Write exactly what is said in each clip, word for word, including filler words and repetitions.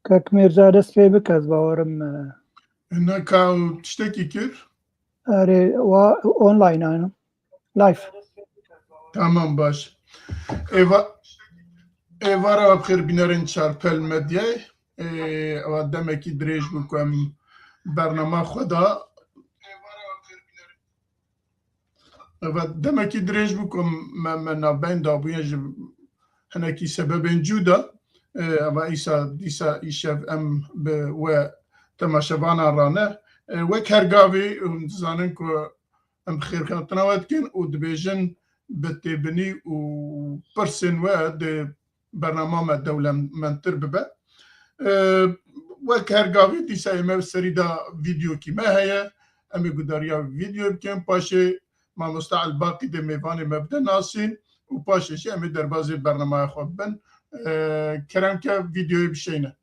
Kak Mirza, dest pê bike, ez bawerim, e, Hineka û tiştekî kir? Erê, wa online, aynen. Live. Tamam, baş. Êva-, êvara we bi xêr bînerên Çarpel Medyayê. Ê, ewa demekî dirêj bû ku em bernama xwe da. Eva demekî dirêj bû ku me, me navbeyn dabûye ji hinekî sebebên cû de. E, eva îsa, dîsa îşev em bi we temaşevanan rane. E, wek her gavî hûn dizanin ku em xêrhatina we dikin û dibêjin bi têbinî û pirsên we di bernama me dewlemendtir bibe. E, wek her gavî dîsa ê me serî de vîdeokî me heye. Em ê gudariya vîdeo bikin. Paşê mamoste Elbaqî dê mêvanê me bide nasîn û paşê jî em ê derbazê bernamaya xwe bibin. E, kerem ke vîdeoyê bişeyne.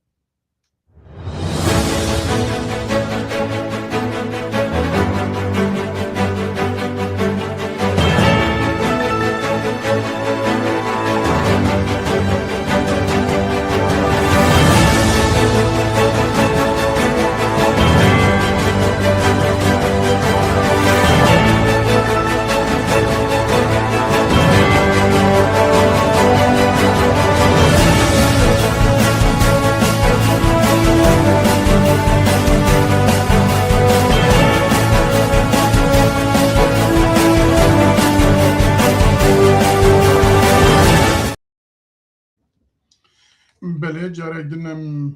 Belê, carek din em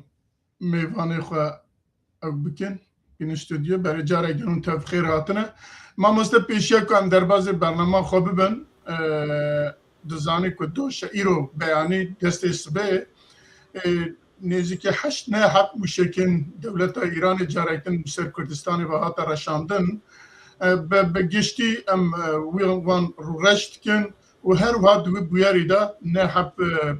mêvanê xwe ew bikin, bînin stûdyo. Belê, carek din hûn tev xêr hatine. Mamoste, pêşiya ku em derbazê bernama xwe bibin, e, dizanî ku doşe îro beyanî destê sibê, e, nêzîkî heşt neheb mûşekên dewleta Îranê carek din li ser Kurdistanê ve hate reşandin. E, bi, bi giştî em, e, wî, wan rûreş dikin û her wiha di wî bûyerî de neheb, e,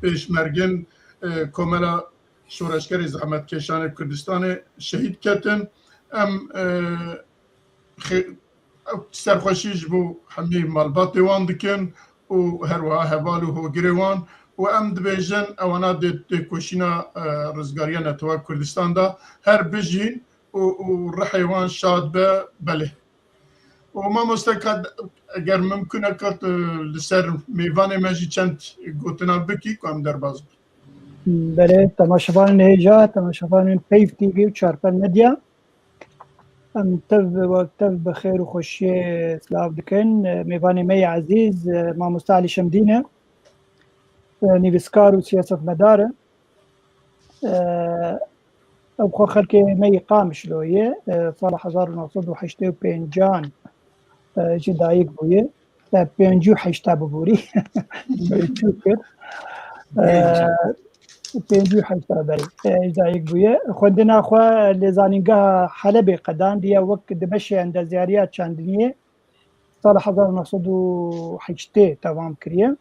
pêşmergên, e, Komela Şoreşgerê Zehmetkeşanê Kurdistanê şehîd ketin. Em, e, xê-, serxweşî ji bo hemî malbatê wan dikin û her wiha heval û hogirê wan û em dibêjin ewana dê têkoşîna, e, rizgariya Neteweka Kurdistan de her bijîn û, û rihê wan şad be. Belê. Û mamoste, ka eger mimkun e, ka tu li ser mêvanê me jî çend gotina bikî ku em derbas bin. Belê, temaşevanên hêja, temaşevanên Peyv T V û Çarpel Medya. Em tev, we tev bi xêr û xweşiyê silav dikin. Mêvanê me yê ezîz, e, mamoste Elî Şemdîn e. E, nivîskar û siyasetmedar e. E, ew xwe xelkê me yê Qamişlo ye. E, sala hezar û neh sed û heştê û pêncan, e, ji dayik bûye. E, pêncî û heşta biborî. Çû kir. E, pêncî û heşta berî, e, ji dayik bûye. Xwendina xwe li Zanîngeha Helebê qedandiye, wek di beşê endezyariya çandiniyê sala hezar û neh sed û heştê devam kiriye.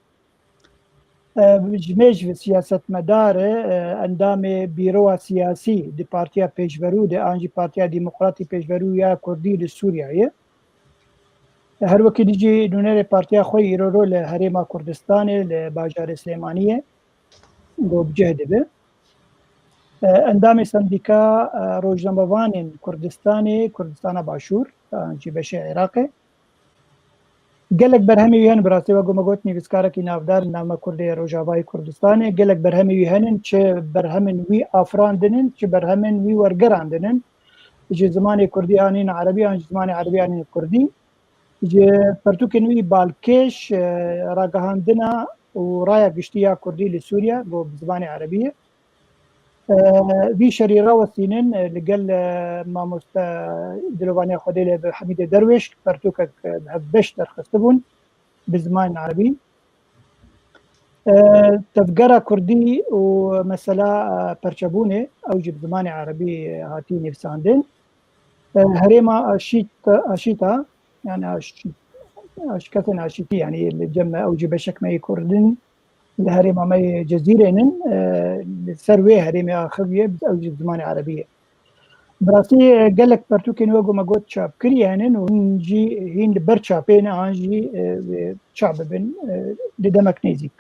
E, ji mêj ve siyasetmedar e, e, endamê bîrowa siyasî di Partiya Pêşverû de an jî Partiya Demokratî Pêşverû ya Kurdî li Sûriyeyê. Her wekî dî jî nûnerê partiya xwe îroro li Herêma Kurdistanê, li bajarê Silêmaniyê, go bi cih dibe. E, endamê Sendîka, e, Rojnamevanên Kurdistanê, Kurdistana Başûr, an jî beşê Iraqê. Gelek berhemê wî hene, bi rastî, wek ku me got, nivîskarekî navdar, navma Kurdê Rojavayê Kurdistanê. Gelek berhemê wî hene, çi berhemên wî afirandin in, çi berhemên wî wergerandin in. Ji zimanê Kurdî anîn Erebî, an ji zimanê Erebî anîn Kurdî. Ji pertûkên wî balkêş, e, ragihandina û raya giştî ya Kurdî li Sûriye, go bi zimanê Erebî ye. E, vî şerî rawestînin, e, li gel, e, mamoste dilovaniya Xwedê li bi Hemîdê Derwêş, pertûkek, e, bi hevbeş derxistibûn bi zimanên Erebî. E, tevgera Kurdî û mesela, e, perçebûnê, ew jî bi zimanê Erebî, e, hatî nivîsandin. E, herêma Aşît-, Aşîta, yani Aşît-, Aş-, kesên Aşîtî, yani li cem me, ew jî beşek me yê Kurdin, li herêma me yê Cezîrê nin, e, li ser wê herêmê axiviye, ew jî zimanê Erebî ye. Bi rastî, e, gelek pertûkên wek ku me got çapkirî henin û hîn jî, hîn li ber çapê ne, an jî, e, e, çap bibin, e, di demek nêzîk.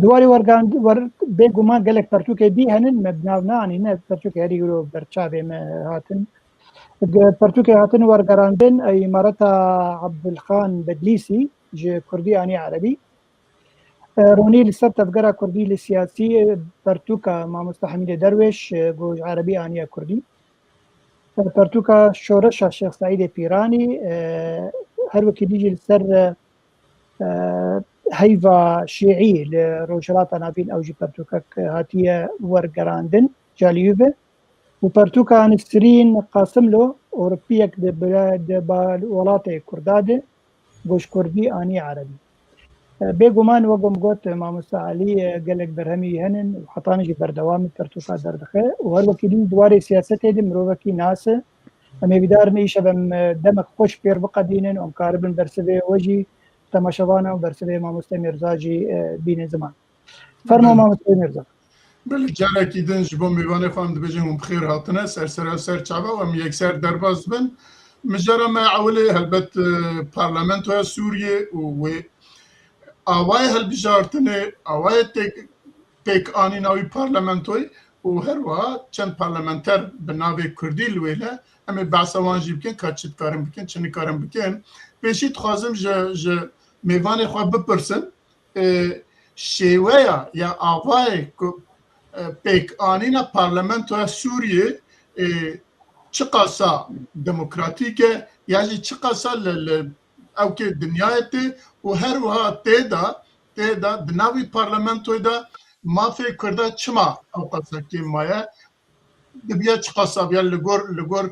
Di warê wergand-, wer-, bêguman gelek pertûkê dî henin, me bi nav neanîne, pertûkê herî wilo berçavê me hatin. Ge-, pertûkê hatin wergerandin, e, Îmareta Ebdulxan Bedlîsî ji Kurdî anî Erebî. E, Ronî li ser tevgera Kurdî li siyasî, e, pertûka Mamosta Hemîdê Derwêş, e, ku ji Erebî aniye Kurdî. E, pertûka Şoreşa Şêx Seîdê Pîranî, e, her wekî dî jî li ser, e, e, heyva şîî li Rojhilata Navîn ew jî pertûkek hatiye wergerandin, Caliyûve. Û pertûka Nisrîn Qasimlo, Ewropiyek di bile-, di ba-, welatê Kurda de, ku ji Kurdî anî Erebî. E, bêguman, wek min got, Mamosta Elî, e, gelek berhemî henin û hetanî jî berdewam e pertûka derdixe û her wekî dî di warê siyasetê de mirovekî nas e. Em ê bidar in îşev em, e, demek xweş pêr biqedînin û em karibin bersivê we jî temaşevana û bersivê Mamoste Mîrza jî, e, bînin ziman. Fermo Belê. Mamoste Mîrza. Belê, carekî din ji bo mêvanê xwe em dibêjin hûn bi xêr hatine, ser sera ser çava û em yekser derbas dibin. Mijara me ewilê helbet, e, parlamentoya Sûriyê û wê awayê hilbijartinê, awayê têk-, pêkanîna wî parlamentoyê û her wiha çend parlamenter bi navê Kurdî li wê ne, em ê behsa wan jî bikin, ka çi dikarin bikin, çi nikarin bikin. Pêşî dixwazim ji, ji mêvanê xwe bipirsim, e, şêweya ya avayê ku, e, pêkanîna parlamentoya Sûriyê, e, çiqasa demokratîk e ya jî çiqasa li, li ewkê dinyayê tê û her wiha tê de, tê de di nav wî parlamentoyê de mafê Kurda çima ewqasa kêm maye, dibiya çiqasa biya li gor, li gor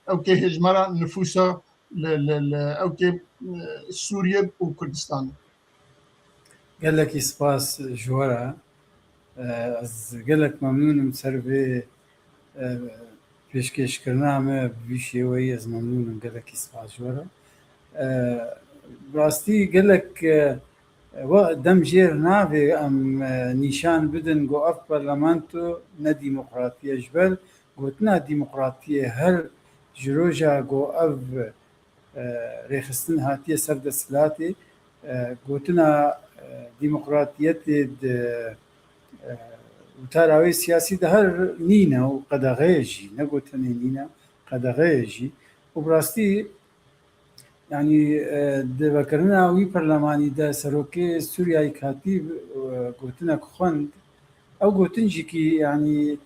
ewkê hejmara nifûsa li, li, li ewkê, e, Sûriye û Kurdistanê. Gelekî spas ji we re. E, ez gelek memnûn im ser vê, e, pêşkêşkirina me bi vî şêweyî, ez memnûn im, gelekî spas ji we re. E, bi rastî gelek, e, we dem jêr navê em, e, nîşan bidin ku ev parlamento ne demokratî ye. Ji ber gotina demokratiyê her ji roja ku ev, e, rêxistin hatiye ser desthilatê, e, gotina, e, demokratiyetê di, e, witara wê siyasî de her nîne û qedexeyê jî, ne got tenê nîne, qedexeyê jî. Û bi rastî, yanî, e, di vekirina wî perlemanî de serokê Sûriyayê katî, e, gotinek xwend. Ew gotin jî kî, yanî,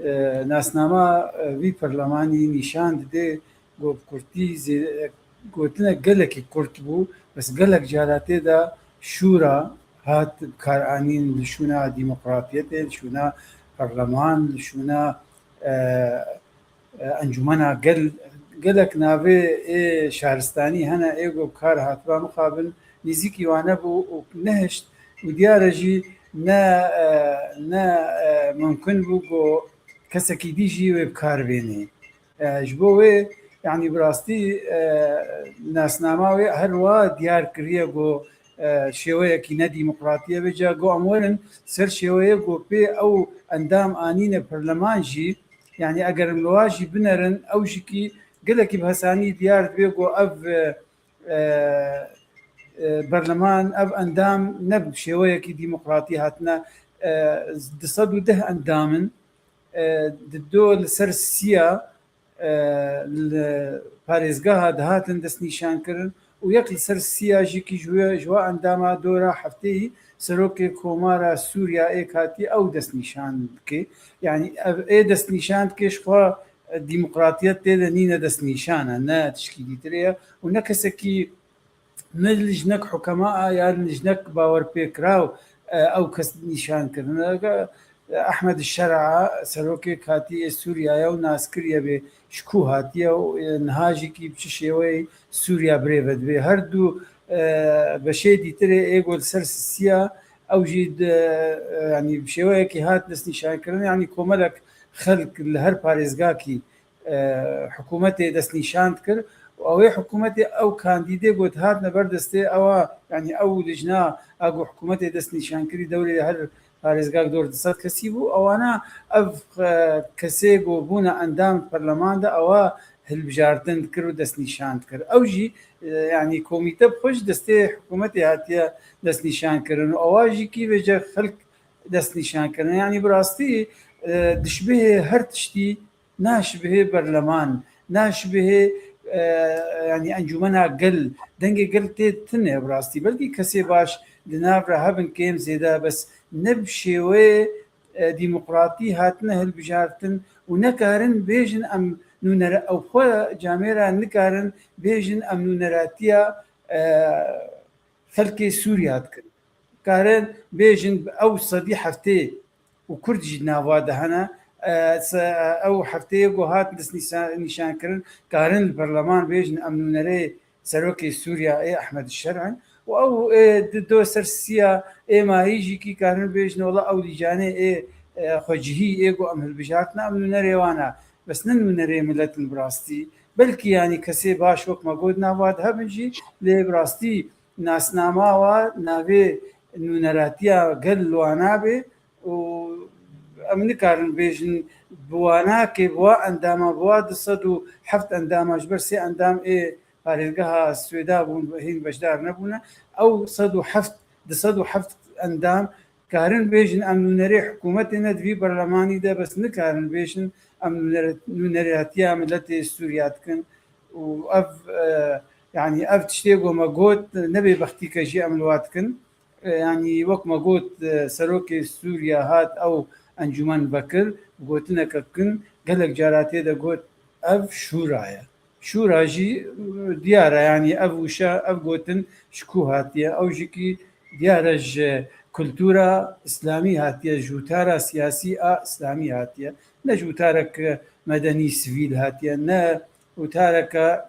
e, nasnama, e, vî perlemanî nîşan dide ku bi kurtî zê-, gotinek gelekî kurt bû, bes gelek cara tê de şûra hat bikaranîn li şûna demokratiyetê, li şûna perleman, li şûna, e, e, encûmena gel, gelek navê ê şaristanî hene, ê ku bi kar hatiba mixabin, nêzîkî wan nebû û nehişt û diyar e jî ne, e, ne, e, mimkun bû ku kesekî dî jî wê bi kar bênê. E, ji bo wê, yanî bi rastî, e, nasnama wê her wa diyar kiriye ku, e, şêweyekî nedîmokratî ye. Vêca ku em werin ser şêweyê ku pê ew endam anîne perleman jî, yanî eger em li wa jî binerin, ew jî kî gelekî bi hesanî diyar dibe ku ev, e, e, e, berleman, ev endam ne bi şêweyekî dîmokratî hatine, e, du sed û deh endam in, e, di do li ser siya, e, li parêzgeha dihatin destnîşankirin û yek li ser siya jî kî ji wê, ji wa endama dora hefteyî serokê Komara Sûriya ê katî ew destnîşan dike. Yanî ev ê destnîşan dike ji xwe, e, demokratiyet tê de nîne destnîşan e, ne tişkî dîtirê ye û ne kesekî ne li jinek hukema a ya li jinek bawerpêkiraw, e, ew kes nîşan kirine. Ehmed Şera, serokê katî yê Sûriya ye û nas kiriye bê ji ku hatiye û, e, niha jî kî bi çi şêweyê Sûriya birêve dibe. Her du, e, beşê dîtirê ê ku li ser siya ew jî di, e, yanî bi şêweyekî hat destnîşankirin, yanî komelek xelk li her parêzgakî e, hikûmetê destnîşan dikir û ew ê hikûmetê ew kandîdê ku dihatine ber destê ewa, yanî ew lijna a ku hikûmetê destnîşan kirî dewrê her parêzgak dor du sed kesî bû, ewana ev, e, kesê ku bûne endam perleman de ewa hilbijartin dikir û destnîşan dikir. Ew jî, e, yanî komîte bi xwe ji destê hikûmetê hatiye destnîşan kirin û ewa jî kî vêce xelk destnîşan kirin. Yanî bi rastî, e, dişbihê her tiştî naşibihê berleman, naşibihê, e, yanî encûmena gel, dengê gel tê tune bi rastî. Belkî kesê baş di nav re hebin kêm zêde, bes ne bi şêweyê, e, demokratî hatine hilbijartin û nekarin bêjin em nûnere-, ew xwe camêra nikarin bêjin em nûneratiya, e, xelkê Sûriya dikin. Karin bêjin ew sedî heftê û Kurd jî di nava de hene. E, se-, ew hefteyê ku hat dest nîsa-, nîşankirin, karin li berleman bêjin em nûnerê serokê Sûriya ê Ehmed Şer in. Û ew ê di do ser siya ê mayî jî kî karin bêjin wela ew lîcanê ê, e, xwecihî ê ku em hilbijartine em nûnerê wan e. Bes ne nûnerê miletin bi rastî. Belkî yanî kesê baş wek me got nava de hebin jî, lê bi rastî nasnama wa navê nûneratiya gel li wan nabê û em nikarin bêjin bi wa nake, bi wa endama, bi wa du sed û heft endama, ji ber sê endam ê parêzgeha Swêda bûn, hîn beşdar nebûne. Ew sed û heft, du sed û heft endam karin bêjin em nûnerê hikûmetê ne di vî berlemanî de, bes nikarin bêjin em nûnere-, nûneratiya miletê Sûriya dikin. Û ev, e, yanî ev tiştê ku me got, ne bêbextîke jî em li wa dikin. E, yanî wek me got, e, serokê Sûriya hat ew encûmen vekir, gotineke kin, gelek cara tê de got, ev şûra ye. Şûra jî, e, diyar e, yanî ev wişe, ev gotin ji ku hatiye? Ew jî kî diyar e ji kultura îslamî hatiye, ji witara siyasî a îslamî hatiye. Ne ji witarek medenî sivîl hatiye, ne witareke,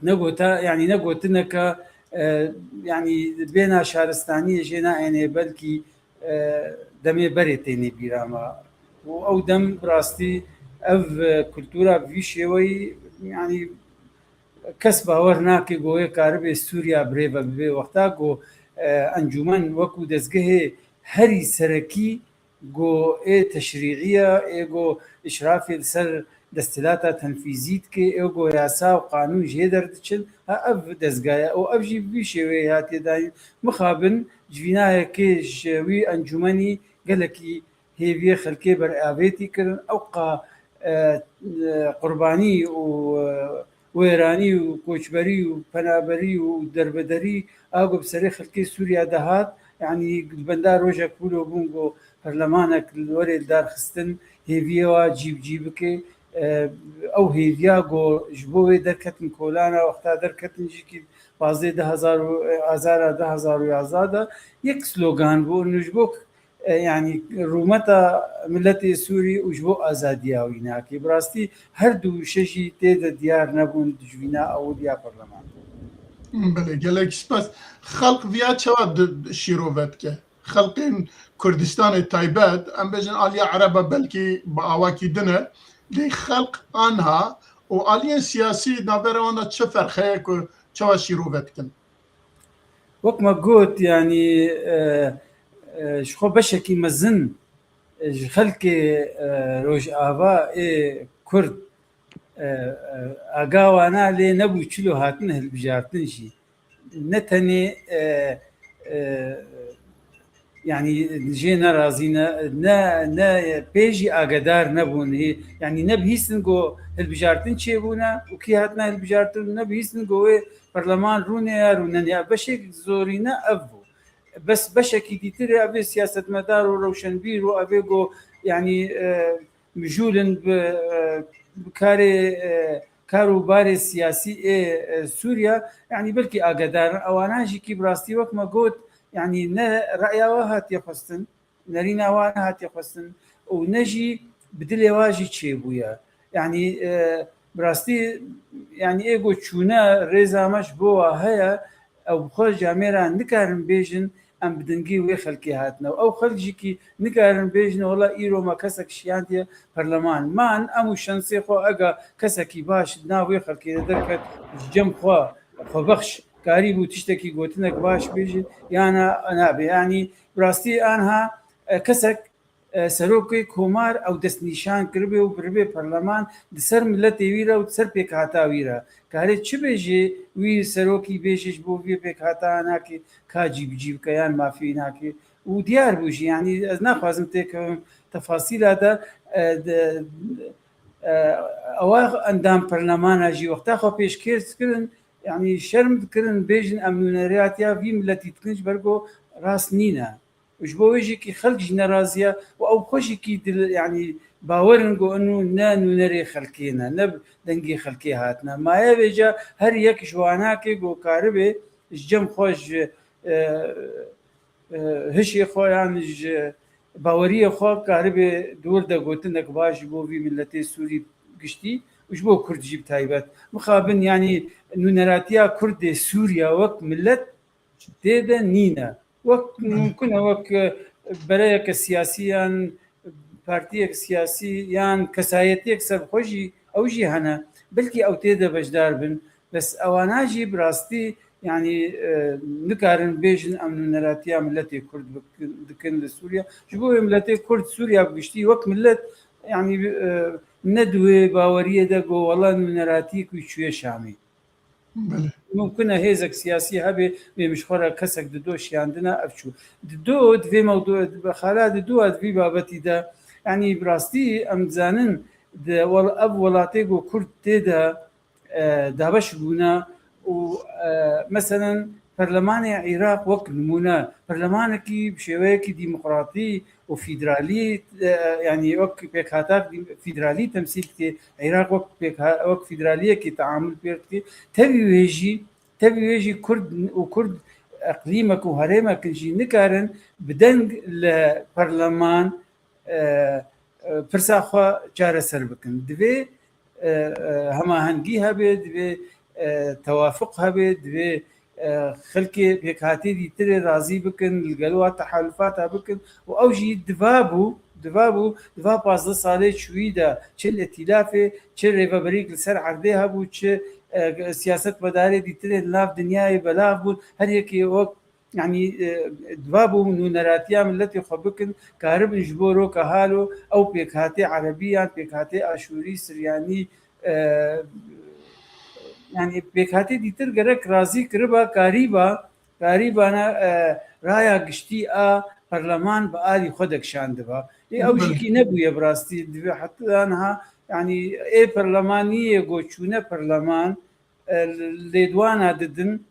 ne gota-, yanî ne gotineke, e, yanî bêhna şaristaniyê jê nayênê, belkî, e, demê berê tênê bîra me. Û ew dem bi rastî ev, e, kultura bi vî şêweyî, yanî kes bawer nake ku wê karibe Sûriya birêve bibe. Wexta ku, e, encûmen wekû dezgehê herî serekî ku ê teşrîî ye, ê ku îşrafê li ser desthilata tenfîzî dike, ê ku yasa û qanûn jê derdiçin, ha ev dezga ye û ev jî bi vî şêweyê hatiye dayîn. Mixabin civînayekê ji wî encûmenî gelekî hêviyê xelkê beravêtî kirin. Ew qa, e, e, qurbanî û, e, wêranî û koçberî û penaberî û derbederî a ku bi serê xelkê Sûriya de hat, yanî li benda rojek wilo bûn ku perlemanek li werê li dar xistin, hêviyê wa cî bi cî bike. E, ew hêviya ku ji bo wê derketin kolana, wexta derketin jî kî pazdeh du hezar û, e, azara du hezar û yazdeh de yek slogan bû, û ji bo e, yanî rûmeta miletê Sûrî û ji bo azadiya wî nake. Bi rastî her du wişe jî tê de diyar nebûn di civîna ewil ya perleman. Belê, gelek spas. Xelk viya çawa di-, şîrove dike? Xelkên Kurdistanê taybet, em bêjin aliya Ereba belkî bi awakî din e, lê xelk anha û aliyên siyasî navbera wan de çi ferq heye ku çawa şîrove dikin? Wek me got, yanî, e, e, ji xwe beşekî mezin, e, ji xelkê, e, Rojava ê Kurd, e, e, aga wana lê nebû çilo hatin hilbijartin jî. Ne tenê, e, e, yanî jê nerazî ne, ne, ne pê jî agedar nebûn. Hê, yanî nebihîstin ku hilbijartin çêbûne û kî hatine hilbijartin, nebihîstin ku wê perleman rûnê ya rûnenê ya. Beşek zorîne ev bû. Bes beşekî dîtir ev ê siyasetmedar û rewşenbîr û ev ê ku yanî, e, mijûl in bi, e, bi karê, e, kar û barê siyasî ê, e, Sûriya, yanî belkî agedar in. Ewana jî kî bi rastî wek me got, yanî ne reya wa hatiye xwestin, nerîna wa nehatiye xwestin û ne jî bi dilê wa jî çêbûye. Yanî, e, bi rastî, yanî ê ku çûne rêza me ji bo wa heye, ew bi xwe camêra nikarin bêjin, em bi dingî wê xelkê hatine. Û ew xelk jî kî nikarin bêjin, wela îro me kesek şiyandiye perleman. Man em û şensê xwe ega kesekî baş di nav wê xelkê de derket, ji cem xwe xwebexş karîbû tiştekî gotinek baş bêje, yana nabe. Yanî bi rastî anha, e, kesek, e, serokê komar ew destnîşan kiribe û biribe perleman di ser miletê wî re û di ser pêkhata wî re. Kare çi bêje wî serokî bêje ji bo vê pêkhata nake, ka cî bi cî bike yan mafî nake. û diyar bû jî, yanî ez naxwazim têkevim tefasîla de, e, de, e, ewa endam perlemana jî wexta xwe pêşkêş kirin, yanî şerm dikirin bêjin em nûneratiya vî miletî dikin ji ber ku rast nîne. Û ji bo wê jî kî xelk jî nerazî ye û ew xwe jî kî dil, yanî bawer in ku eno ne nûnerê xelkê ne, ne dengê xelkê hatine. Maye vêca her yek ji wanakê ku karibe ji cem xwe ji, e, e, hişê xwe yan ji baweriyê xwe karibe di wir de gotinek baş ji bo vî miletê Sûrî giştî û ji bo Kurd jî bi taybet. Mixabin, yanî nûneratiya Kurd ê Sûriya wek milet tê de nîne. Wek, belê, mumkin e wek, e, bereyeke siyasî yan partiyek siyasî yan kesayetiyek ser xwe jî, ew jî hene. Belkî ew tê de beşdar bin. Bes ewana jî bi rastî, yanî, e, nikarin bêjin em nûneratiya miletê Kurd bik-, dikin li Sûriya. Ji bo wê miletê Kurd Sûriya bi giştî wek milet, yanî, e, ne di wê baweriyê de got, wela nûneratî ku çûye Şamê. Belê. Mumkin e hêzek siyasî hebe, bê min ji xwe re kesek di do şiyandine ev çû. Di do, di vê mewdu-, di xala di do a di vî babetî de, yanî bi rastî em dizanin di wel-, ev welatê ku Kurd tê de, e, dabeş bûne û, e, meselen perlemanê Iraq wek nimûne, perlemanekî bi şêweyekî demokratî û fîdralî, e, yanî wek pêkhatak dî-, fîdralî temsîl dike, Iraq wek pêkha-, wek fîdraliyekî teamul pê dike. Tevî wê jî, tevî wê jî Kurd û Kurd eqlîmek û herêmek in jî nikarin bi deng li perleman, e, e, pirsa xwe çareser bikin. Divê, e, e, hemahengî hebe, divê, e, tewafuq hebe, divê, e, xelkê pêkhatê dîtirê razî bikin, li gel wa tehalufata bikin û ew jî diva bû, diva bû, diva pazdeh salê çûyî de çi li îtîlafê, çi rêveberîk li ser erdê hebû, çi, e, siyasetmedarê dîtirê li nav dinyayê belav bûn, her yekê wek, yanî, e, diva bû nûneratiya miletê xwe bikin, karibin ji bo roka halo ew pêkhatê erebî yan pêkhatê aşûrî, siryanî, e, yanî pêkhatê dîtir gerek razî kiriba, karîba, karîbana, e, raya giştî a perleman bi alî xwe de kişandiba. Lê ew jî, belê, kî nebûye bi rastî. Divê heta niha, yanî ê perlemaniyê ku çûne perleman, e, lêdwana didin,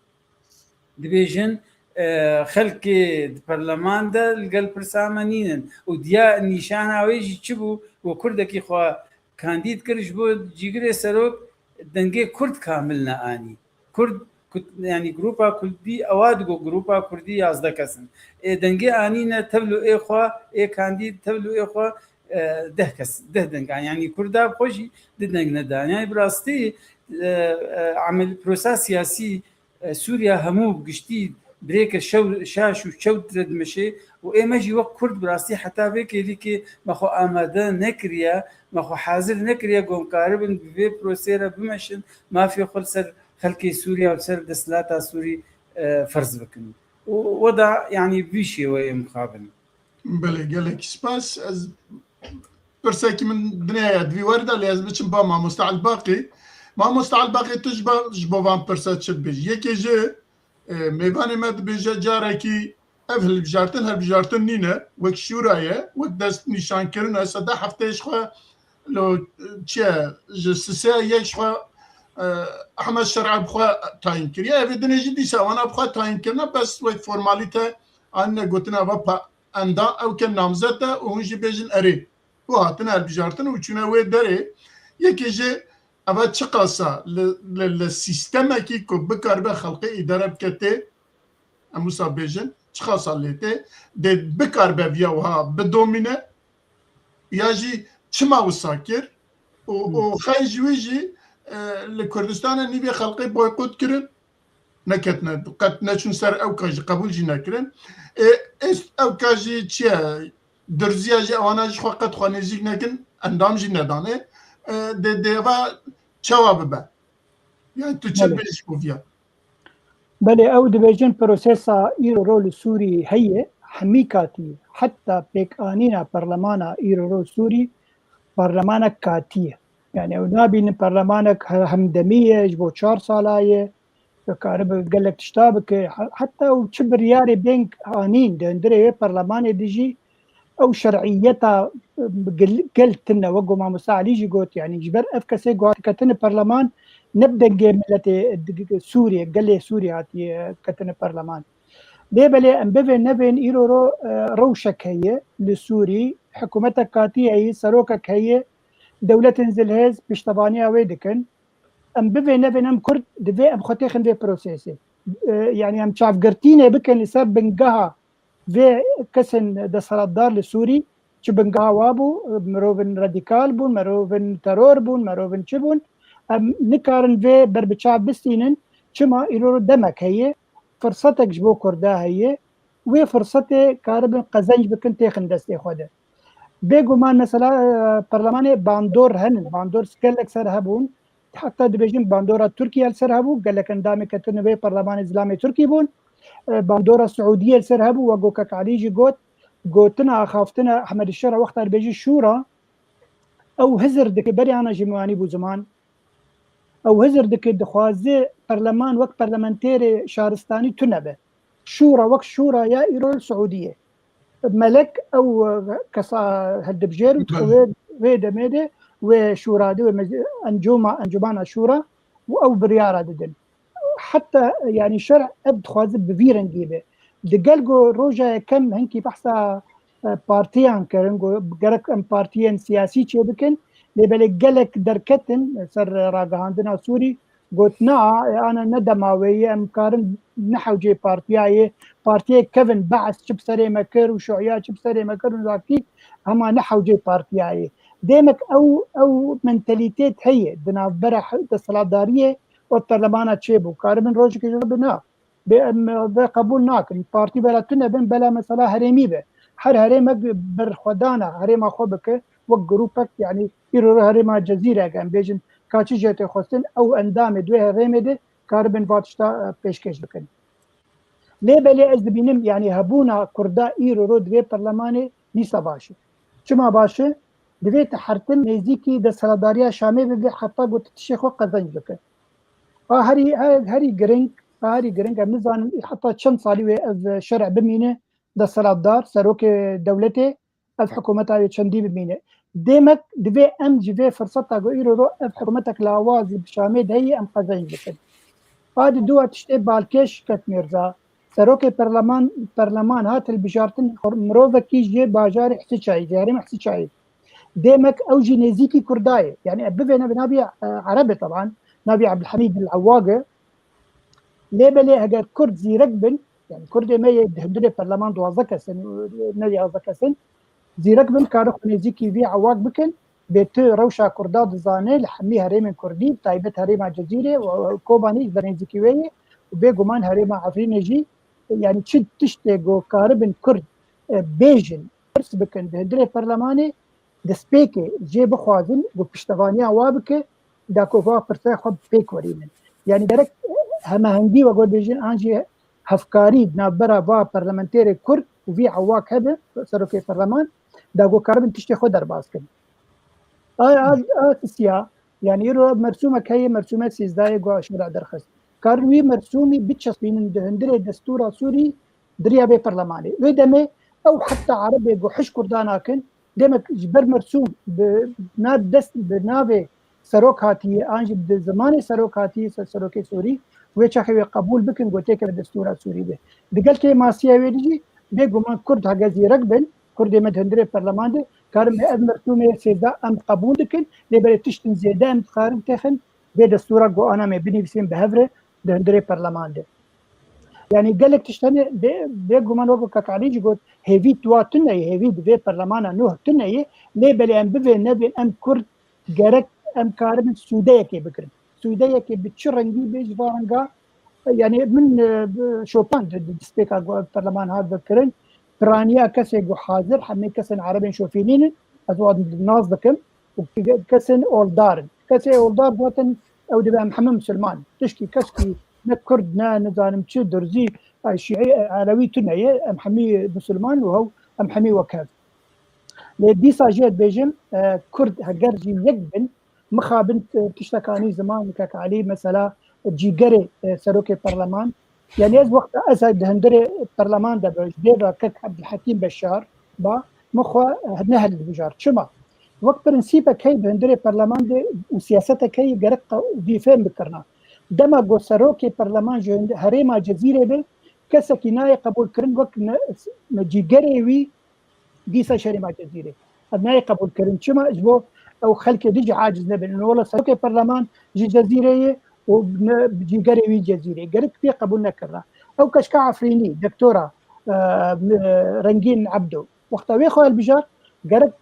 dibêjin, e, xelkê di perleman de li gel pirsa me nînin. Û diya nîşana wê jî çi bû? Ku Kurdekî xwe kandîd kir ji bo cîgirê serok, dengê Kurd kamil neanî. Kurd, kut-, yanî grupa Kurdî, ewa digo grupa Kurdî yazdeh kes in. Ê dengê anîne tevlû ê xwe, ê kandîd tevlû ê xwe, e, deh kes, deh deng anî. Yanî Kurda bi xwe jî du deng nedan. Yanî bi rastî, e, e, emel, prosa siyasî, e, Sûriya hemû bi giştî birêke şew, şaş û çewt re dimeşê û ê me jî wek Kurd bi rastî heta vê kêlîkê me xwe amade nekiriye, me xwe hazir nekiriye ku em karibin bi vê prosê re bimeşin, mafê xwe li ser xelkê Sûriya û li ser desthilata Sûrî, e, ferz bikin. Û weda, yanî, bi vî şêweyê mixabin. Belê, gelek spas. Ez pirsekî min dinê heye di vî warî de, lê ez biçim ba Mamoste Elbaqî. Mamoste Elbaqî, tu ji ba, ji bo van pirsa çi dibêjî? Yekê ji, e, mêvanê me dibêje carekî ev hilbijartin, hilbijartin nîne, wek şûra ye, wek destnîşankirin e, sede heftê ji xwe lo, çi ye, ji sisê yek ji xwe, e, Ehmed Şer'a bi xwe tayîn kiriye. Ev ê dinê jî dîsa wana bi xwe tayîn kirine, bes wek formalîte anîne gotina eva pa-, endam, ew ke namzet e û hûn jî bêjin erê. Û hatine hilbijartin û çûne wê derê. Yekê jî eva çiqasa li, li, li sîstemekî ku bikaribe xelqê îdare bike tê, em wisa bêjin, çiqasa lê tê, dê bikaribe viya wiha bidomîne, ya jî çima wisa kir û, û xey ji wî jî, e, li Kurdistanê nîvê xelqê boykot kirin, neketine, qet neçûn ser ew ka jî qebûl jî nekirin. Ê, ê, ew ka jî çi ye? Dirziya jî ewana ji xwe qet xwe nêzîk nekin, endam jî nedanê. Ê, dê, dê eva çawa bibe? Yani tu çi, belê, dibêjî ji bo viya? Belê, ew dibêjin prosesa îro ro li Sûrî heye, hemî katî, heta pêkanîna parlemana îro ro Sûrî, parlemanek katî ye. Yani ew nabînin parlemanek he-, hemdemî ye, ji bo çar sala ye. Karibe gelek tişta bike, he-, heta û çi biryarê bên anîn di hundirê wê perlemanê de jî ew şer'iyeta, e, gel, gel tune, wek ku mamoste Elî jî got, yanî ji ber ev kesê ku hate ketine perleman, ne bi dengê miletê di, Sûriyê, gelê Sûriyê hatiye ketine perleman. Lê belê em bivên nevên îro ro, e, rewşek heye li Sûrî, hikûmetek katî heye, serokek heye, dewletên zilhêz piştevaniya wê dikin. Em bivê nevên em Kurd divê em xwe têxin vê prosesê. E, yanî em çavgirtînê bikin li ser bingeha vê kesên desthilatdar li Sûrî, çi bingeha wa bû, mirovên radîkal bûn, mirovên teror bûn, mirovên çi bûn. Em nikarin vê berbiçav bistînin, çima îro demek heye, firsetek ji bo Kurda heye, wê firsetê karibin qezenc bikin têxin destê xwe de. Bêguman mesela, e, perlemanê bandor henin, bandor gelek ser hebûn, heta dibêjin bandora Tirkiye li ser hebû, gelek endamê ketine vê perlemanê zilamê Tirkî bûn. E, bandora Siûdiyê li ser hebû, wek ku kek Elî jî got, gotina axaftina Ehmed Şera wexta dibêjî şûra, ew hizir dike, berê ana jî min anî bû ziman, ew hizir dike, dixwaze perleman wek perlementerê şaristanî tune be. Şûra wek şûra ya îro li Siûdiyê. Melek ew, e, kesa hildibijêr û dixwe wê, wê demê de wê şûra de, wê mec-, encûma, encûmana şûra û ew biryara didin. Heta, yanî şer ev dixwaze bi vî rengî be. Di gel ku roja yekem hinkî behsa, e, partiyan kirin, ku gerek em partiyên siyasî çêbikin, lê belê gelek derketin ser ragihandina Sûrî, got, na, e, ana ne dema wê ye, em karin ne hewceyê partiya yê, partiyê kevin Be'es çi bi serê me kir û Şu'ya çi bi serê me kir û zakî hema ne hewceyê partiya yê. Demek ew, ew mentalîtet heye di navbera he-, desthilatdariyê û perlemana çêbû. Karibin rojekê ji bina. Bê em vê qebûl nakin. Partî bela tune bin, bela mesela herêmî be. Her herêmek berxwedana herêma xwe bike, wek grûpek, yanî îro herêma Cezîrek em bêjin, ka çi jê tê xwestin, ew endamê di wê herêmê de karibin va tişta, e, pêşkêş bikin. Lê belê ez dibînim, yanî hebûna Kurda îro ro di vê perlemanê dîsa baş e. Çima baş e? Divê tu hertin nêzîkî desthilatdariya Şamê bibî heta ku tu tiştê xwe qezenc bike. A herî, her, herî giring, a herî giring, em nizanin heta çend salî wê ev şerê bimîne desthilatdar, serokê dewletê, ev hikûmeta wê çendî bimîne. Demek divê em ji vê firseta ku îro ro ev hikûmetek lawaz bi Şamê de heye em qezenc bikin. A di dua tiştê balkêş Şevket Mîrza, serokê perleman, perleman hat hilbijartin, mirovekî ji bajarê Hisiçayê, ji herêma Hisiçayê. Demek ew jî nêzîkî Kurda ye. Yanî ev bivêne bi navê, e, Ereb e teban, navê Ebdulhemîd El Ewag e. Lê belê heger Kurd zîrek bin, yanî Kurdê me yê di hundirê perleman duwazdeh kes in, ne yazdeh kes in, zîrek bin, karin xwe nêzîkî vî Ewag bikin, bê tu rewşa Kurda dizane, li hemî herêmên Kurdî, bi taybet herêma Cezîrê û Kobanê ji ber nêzîkî wê ye û bêguman herêma Efrînê jî, yanî çi tiştê ku karibin Kurd, e, bêjin, pirs bikin di hundirê perlemanê, destpêkê jê bixwazin ku piştevaniya wa bike, da ku va pirsa xwe pêk werînin. Yanî gerek hemahengî, wek we bêjin, an jî hevkarî di navbera va parlamenterê Kurd û vî Ewak hebe, serokê perleman, da ku karibin tiştê xwe derbas kin. A, a, a sisiya, yanî îro mersûmek heye, mersûme sêzdehê ku şêra derxist. Karin wî mersûmî biçespînin di hundirê destûra Sûrî di riya vê perlemanê. Wê demê ew heta Erebê ku hiş Kurda nakin, demek ji ber mersûm bi na-, dest bi navê serok hatiye, an jî bi zimanê serok hatiye, ser-, serokê Sûrî, wê çaxê wê qebûl bikin, ku têkeve destûra Sûrî de. Digel kêmasiya wê de jî bêguman Kurd hege zîrek bin, Kurdê me di hundirê perleman de, karin me ev mersûmê sêzdeh em qebûl dikin, lê belê tiştin zêde em dikarin têxin vê destûra ku ana me binivîsîn bi hev re di hundirê perleman de. Yanî gelek tişt hene, bê, bêguman wek kek Elî jî got, hêvî tuwa tune ye, hêvî di vê perlemana nû tune ye, lê belê em bivên nevên em Kurd gerek em karibin sûdeyekê bikirin. Sûdeyekê bi çi rengî bê ji va renga, yanî min, e, bi-, şopand di, di destpêka ku ev perleman hat vekirin, piraniya kesê ku hazir, hemê kesên Erebên şofînî ne, ez wan nas dikim, û kesên oldar in. Kesê oldar zaten ew dibe em hemî misilman. Tişkî keskî ne Kurd, ne nizanim çi, Durzî, e, Şîî, e, Elewî tune ye, em hemî misilman û hew, em hemî wek hev. Lê dîsa jê dibêjim, e, Kurd heger jî yek bin, mixabin, e, tiştekanî ziman, kek Elî mesela, cîgerê, e, serokê perleman. Yani ez wexta ez di hundirê perleman de be, ji bê ve kek Abdulhekîm Beşar ba, min xwe, e, ne hilbijar. Çima? Wek prensîpek heye di hundirê perleman de û siyasetek heye gerek qe-, vî fêm bikirina. Dema ku serokê perleman ji hundi-, herêma Cezîrê be, kesekî nayê qebûlkirin wek ne, me cîgerê wî dîsa şerê ma Cezîrê. Ev nayê qebûlkirin. Çima? Ji bo ew xelkê din jî aciz nebin. Wela serokê perleman ji Cezîrê ye û ne cîgerê wî Cezîrê. Gerek pê qebûl nekirina. Ew keçka Efrînî, doktora, e, Rengîn Ebdo. Wexta wê xwe hilbijar, gerek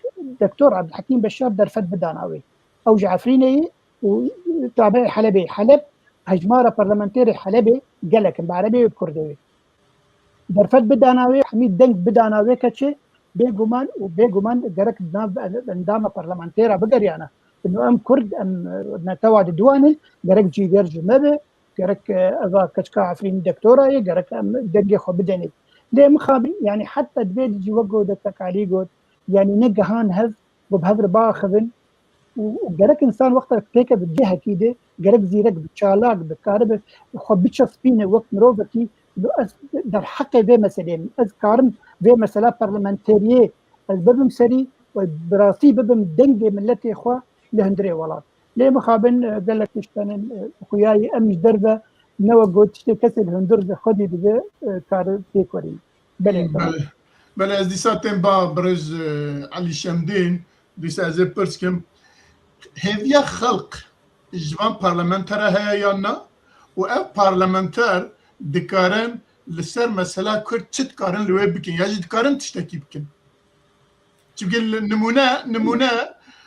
doktor Abdulhekîm Beşar derfet bidana wê. Ew ji Efrînê ye û tabiê Helebê. Heleb, hejmara parlamenterê Helebê gelek in, bi erebê wê bi kurdê wê. Derfet bidana wê, hemî deng bidana wê keçê, bêguman û bêguman gerek di nav endama parlamentera bigeriyana. Ino em Kurd, em netewa diduan in, gerek cîger ji me be, gerek, e, eva keçika Efrînî doktora ye, gerek em dengê xwe bidenê. Lê mixabin, yani heta divê jî wek got Doktor Alî got, yani ne gihan hev, ku bi hev re biaxivin û, û gerek însan wexta pêke bi cihekî de, gerek zîrek bi, çalak bi, karibe xwe biçespîne wek mirovekî. Ez derheqê vê meselê min. Ez karim vê mesela parlamenteriyê ez bibim serî û bi rastî bibim dengê miletê xwe li hundirê welat. Lê mixabin, e, gelek tişt hene, e, xuyayî em ji derve ne wek got tiştê kesê li hundir de xwedî dibe, e, kare pêk werî. Belê. Belê. Belê, ez dîsa tên ba birêz, e, Elî Şemdîn, dîsa ez ê pirs kim. Hêviya xelq ji van parlamentera heye yan na? Û ev parlamenter dikarin li ser mesela Kurd çi dikarin li wê bikin? Ya jî dikarin tiştekî bikin? Çimkî li nimûne, nimûne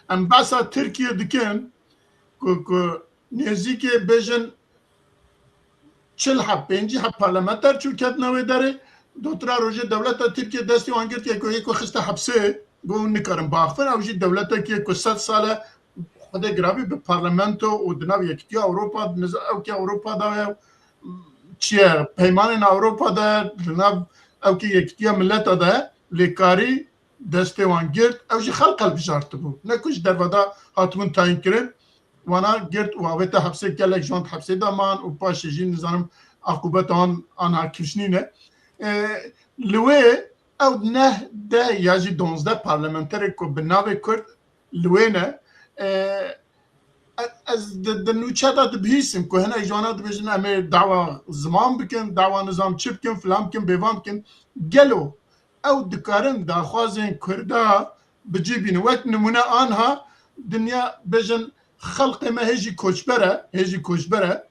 em behsa Tirkiye dikin ku, ku nêzîkê bêjin çil heb, pêncî heb parlamenter çû ketina wê derê. Dotira rojê dewleta Tirkiye destê wan girt, yeko yeko xiste hepsê, got hûn nikarin biaxivin, ew jî dewletekî ye ku sed sal e Xwedê giravî bi parlamento û di nav Yekîtiya Ewropa, niza-, ewkê Ewropa de ye, çi ye, peymanên Ewropa de, di nav ewkê Yekîtiya Mileta de, lê karî destê wan girt, ew jî xelq hilbijartibû. Ne ku ji derve de hatibûn tayîn kirin, wana girt û avête hepsê, gelek ji wan di hepsê de man û paşê jî nizanim aqûbeta wan ana kişnî ne. E, li wê ew neh, deh ya jî donzdeh parlamenterê ku bi navê Kurd li wê ne. E, e, ez di, di nûçe de dibihîsim ku hinek ji wana dibêjin em ê dawa ziman bikin, dawa nizam çi bikin, filan bikin, bêvan bikin. Gelo ew dikarin daxwazên Kurda bi cî bînin? Wek nimûne anha dinya bêjin xelqê me hê jî koçber e, hê jî koçber e.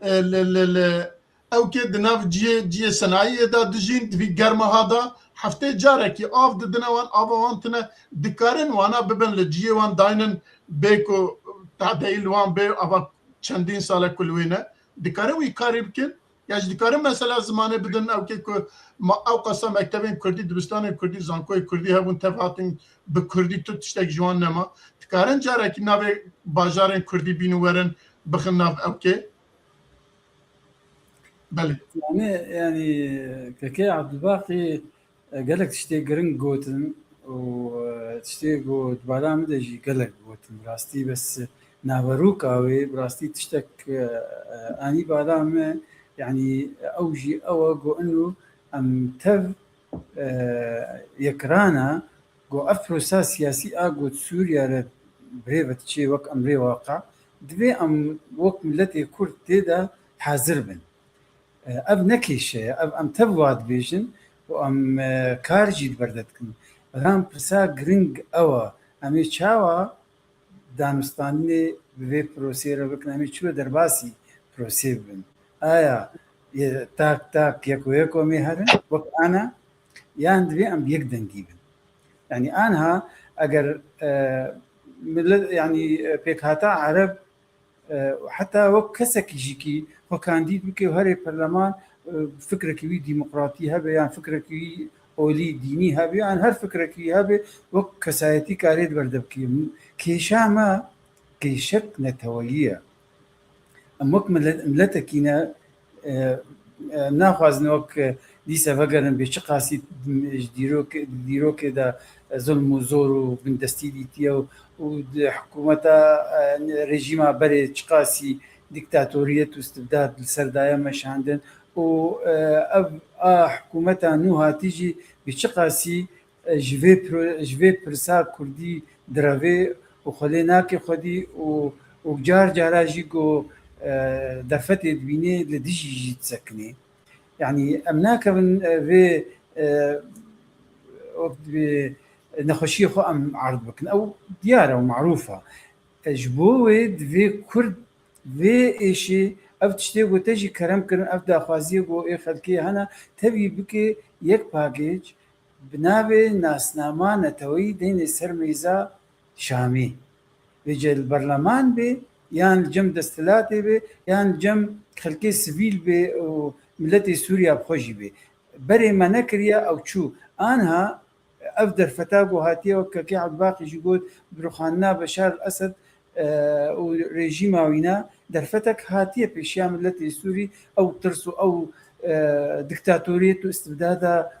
E, li, li, li, ew kê di nav cihê, cihê senayiyê de dijîn, di vî germeha de heftê carekî av didine wan, ava wan tune, dikarin wana bibin li cihê wan daynin, bê ku tadeyî li wan bê, ava çendîn sal e ku li wê ne, dikarin wî karî bikin. Ya jî dikarin mesela zimanê bidin, ew kê ku ma-, ew qasa mektebên kurdî, dibistanên kurdî, zankoyê kurdî hebûn, tev hatin bi kurdî tu tiştek ji wan nema. Dikarin carekî navê bajarên kurdî bînin werin bixin nav ew kê? Belê. Yani, yani, Kekê Abdulbaqî, e, gelek tiştê giring gotin û, e, tiştê ku di bala min de jî gelek gotin. Bi rastî bes naverûka wê, bi rastî tiştek, e, e, anî bala min, yani, ew jî ew e ku ino em tev, e, yekrana, ku ev prosa siyasî a ku di Sûriye re bi rê ve diçe wek emrê waqe, divê em wek miletê Kurd tê de hazir bin. E, ev ne kêşe ye, ev em tev wa dibêjin û em, e, kar jî li ber de dikin. Belam pirsa giring ew e, em ê çawa danûstanînê bi vê proseyê re bikin, em ê çilo derbasî proseyê bibin? Aya, ye, tak tak, yeko yeko em ê herin, wek ana, yan divê em bi yek dengî bin? Yani anha eger, e, millet, yani, e, pêkhata Ereb, e, heta wek kesekî jî kî xwe kandîd bike û herê perleman, e, fikrekî wî demokratî hebe yan fikrekî wî olî dînî hebe yan her fikrekî wî hebe, wek kesayetî karê di ber de bike. Kêşa me kêşek neteweyî ye. Em wek milet-, miletekî ne, e, e, naxwazin wek, e, dîse vegerin bê çiqasî ji dîrokê, di dîrokê de, e, zulm û zor û bindestî dîtiye û, û di hikûmeta, e, rejîma berê çiqasî dîktatoriyet û istibdad li ser daye meşandin û, e, ev a hikûmeta nû hatî jî bi çiqasî, e, ji vê pro-, ji vê pirsa kurdî direvê û xwe lê nake xwedî û, û car cara jî ku, e, derfetê dibînê li dijî jî disekinê. Yanî em nakevin, e, vê, e, wek divê nexweşiyê xwe em erd bikin. Ew diyar e û marûf e. E, ji bo wê divê Kurd vê êşê, ev tiştê ku te jî kerem kirin, ev daxwaziyê ku ê xelkê hene, tevî bike yek pakêc, bi navê nasnama neteweyî deyne ser mêza Şamê. Vêce li berleman bê, yan li cem desthilatê bê, yan li cem xelkê sivîl bê û miletê Sûriya bi xwe jî bê. Berê me nekiriye, ew çû. Anha ev derfeta ku hatiye, wek Kekê Ebdibaqî jî got, bi rûxandina Beşar el Esed, e, û rejîma wîna derfetek hatiye pêşiya miletê Sûrî, ew tirs û ew, e, diktatoriyet û istibdada,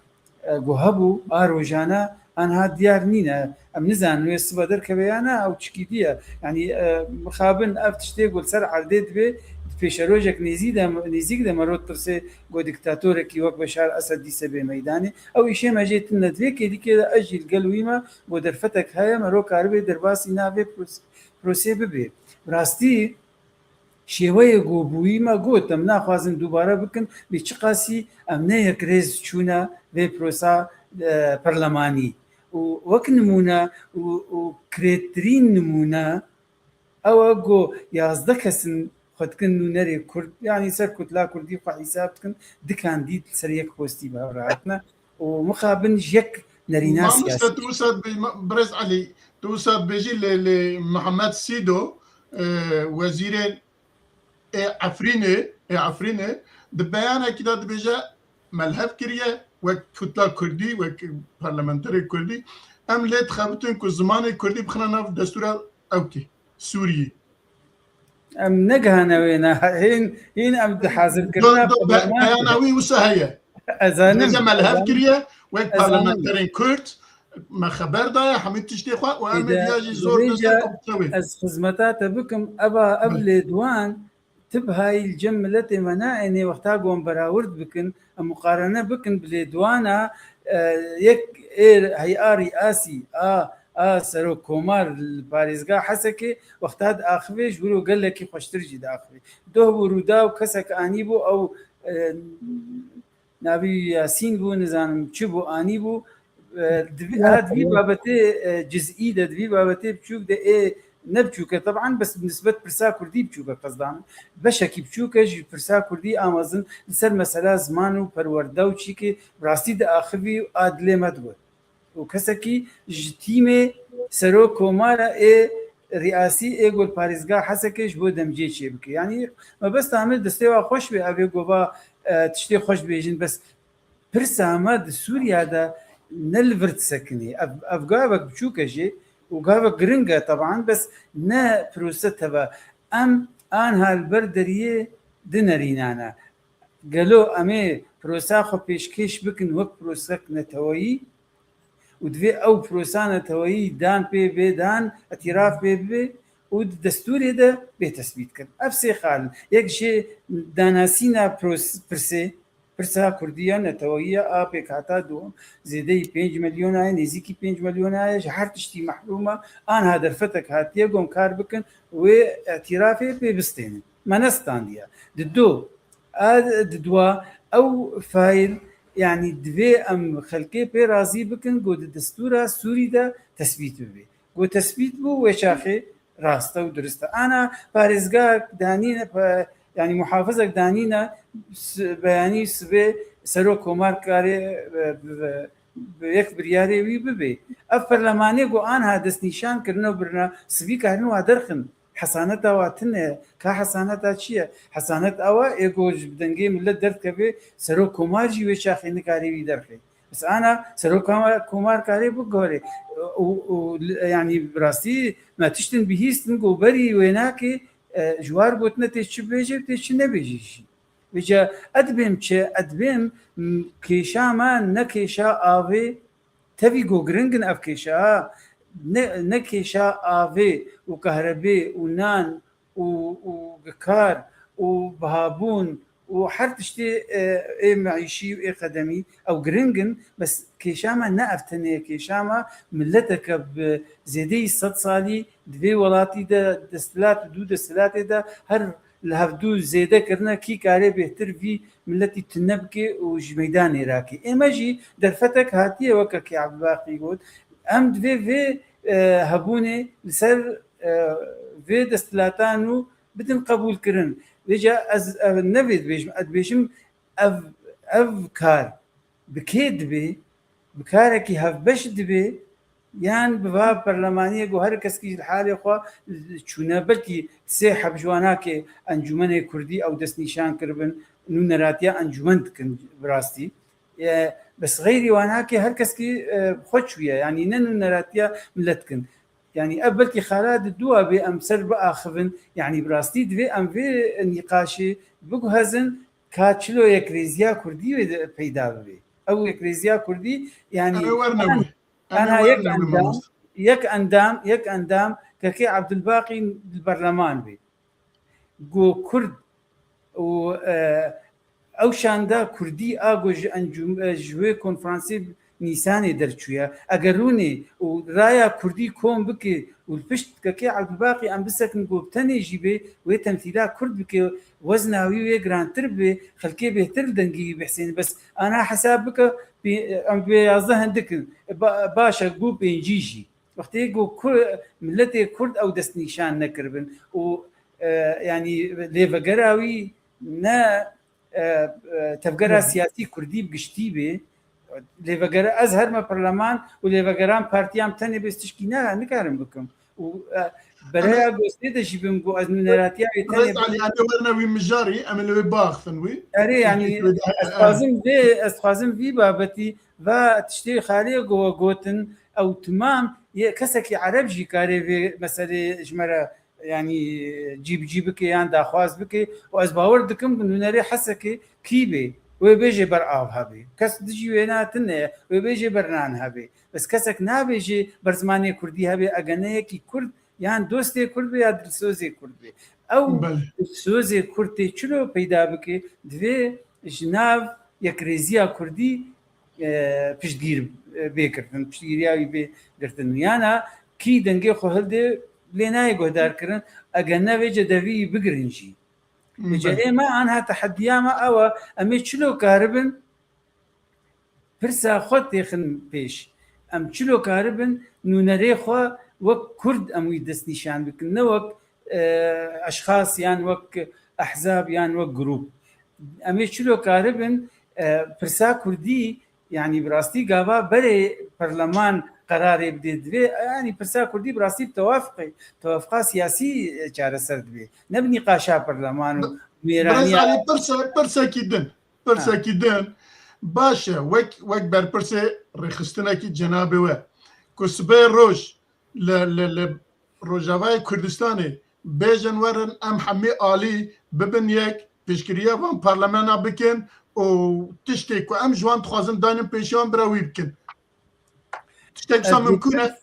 e, ku hebû a rojana, anha diyar nîne. Em nizanin wê sibe derkeve ya na, ew çikî diye. Yanî, e, mixabin ev tiştê ku li ser erdê dibe, di pêşerojek nêzî de, nêzîk de mero tirsê ku diktatorekî wek Beşar Esed dîse bê meydanê. Ew îşê me jê tune. Di vê kêlîkê de ez jî li gel wî me, ku derfetek heye, mero karibe derbasî navê pros-, prosê bibe. Bi rastî şêweyê ku bi wî me got, em naxwazin dubare bikin, bê çiqasî em ne yekrêz çûne vê prosa, e, perlemanî. Û wek nimûne û, û kirêtirîn nimûne, ew e ku yazdeh kes in xwe dikin nûnerê Kurd, yanî ser kutla Kurdî xwe hîsab dikin, du kandîd li ser yek postî bi hev re hatine û mixabin ji yek nerîna siyasî. Mamoste, tu wisa dibê-, ma-, Birêz Elî, tu wisa dibêjî lê, lê Mihemed Sîdo, e, wezîrê ê Efrînê, ê Efrînê, di beyanekî de dibêje, me li hev kiriye, wek kutla Kurdî, wek parlamenterê Kurdî, em lê dixebitin ku zimanê Kurdî bixine nav destûra ewkê, Sûriyê. Em negihane wêne, hîn, hîn em di hazirkirina Do, do, be-, bernameyan beyana wî wisa heye. Ez zanim, Dibêje me li ez hev zanim. kiriye, wek Ez zanim. parlamenterên Kurd, me xeber daye hemî tiştê xwe û em Êde, ê viya jî zor dibêje, dest pê bixin. Ez xizmeta te bikim, eva, ev Belê. lêdwan, tibhayî li cem miletê me naênê, wexta ku em berawird bikin, em muqarene bikin bi lêdwana, e, yek ê hey'a rîasî a, a serokkomar li parêzga Hesekê, wexta diaxivê ji wilo gelekî xweştir jî diaxivê. Doh bû, Rûdaw kesek anîbû, ew, e, navî Yasîn bû, nizanim çi bû, anîbû. E, di vî, Ya, a, di vî ya. babetê, e, cizî de, di vî babetê biçûk de ê ne biçûk e, teban, bes nisbet pirsa Kurdî biçûk e, qezdan. Beşekî biçûk e ji pirsa Kurdî a mezin li ser mesela ziman û perwerde û çîkê bi rastî diaxivî û a dilê me digot. û kesekî ji tîmê serok komara ê riyasî ê ku li parêzgeha Hesekê ji bo demciyê çêbike. Yanî mebesta min destê wa xweş be, ev ê gova, e, tiştê xweş dibêjin, bes pirsa me di Sûriya de ne li vir disekinê. Ev, ev gavek biçûk e jê û gavek giring e teban, bes ne pirose teve. Em anha li ber deriyê di nerînane. Gelo em ê pirosa xwe pêşkêş bikin wek pirosek neteweyî û divê ew pirosa neteweyî dan pê bê dan, îtîraf pê bibe û di destûrê de bê tesbît kirin. Ev sê xal in. Yek jê danasîna pros-, pirsê, pirsa kurdî ya neteweyî ya a pêkhata dû zêdeyî pênc milyona ye, nêzîkî pênc milyona ye, ji her tiştî mehrûm e, anha derfetek hatiye ku em kar bikin wê îtîrafê pê bistênin. Me nestandiye. Di do, a, di dua, ew fayl, yanî divê em xelkê pê razî bikin ku di destûra Sûrî de tesbît bibe. Ku tesbît bû, wê çaxê rast e û dirist e. Ana parêzgahek danîne, pa-, yanî muhafizek danîne, s-, beyanî sibê serok komar karê, e, bi, bi yek biryarê wî bibe. Ev perlemanê ku anha destnîşan kirine û birine, sivî karin wa derxin. Hesaneta wa tune, ka hesaneta çi ye? Hesanet ew e, ê ku ji dengê milet derdikeve, serok komar jî wê çaxê nikare wî derxe. Bes ana serok komar, komar kare bigore. Û, û, yanî bi rastî me tiştin bihîstin ku berî wênakê, e, ji war gotine tê çi bêje, tê çi nebêje jî. Vêca ez dibêm çi? Ez dibêm, m, kêşa me ne kêşa avê, tevî ku giring in ev kêşa, ha, ne, ne kêşa avê û kahrebê û nan û, û kar û bihabûn û her tiştê, e, ê meîşî û ê qedemî ew giring in, bes kêşa me ne ev tenê ye, kêşa me mileteke bi zêdeyî sed salî di vê welatî de desthilat û dû desthilatê de her li hevdû zêde kirine, kî karê bêhtir vî miletî tune bike û ji meydanê rake. Ê me jî derfetek hatiye weke kê Ebdulbaqî got, em divê vê, e, hebûnê li ser, e, vê desthilatan û bidin qebûlkirin. Vêca ez, e, ne vê dibêjim, ez dibêjim ev, ev kar bi kê dibe, bi karekî hevbeş dibe, yan bi va perlemaniyê ku her keskî ji halê xwe çûne, belkî sê heb ji wana kê encûmenê kurdî ew destnîşan kiribin, nûneratiya encûmen dikin bi rastî. E, bes xeyrî wana kê her keskî, e, xwe çûye, yanî ne nûneratiya milet dikin. Yanî ev belkî xala di dûa bê em ser biaxivin, yanî bi rastî divê em vê nîqaşê biguhezin ka çilo yekrêziya kurdî wê de peyda bibe. Ew yekrêziya kurdî, yanî Ew werne an-, wê. Em anha ê yek werne wê endam, mamoste. Yek endam, yek endam Kekê Ebdulbaqî li berleman bê. Ku Kurd û, e, ew şanda kurdî a ku ji encûm-, e, ji wê konferansê Nîsanê derçûye. Eger rûnê û raya kurdî kom bike û li pişt Kekê Ebdulbaqî em bisekin ku bi tenê jî bê wê temsîla kurd bike, wezna wî wê girantir bê, xelkê bêhtir li dengê wî bihsênin. Bes ana hesab bike, pê-, em pê yazdeh hindik in. Ba-, baş e, ku pêncî jî. Wextê ku Kur-, miletê kurd ew destnîşan nekiribin û, e, yanî lêvegera wî ne, e, e, tevgera Hı. siyasî kurdî bi giştî bê. Lêvegera ez herme perleman û lêvegeran partiyan tenê bê tişkî ne, nikarim bikim. Û, e, bereya Ama gostê de jî bim ku ez nûneratiya wê tenê Rêz Alî, em ê werine wî mijarî, em ê li wê biaxifin wî. Erê, yanî, Wê de- ez dixwazim vê, ez dixwazim vî babetî va tiştê xalê go-, gotin, ew timam, yê kesekî ereb jî karê vê meselê ji me re, yanî, cî bi cî bike yan daxwaz bike û ez bawer dikim ku nûnerê Hesekê kî bê, wê bêjê ber av hebe. Kes dijî wê ne tune ye, wê bêjê ber nan hebe. Bes kesek nabêjê ber zimanê kurdî hebe, ege ne yekî kurd yan dostê kurd be ya dilsozê kurd be. Ew Belê. dilsozê kurd tê çilo peyda bike, divê ji nav yekrêziya kurdî, e, piştgîr, e, bê girtin, piştgiriya wî bê girtin. Yana kî dengê xwe hilde lê nayê guhdarkirin, ege ne vê cedevî bigirin jî. Vêca Belê. ê me anha tehediya me ew e, em ê çilo karibin pirsa xwe têxin pêş. Em çilo karibin nûnerê xwe wek kurd em wî destnîşan bikin, ne wek, e, eşxas yan wek ehzab yan wek grûp. Em ê çilo karibin, e, pirsa kurdî, yanî bi rastî gava berê perleman qerarê bidê divê, yanî pirsa kurdî bi rastî bi tewafqê, tewafqa siyasî, e, çareser dibe. Ne bi nîqaşa perleman û Bi-, mêraniya Birêz Alî, pirse-, pirsekî din. Pirsek Ha. din. Baş e, wek, wek berpirsê rêxistinekî cenabê we, ku sibê roj li, li, li Rojavayê Kurdistanê bêjin werin em hemî alî bibin yek, piştgiriya van parlamena bikin û tiştê ku em ji wan dixwazin daynin pêşiya wan bira wî bikin. Tiştek wisa Ez mimkûn e?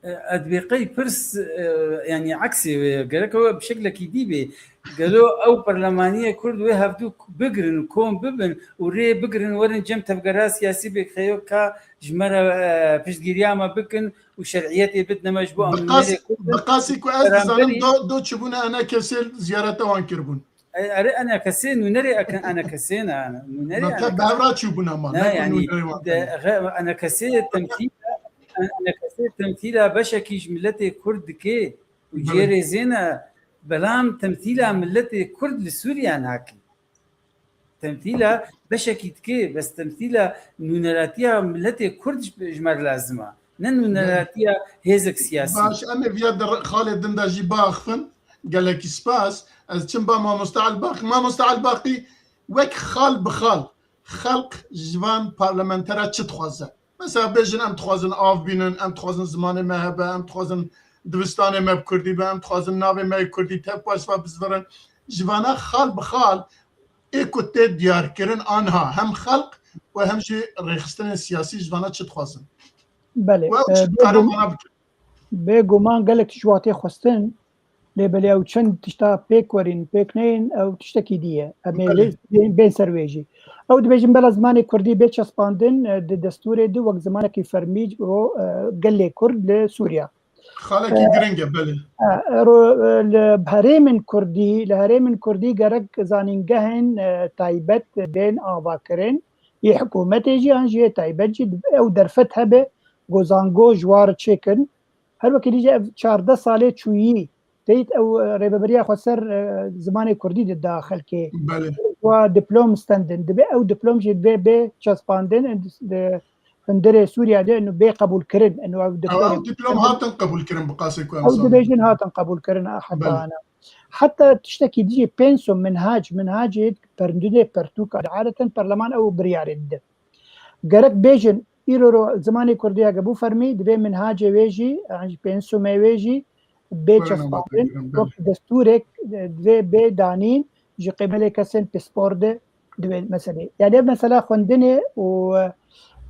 E, ez dibê qey pirs, e, yanî eksê wê ye. Gerek ew bi şeklekî dî bê. Gelo ew perlemaniyê kurd wê hevdû bigirin û kom bibin û rê bigirin werin cem tevgera siyasî bê xeyo ka ji me re, e, piştgiriya me bikin û şer'iyetê bidine me ji bo Bi qas-, eminiyetê kurd. Bi qasî ku ez dizanim Beramberî do, do çûbûna enekesê ziyareta wan kiribûn. E, erê enekesê, nûnerê eke-, enekesê ne, nûnerê Ma te enekesê. Bevra çûbûna ma, Ne, ne ku yanî, nûnerê wan de, tê. Xe-, enekesê temsîla, enekesê temsîla beşekî ji miletê kurd dike û Belê. cê rêzê ne, belam temsîla miletê kurd li Sûriye nake. Temsîla beşekî dike, bes temsîla nûneratiya miletê kurd ji, ji me re lazim e. Ne Belê. nûneratiya hêzek siyasî. Baş, em ê viya di re-, xalê din de jî biaxifin. Gelekî spas. Ez çim ba Mamoste Elbaqî. Mamoste Elbaqî, wek xal bi xal, xelq ji van parlamentera çi dixwaze? Mesela bêjin, em dixwazin av bînin, em dixwazin zimanê me hebe, em dixwazin dibistanê me bi kurdî be, em dixwazin navê me yê kurdî tev paşva bizvirin. Ji vana xal bi xal ê ku tê diyarkirin anha hem xelq û hem jî rêxistinên siyasî ji vana çi dixwazin? Belê, Û ew e, çi dikare bêgum-, vana bikin? Bêguman gelek tişt wa tê xwestin. Lê belê ew çend tişta pêk werîn, pêk neyên, ew tiştekî dî ye. Em ê Belê. lê bên, bên ser wê jî. Ew dibêjin bela zimanê kurdî bê çespandin, e, di destûrê de wek zimanekî fermî ji bo, e, gelê kurd li Sûriya. Xalekî E, giring e, belê. E, ro-, e, li herêmên kurdî, li herêmên kurdî gerek zanîngehên, e, taybet bên avakirin. Yê hikûmetê jî an jî yê taybet jî ew derfet hebe, go zango ji war çêkin. Her wekî dî jî ev çardeh salê çûyî teyît ew, e, rêveberiya xweser, e, zimanê kurdî dida xelkê. Belê. Wa diplom stendin. Dibe ew diplom jî bê, bê çespandin, e, di hundirê Sûriya de, inu bê qebûlkirin. Inu ew Ew, diplom ew diplom hatin qebûlkirin bi qasê ku em ew zanin. Dibêjin hatin qebûlkirin, a, heta Belê. ana. Heta tiştekî dijî pensum, minhac, minhacê perndudê pertûka de. Adeten perleman ew biryarê dide. Gerek bêjin, îro ro zimanê kurdî heke bû fermî, divê minhacê wê jî, yan jî pensumê wê jî bê Were çespandin, navbeygirin, belê. Wek destûrek, e, divê bê danîn ji qêbelê kesên pispor de divê meselê. Yani ev mesela xwendinê û,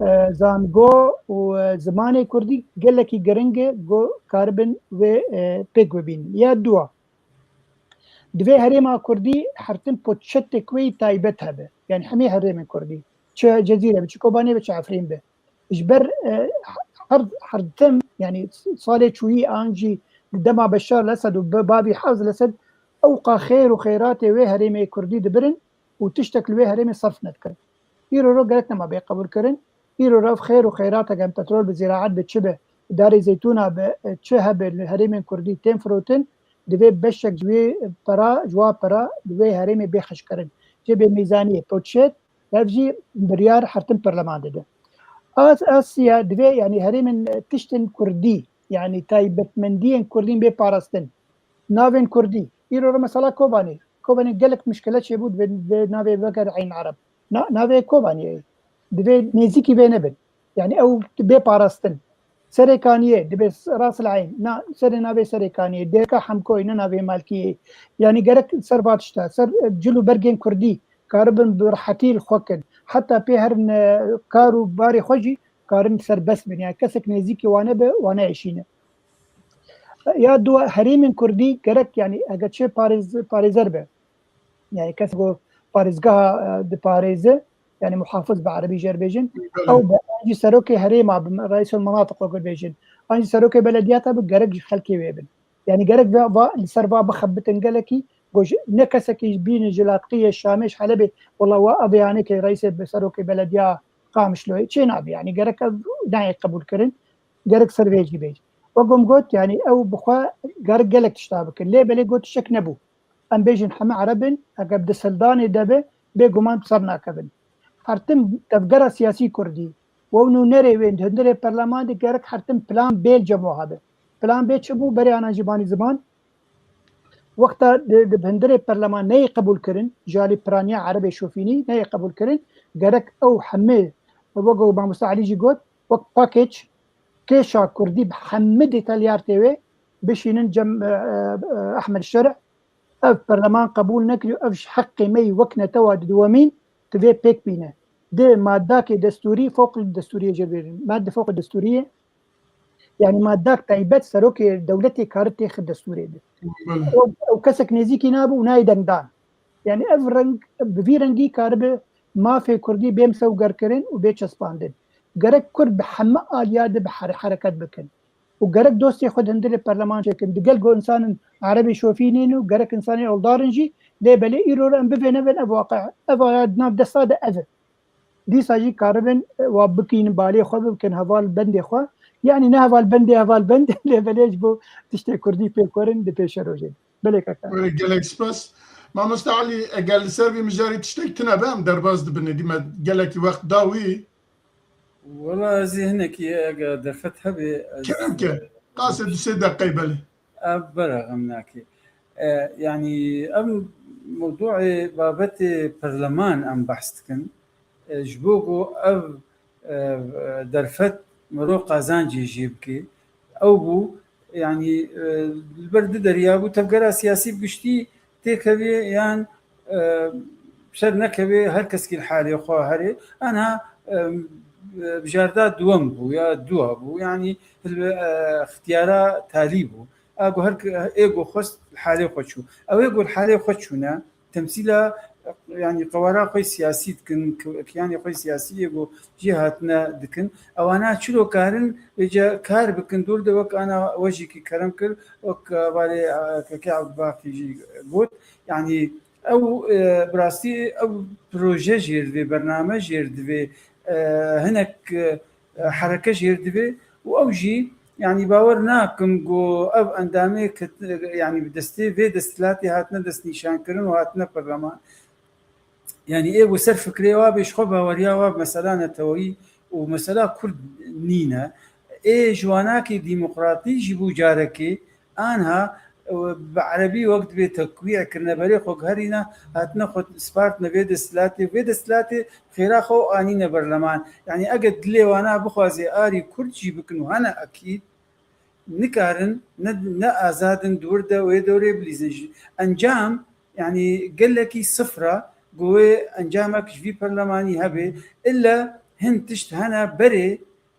e, zango û, e, zimanê kurdî gelekî giring e, go karibin wê, e, pêk bibînin. Ya dua, Divê herêma kurdî hertin poçetek wê yî taybet hebe. Yani hemî herêmên kurdî. Çi Cezîre be, çi Kobanê be, çi Efrîn be. Ji ber, e, her, hertim, yani salê çûyî an jî di dema Beşar Lesed û bi-, bavî Hafz Lesed ewqa xêr û xêratê wê herêmê kurdî dibirin û tiştek li wê herêmê serf nedikirin. Îro ro gerek nema bê qebûlkirin. Îro rev xêr û xeyrat heke em petrol bi ziraet bi çi bi, darê zeytûna bi, çi hebe li herêmên kurdî tên firotin, divê beşek ji wê pera, ji wa pera li wê herêmê bê xişkirin. Cêbê mîzaniyê poçet, ev jî biryar hertin perleman dide. As, Asya divê, yani herêmên tiştên kurdî, yani taybetmendiyên kurdîn bê parastin. Navên kurdî. Îro re mesela Kobanê. Kobanê gelek mişkile çêbû, divê, divê navê veger Eyn Ereb. Na, navê Kobaniyê ye. Divê nêzîkî vê nebin. Yani ew bê parastin. Serê Kaniyê, divê Ras El Eyn. Na, serê navê Serê Kaniyê. Dêrka Hemkoyê, ne navê Malkiyê. Yani gerek ser va tişta, ser, e, cil û bergên kurdî karibin bi rehetî li xwe kin. Heta pê herin, e, kar û barê xwe jî karin serbest bin. Yani kesek nêzîkî wane be, wane eşîne. Ya dua herêmên kurdî gerek, yani eger çi parêz-, parêzer be. Yani kes ku parêzgeha, e, diparêze, yani muhafiz bi erebî jê re bêjin, Belê. ew be, an jî serokê herêma bi, reîsul menatiq wekir bêjin. An jî serokê belediyata bi gerek ji xelkê wê bin. Yani gerek va, va, li ser va bixebitin gelekî, ku ji, ne kesekî ji bînin ji Latqiyê, Şamê, ji Helebê, wela wa ev yanê ke reîsê bi serokê belediya Qamişloyê çê nabe. Yani gerek ev nayê qebûl kirin. Gerek ser vê jî bêjin. Wek hûn got, yani ew bi xwe gerek gelek tişta bikin. Lê belê got tiştek nebû. Em bêjin heme Ereb in, eger bi desthilanê de be, bêguman bi ser nakevin. Hertim tevgera siyasî kurdî, wew nûnerê wê di hundirê perleman de gerek hertim plan B cem wiha be. Plan B çi bû? Berê ana jî banî ziman, wexta di, di hundirê perleman neyê qebûl kirin, ji alî piraniya Erebê şofînî neyê qebûl kirin, gerek ew hemî, wek ku Mamoste Elî jî got, wek package, kêşa kurdî bi hemî detalyartê wê bişînin cem, e, e, e, Ehmed Şerî, ev perleman qebûl nekiriyo, ev ji heqê me yî wek netewa di dewemîn divê pêk bîne. Di madakê destûrî, fewq li destûriyê jê bêjin. Madde fewq destûriyê, yani madak taybet serokê dewletê kari têxi destûrê de. Belê. Ew, ew kesek nêzîkî nabe û nayê dengdan. Yani ev reng, bi vî rengî karibe mafê kurdî bê misewgerkirin û bê çespandin. Gerek kurd bi heme aliya de bi here-, hereket bikin. Û gerek dostê xwe di hundirê perleman çêkin. Digel ku insanin erebê şofînîn û gerek insanê oldar in jî, lê belê îro re em bivênevin ev waqe. Ev aya di nav desta de ev e. Dîsa jî karibin, e, wa bikînin balê xwe, bikin heval bendê xwe. Yani ne heval bendê, heval bend, lê belê ji bo tiştê kurdî pêk werin di pêşerojê. Belê kaka. Were gelek spas. Mamoste Elî, eger li ser vî mijarî tiştek tune be, em derbas dibin. Dîme gelekî wext da wî. Wela ez ê hinekî, eger derfet hebe, ez Kerem ke. Qasê du sê deqey belê. Ev bera xem nake. E, yani ev mewduê babetê perleman em behs dikin. E, ji bo ku ev, e, derfet mero qazancê jê bike. Ew bû, yani, e, li ber du deriya bû, tevgera siyasî bi giştî têkevê yan, e, ser nekevê, her kesekî li halê xwe herê. Anha, e, e, bijarda duwem bû ya dua bû, yani, e, ixtiyara talî bû. A ku her ki-, ê ku xwest li halê xwe çû. Ew ê ku li halê xwe çûne, temsîla, yanî qewara xwe siyasî dikin, ki-, kiyanê xwe siyasî ê ku jê hatine dikin. Ewana çilo karin vêce kar bikin, dûr de wek ana wejîkî kerem kir, wek, e, valê, e, Kekê Ebdibaqî jî got. Yanî ew, e, bi rastî ew proje jêr divê, bername jêr divê, e, hinek, e, hereke jêr divê û ew jî, yanî bawer nakim ku ev endamê ket-, yanî bi destê vê desthilatê hatine destnîşankirin û hatine perleman. Yanî ê ku ser fikrê wa bê, ji xwe baweriya wa bi mesela neteweyî û mesela Kurd nîne. Ê ji wanakê demokratî jî bû carekê, anha, e, bi erebî wek dibê tekwî kirine, berê xwe guherîne, hatine xwe spartine vê desthilatê, vê desthilatê xêra xwe anîne berleman. Yanî eger dilê wana bixwazê arî Kurd jî bikin û hene ekîd, nikarin, ne, ne azad in di wir de wê dorê bilîzin. Ji encam, yanî gelekî sifra, ku wê encamek ji vî perlemanî hebe, illa hin tişt hene berê,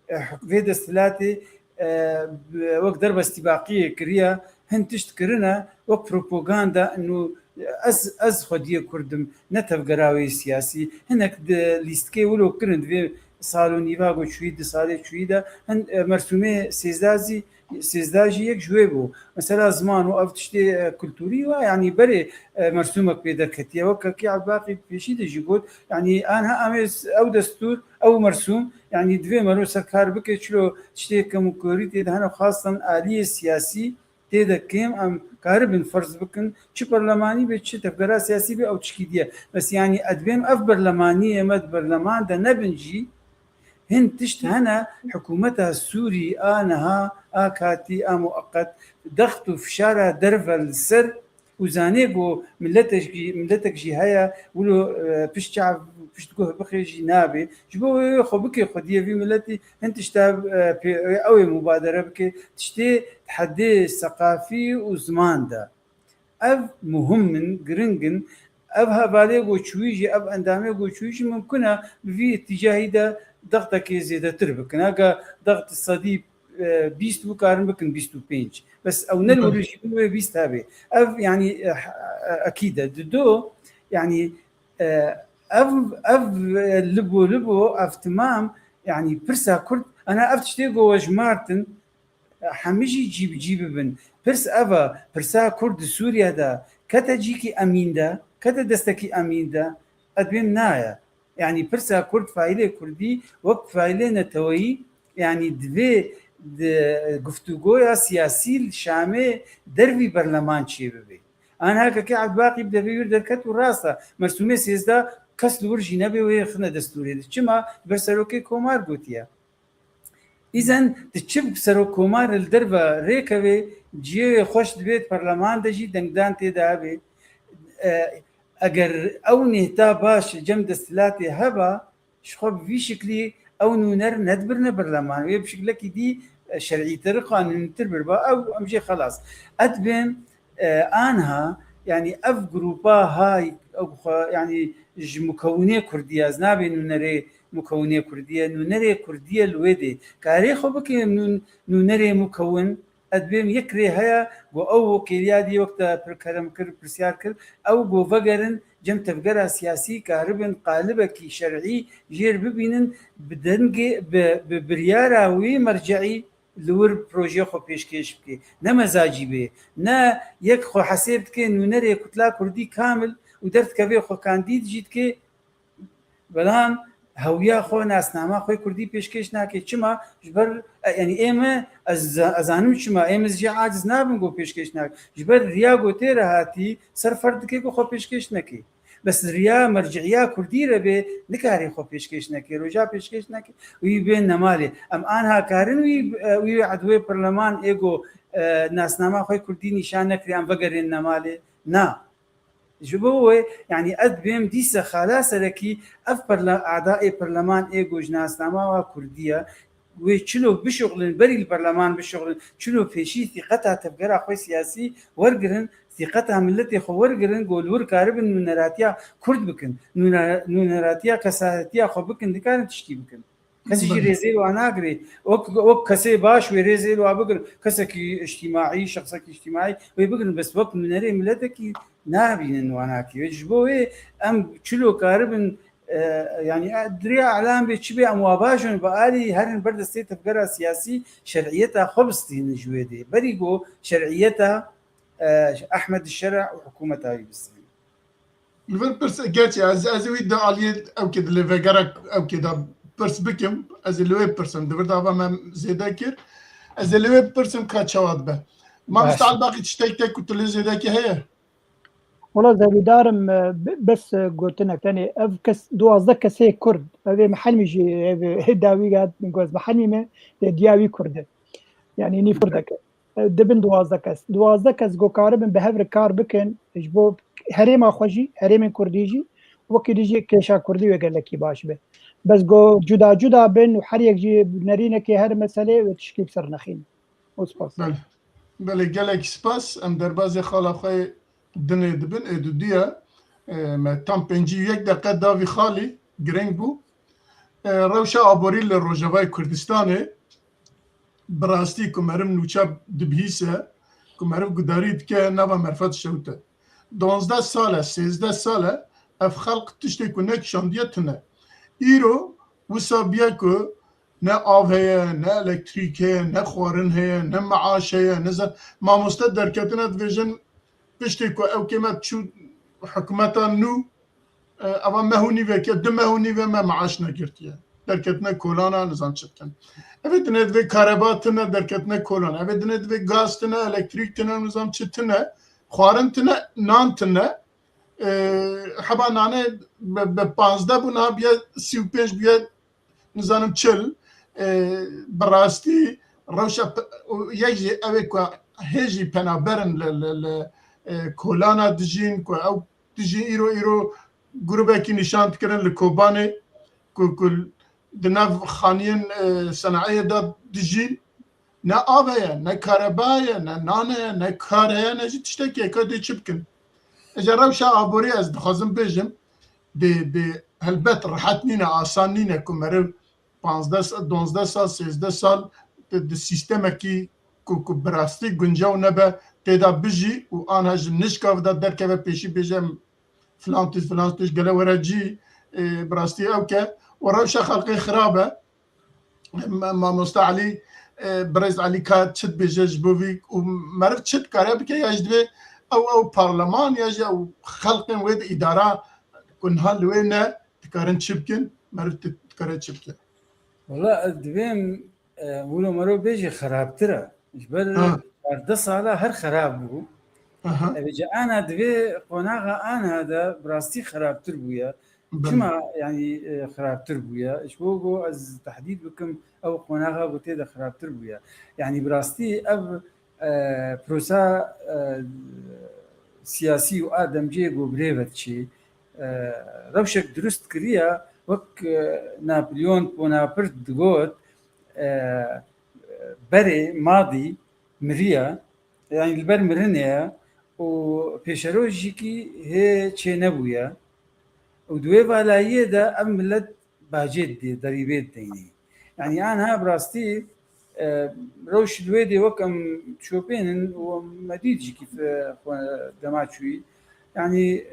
e, vê desthilatê, e, wek derbestîbaqiyê kiriye, hin tişt kirine wek propaganda, û ez, ez xwediyê Kurd im, ne tevgera wê siyasî. Hinek di lîstikê wilo kirin, di vê sal û nîva ku çûyî, di salê çûyî de, hin, e, mersûmê sêzda zî, sêzda jî yek ji wê bû. Mesela ziman û ev tiştê, e, kulturî wa, yanî berê, e, mersûmek pê derketiye. Wek Kekê Ebdibaqî pêşî de jî got, yanî anha em ê s-, ew destûr, ew mersûm, yanî divê mero ser kar bike, çilo tiştê kemûkorî tê de hene, xwestin aliyê siyasî tê de kêm, em karibin ferz bikin, çi perlemanî be, çi tevgera siyasî be, ew tişkî diye. Bes yanî edbêm ev berlemaniyê me di berleman de nebin jî, hin tişt hene, hikûmeta Sûrî a niha, a katî, a mueqet, dext û fişara derve li ser û zanê ku miletek jî, miletek jî heye, wilo, e, pişt çav, pişt guh bixê jî nabe. Ji bo wê xwe bike xwediyê vî miletî, hin tişta, e, pê, ew ê mubadere bike, tiştê hedê seqafî û ziman de. Ev muhim in, giring in. Ev hevalê ku çûyî jî, ev endamê ku çûyî jî mimkun e bi vî îtîcahî de dextekê zêdetir bikin. Heke dext sedî, e, bîst bikarin bikin bîst û pênc. Bes ew ne li wir jî wê bîst hebe. Ev, yanî, e, e, ekîd e. Dido, yanî, e, ev, ev, e, libo, libo, ev timam, yanî pirsa Kurd, ana ev tiştê ku we jimartin, hemî jî cî bi cî bibin. Pirs ev e, pirsa Kurd di Sûriye de kete cîkî emîn de, kete destekî emîn de, edbêm naye. Yanî pirsa Kurd, faîlê Kurdî wek faîlê neteweyî, yanî divê di guftûgoya siyasî li Şamê dervî berleman çêbibe. Anha Kekê Ebdibaqî bi devê wir derket û rast e. Mersûmê sêzdeh kes li wir jî nebe wê xine destûrê de. Çima? Ber serokê komar gotiye. Îzen tu çi serokkomar li derve rêkeve, ciyê wê xweş dibê, di perleman de jî dengdan tê de hebe. E, eger ew nêhta baş cem desthilatê heba, ji xwe bi vî şiklî ew nûner nedibirine berleman. Wê bi şiklekî dî, e, şerîtir, qanûnîtir birba, ew em jê xelas. Edbên, e, anha, yanî ev grûpa hay, ew xwe, yanî ji mukewinê Kurdî, ez nabê nûnerê mukewinê Kurdî ye, nûnerê Kurdî ye li wê dê. Karê xwe bike nûn-, nûnerê mukewin, edbêm yek rê heye, ku ew wekêliya dî wek te pir kerem kir, pirsyar kir, ew ku vegerin cem tevgera siyasî, karibin qalibekî şer'î jêr bibînin, bi dengê, bi, bi biryara wî merce'î li wir projeyê xwe pêşkêş bike. Ne mezacî bê, ne yek xwe hesêb dike nûnerê Kutla Kurdî kamil û derdikeve xwe kandîd jî dike, belam hewiya xwe, nasnama xwe kurdî pêşkêş nake. Çima? Ji ber, e, yanî ê me, ez, ez zanim çima, ê me ji aciz nabin ku pêşkêş nake. Ji ber riya ku tê re hatî, ser ferd dike ku xwe pêşkêş neke. Bes riya merciya kurdî re bê, nikarê xwe pêşkêş neke, roja pêşkêş neke, wî bên nemalê. Em anha karin wî, e, wî edwê perleman ê ku, e, nasnama xwe kurdî nîşan nekiriye, em vegerên nemalê? Na. Ji bo wê, yanî ez dibêm dîsa xala serekî ev perla-, adaê perleman ê ku ji nasnama wa kurdî ye, wê çilo bişuxulin, berî li perleman bişuxulin, çilo pêşî sîqeta tevgera xwe siyasî wergirin, sîqeta miletê xwe wergirin, ku li wir karibin nûneratiya kurd bikin, nûne-, nûneratiya kesayetiya xwe bikin, dikarin tiştî bikin. Kesî jî Belê. rêzê wa nagirê. Wek, wek kesê baş wê rêzê wa bigirin. Kesekî îctîmaî, şexsekî îctîmaî wê bigirin. Bes wek nûnerê miletekî nabînin wa nakê. Ji bo wê em çilo karibin, e, yanî, e, di rêya îlam bê çi bê em wa bajin bi alî herin ber destê tevgera siyasî şer'iyeta xwe bistînin ji wê dê. Berî ku şer'iyeta, e, Ehmed Şera û hikûmeta wî bistînin. Li vir pirs, gerçi ez, ez wî di aliyê ewkê di lêvegera ewkê de pirs bikim, ez ê li wê bipirsim. Di vir de ava me zêde kir. Ez ê li wê bipirsim ka çawa dibe. Mamoste Elbaqî, tiştek te ku tu lê zêdekî heye? Wala zevîdarim, e, be-, bes, e, gotinek. Tenê ev kes, duwazdeh kesê Kurd. Ev ê mihelmî jî, ev ê dawî gat, goz mihelmî me, de diya wî Kurd e. Yani nîv Kurdek e. E, dibin duwazdeh kes. Duwazdeh kes go karibin bi hev re kar bikin, ji bo herêma xwe jî, herêmên Kurdî jî, wekî dî jî kêşa Kurdî wê gelekî baş be. Bes go cuda cuda bin û her yek jî nerînekê her meselê wê tişkî bi ser nexîn. Û spas. Belê. Belê, gelek spas. Em derbazê xala xwe dinê dibin, ê dudiya, e, me tam pêncî û yek deqe davî xalî, girêng bû. E, rewşa aborî li Rojavayê Kurdistanê, bi rastî ku meriv nûça dibihîse, ku meriv gudarî dike, nava merfa dişewite. Donzdeh sal e, sêzdeh sal e, ev xelq tiştê ku nekişandiye tune. Îro wisa biye ku ne av heye, ne elektrîk heye, ne xwarin heye, ne meaş heye, ne ze-, mamoste derketine dibêjin, piştê ku ew kême çû hikûmeta nû, e, eva meh û nîveke, du meh û nîve me meaş negirtiye. Derketine kolana, nizam çi dikin. Evê dinê divê kareba tine, derketine kolana. Evê dinê divê gaz tine, elektrîk tine, nizam çi tine. Xwarin tine, nan tine. E, heba nanê bi, bi panzdeh bû, niha biye sî û pênc, biye nizanim çil. E, bi rastî rewşa pe-, û yek jî ew ê ku hê jî penaberin li, li, li, e, kolana dijîn, ku ew dijîn îro, îro grûbekî nîşan dikirin li Kobanê, ku, ku di nav xaniyên, e, senayê de dijîn. Ne av heye, ne kareba ye, ne nan heye, ne kar heye, ne jî tiştekî ye. Ka dê çi bikin? Ji rewşa aborî ez dixwazim bêjim, dê, dê helbet rehet nîne, asan nîne ku meriv panzdeh sa-, donzdeh sal, sêzdeh sal di, di sîstemekî ku, ku bi rastî guncaw nebe tê de bijî û anha ji nişka ve de derkeve pêşî bêje em filan tişt, filan tişt gele were cî, e, bi rastî ew ke û rewşa xelkê xirab e. Ma-, Mamoste Elî, e, birêz Elî ka çi dibêje ji bo vî û meriv çi dikare bike ya jî divê ew, ew parleman ya jî ew xelkên wê di îdara ku niha li wê ne dikarin çi bikin, meriv di-, dikare çi bike? Wala ez divêm, e, wilo meriv bêjî xerabtir e. Ji ber Ha. çardeh sala her xerab bû. Aha. Ev ji ana divê qonaxa ana de bi rastî xerabtir bûye. Belê. Çima, yanî, e, xirabtir bûye? Ji bo ku ez tehdîd bikim, ew qonaxa ku tê de xirabtir bûye. Yanî bi rastî ev, e, prosa, e, siyasî û a demcê ku bi rê ve diçê, e, rewşek dirust kiriye, wek, e, Napolyon Bonaparte digot, e, berê, madî, miriye, yanî li ber mirinê ye û pêşerojîkî hê çênebûye û di wê valayiyê de ev milet bacê didê, derîbê dideynê. Yanî anha bi rastî, e, rewş li wê dê wek em dişopênin û me dît jî kî fe-, xwe dema çûyî. Yanî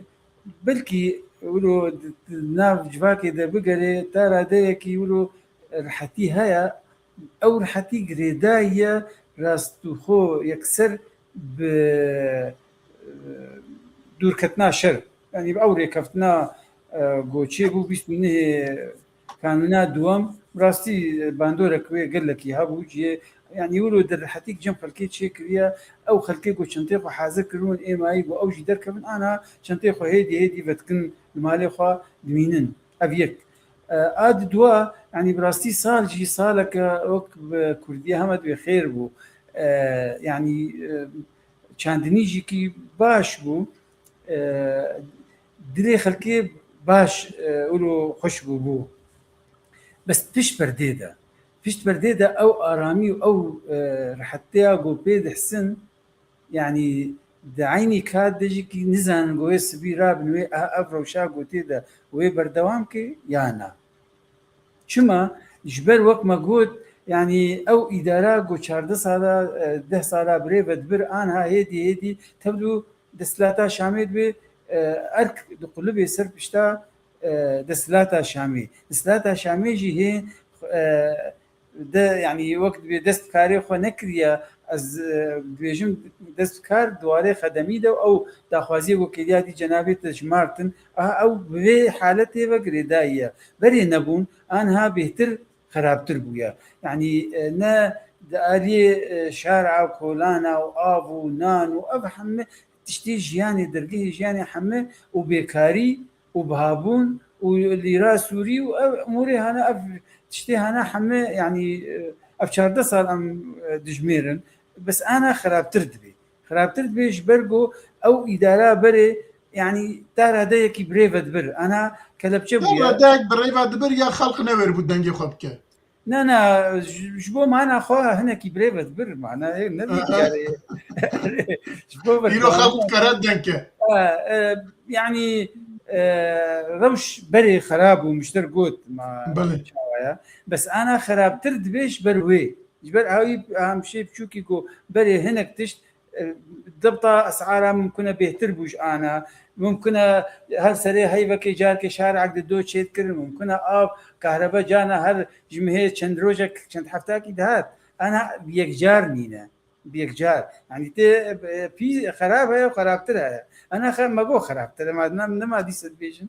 belkî wilo di, di nav civakê de bigerê ta radeyekî wilo rehetî heye, ew rehetî girêdayî ye rastûxo yekser bi, e, dûrketina şer. Yanî bi ew rêkeftina, e, ku çêbû bîst û nehê Kanûna duwem, bi rastî bandorek wê gelekî hebû, cihê, yanî wilo di rehetî cem xelkê çêkiriye, ew xelkê ku çentê xwe hazir kiribûn ê mayî ku ew jî derkevin, ana çentê xwe hêdî hêdî vedikin li malê xwe dimînin. Ev yek. E, a di dua, yanî bi rastî sal jî saleke wek bi kurdiyê heme divê xêr bû. E, yanî, e, çandinî jî kî baş bû. E, dilê xelkê baş, e, wilo xweş bû bû. Bes pişt perdê de, pişt perdê de ew aramî û ew, e, rehetiya ku pê dihsin, yanî di eynî kat de jî kî nizanin ku wê sibî rabin wê, a, ev rewşa ku tê de wê berdewam ke ya na. Çima? Ji ber wek me got, yanî ew îdara ku çardeh sala, e, deh sala birê vedibir, anha hêdî hêdî tevlû desthilata Şamê dibe, e, erk diqulibê ser pişta, e, desthilata Şamê. Desthilata Şamê jî hê, e, de, yanî wek dibê dest bi karê xwe nekiriye, ez, e, dibêjim dest bi kar di warê xedemî de ew daxwaziyê ku kêliya dî cenabê te ji mar tin, aha ew bi vê haletê ve girêdayî ye. Berê nebûn, anha bêhtir xerabtir bûye. Yanî, e, ne di aliyê, e, şara û kolana û av û nan û ev heme tiştê jiyanê, dergehê jiyanê heme û bêkarî û bihabûn û lîra sûrî û ev umûrê hane, ev tiştê hane heme, yanî, e, ev çardeh sal em, e, dijmêrin. Bes ana xerabtir dibê. Xerabtir dibê ji ber ku ew îdara berê, yanî ta radeyekî bi rê ve dibir. Ana kelepçe bûye. Ya radeyek bi rê ve dibir ya xelq newêr bû dengê xwe bike. Na, na, ji, ji bo mana xwe hinekî bi rê ve dibir. Mana, e, ne dî Aha. diyarê. Ji bo ve Îro xelq dikare deng ke. Ha, e, yanî, e, rewş berê xerab û mişter got ma Belê. çawa ya. Bes ana xerabtir dibê ji ber wê. Ji ber awî hamşê biçûkî ku berê hinek tişt, e, dibta esara mumkun e bêhtir bû ji ana. Mumkun e her serê heyvekê carkê şareek di do çêdikirin. Mumkun e av, kahrebe carna her ji mihê çend rojek, çend heftakî dihat. Ana bi yekcar nîne. Bi yekcar. Yanî tê, e, pî xerab heye û xerabtir heye. Ana xe-, me got xerabtir e, ma nema, nema dîse dibêjin.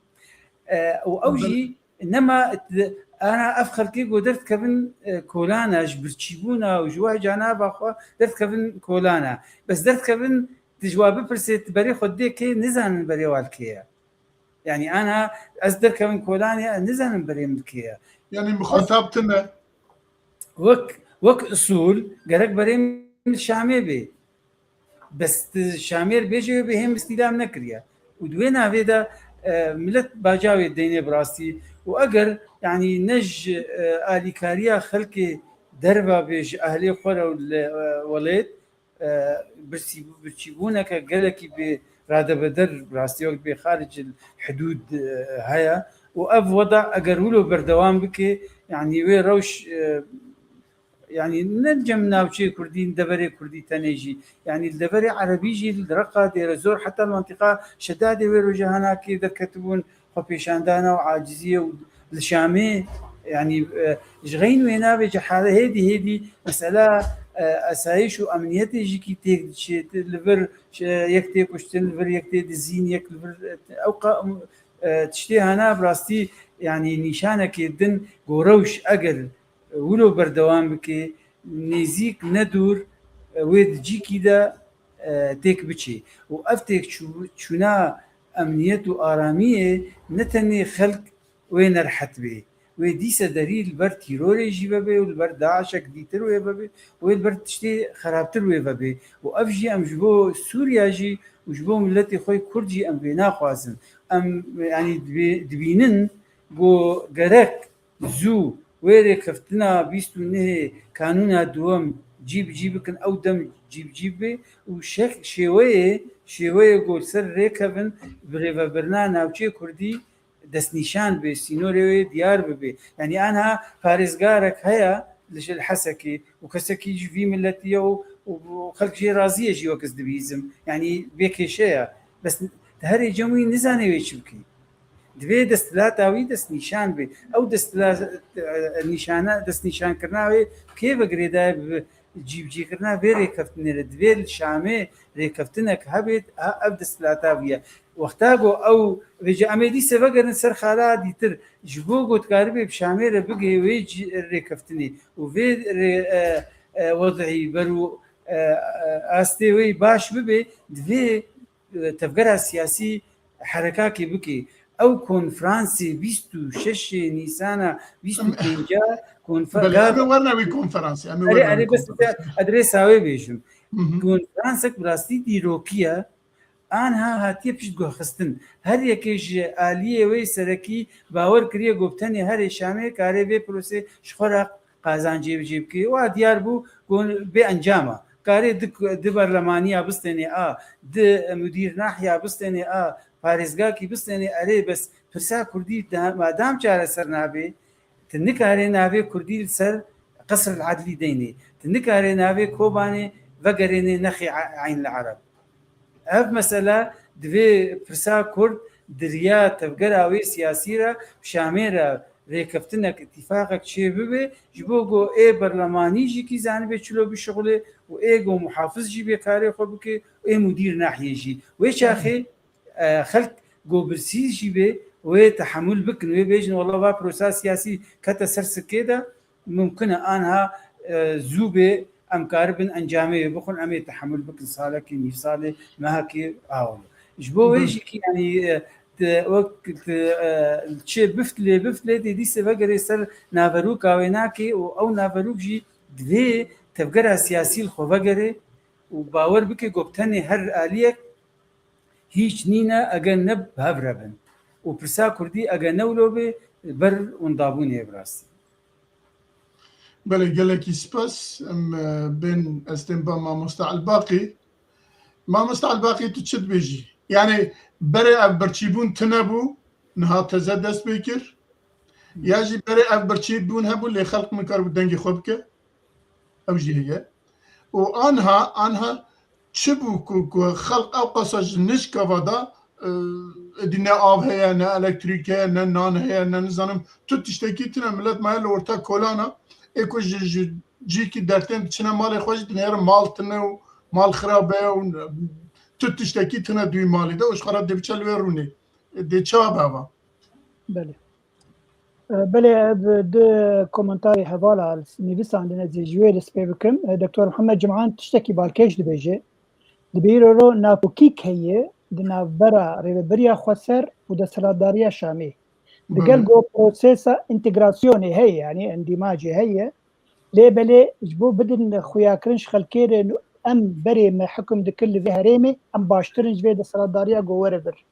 E, û ew Bil- jî Nema t-, ana ev xelkê ku derdikevin, e, kolana ji birçîbûna û ji weh canava xwe derdikevin kolana. Bes derdikevin, tu ji wa bipirsê, tu berê xwe dê kê, nizanin berê wa li kê ye. Yanî ana ez derkevim kolanê, ez nizanim berê min li kê ye. Yanî mixatab tune. Wek, wek usûl gerek berê min li Şamê bê. Bes tu Şamêr bêje wê bê hêm îstîlam nekiriye. Û di wê navê de, e, milet baca wê deynê bi rastî. Û eger, yanî ne ji, e, alîkariya xelkê derva bê ji ehlê xwe re û li, e, welêt, e, birsî-, birçîbûneke gelekî bê radebeder, bi rastî wek bê xaric il hidûd, e, heye. Û ev weda eger wilo berdewam bike, yanî wê rewş, e, yanî ne cem navçeyê kurdî, deverê kurdî tenê jî, yanî li deverê erebî jî, li Reqa, Dêrezor, heta li mentiqa Şedadê wê roja hanakê derketibûn xwepêşandana û aciziyê û li Şamê, yanî, e, ji xeyn wê navê cehale hêdî hêdî mesela, e, asayiş û emniyetê jî kî têk diçê, li vir, e, yek tê kuştin, li vir yek tê dizîn, yek li vir, e, ew qa-, e, tiştê hana bi rastî, yanî nîşanekê din ku rewş eger wilo berdewam bike, nêzîk ne dûr, e, wê di cîkî de, e, têk biçe. Û ev têkçû-, çûna emniyet û aramiyê ne tenê xelk wê nerehet bê. Wê dîse derî li ber tîrorê jî vebe û li ber DAIŞek dîtir wê vebe, wê li ber tiştê xerabtir wê vebe. Û ev jî em ji bo Sûriya jî û ji bo miletê xwe yê Kurd jî em vê naxwazin. Em, yanî dibê-, dibînin ku gerek zû wê rêkeftina bîst û nehê kanûna duwem cî bi cî bikin, ew dem cî bi cî bibe û şek-, şêweyê, şêweyê ku li ser rêkevin bi rêvebirina navçeyê kurdî destnîşan bê, sînorê wê diyar bibe. Yanî anha parêzgarek heye li, li Hesekê û kesekî ji vî miletî ye û, û xelk jê razî ye jî wek ez dibîzim. Yanî bê kêşe ye. Bes di herê cem wî nizane wê çi bike. Divê desthilata wî destnîşan be. Ew desthilat, e, nîşana, destnîşankirina wê bi kê ve girêdayî, bi cîbicîkirina vê rêkeftinê re. Divê li Şamê rêkeftinek hebêt, ha, ev desthilata wî ye. Wexta ku ew vêce em ê dîse vegerin ser xala dîtir, ji bo ku dikaribê bi Şamê re bigihê wê cî-, rêkeftinê û vê rê-, e, e, wed'î ber û, e, e, astê wê baş bibe, divê e, tevgera siyasî herekakê bike. Ew konferansê bîst û şeşê Nîsana bîst û pênca konfer-, Belê, gav- em ê werine wî konferansê, em ê Erê, werine wî erê, bes konferansê. Ez dirêsa wê bêjim. Hı hı. Konferansek bi rastî dîrokî ye. Anha hatiye piştguhxistin. Her yekê ji aliyê wê serekî bawer kiriye ku bi tenê herê Şamê karê vê prosê ji xwe re qazan cêbicî bike. Wa diyar bû ku bê encam e. Karê di, di berlemaniya bistênê a, di mudîr nahya bistênê a, parêzgakî bistênê erê, bes pirsa kurdî da-, madam çareser nabe, Tu nikarê navê Kurdî li ser Qesr el Adlî deynê. Tu nikarê navê Kobanê vegerênê nexê Eyn el Ereb. Ev mesele divê pirsa Kurd di riya tevgera wê siyasî re, Şamê re rêkeftinek, îtîfaqek çê bibe, ji bo ku ê berlemanî jî kî zanibe çilo bişixulê û ê ku muhafiz jî bê karê xwe bike û ê mudîr nahiyê jî. Wê çaxê, e, xelk ku birsî jî bê, wê tehemûl bikin, wê bêjin, wela va prosa siyasî kete ser sikê de, mumkin e anha, e, zû bê, em karibin encamê wê bixwin, em ê tehemûl bikin salekê, nîvsalê, mehekê, awa. Ji bo wê Hı. jî kî, yanî, e, tu, wek tu, e, çi bift lê, bift lê, tê dîsê vegerê ser naverûka wê nakê û ew naverûk jî divê tevgera siyasî li xwe vegerê û bawer bike ku bi tenê her aliyek hîç nîne eger ne bi hev re bin. Û pirsa Kurdî eger ne wilo bê, ber windabûnê ye bi rastî. Belê, gelekî spas. Em, e, bên ez tên ba mamosta Elbaqî. Mamosta Elbaqî, tu çi dibêjî? Yani berê ev birçîbûn tune bû, niha teze dest pê kir. Ya jî berê ev birçîbûn hebû, lê xelk nikaribû dengê xwe bike. Ew jî heye. Û anha, anha çi bû ku, ku xelk ew qasa ji nişka va da, e, êdî ne av heye, ne elektrîk heye, ne nan heye, ne nizanim, tu tiştekî tune, milet maye li orta kolana, ê ku ji, ji cîkî dertên diçine malê xwe jî dinêrin mal tune û mal xirab e û tu tiştekî tune dûyî malî de û ji xwe re dê biçe li wê rûnê. Dê çawa be eva? Belê. E, belê, ev du komentarê hevala nivîsandin, ez ê ji wê dest pê bikim. E, Doktor Mihemed Cumhan tiştekî balkêş dibêje. Dibê îro ro nakokîk heye di navbera Rêveberiya Xweser û desthilatdariya Şamê. Digel Belê. ku prosesa întegrasyonê heye, yanî endîmacê heye. Lê belê ji bo bidin xuyakirin ji xelkê re, em berê me hukm dikir li vê herêmê, em baştir in ji vê desthilatdariya ku were vir.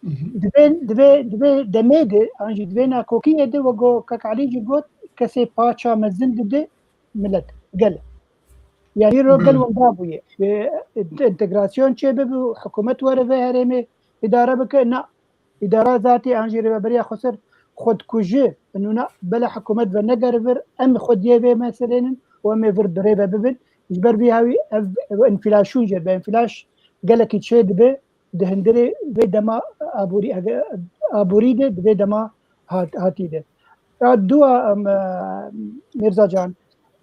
Hı hı. Divê, divê, divê demê de, an jî divê nakokiyê de, wek ku Kak Elî jî got, kesê paça mezin dide milet, gel. Yani îro gel Hı. winda bûye. Wê entegrasyon çê bibe û hikûmet were vê herêmê îdare bike, na. Îdara zatî an jî Rêveberiya Xweser xwedkujî, nûna bela hikûmet ve negere vir, em xwediyê vê meselênin û em ê vir bi rê ve bibin. Ji ber vî hawî ev, ev enfîlaşûn jê, bi enfîlaş gelekî çê dibe, di hundirê vê dema aborî, aborî de, di vê dema hat-, hatî de. Ya dua, em, e, Mirza Can,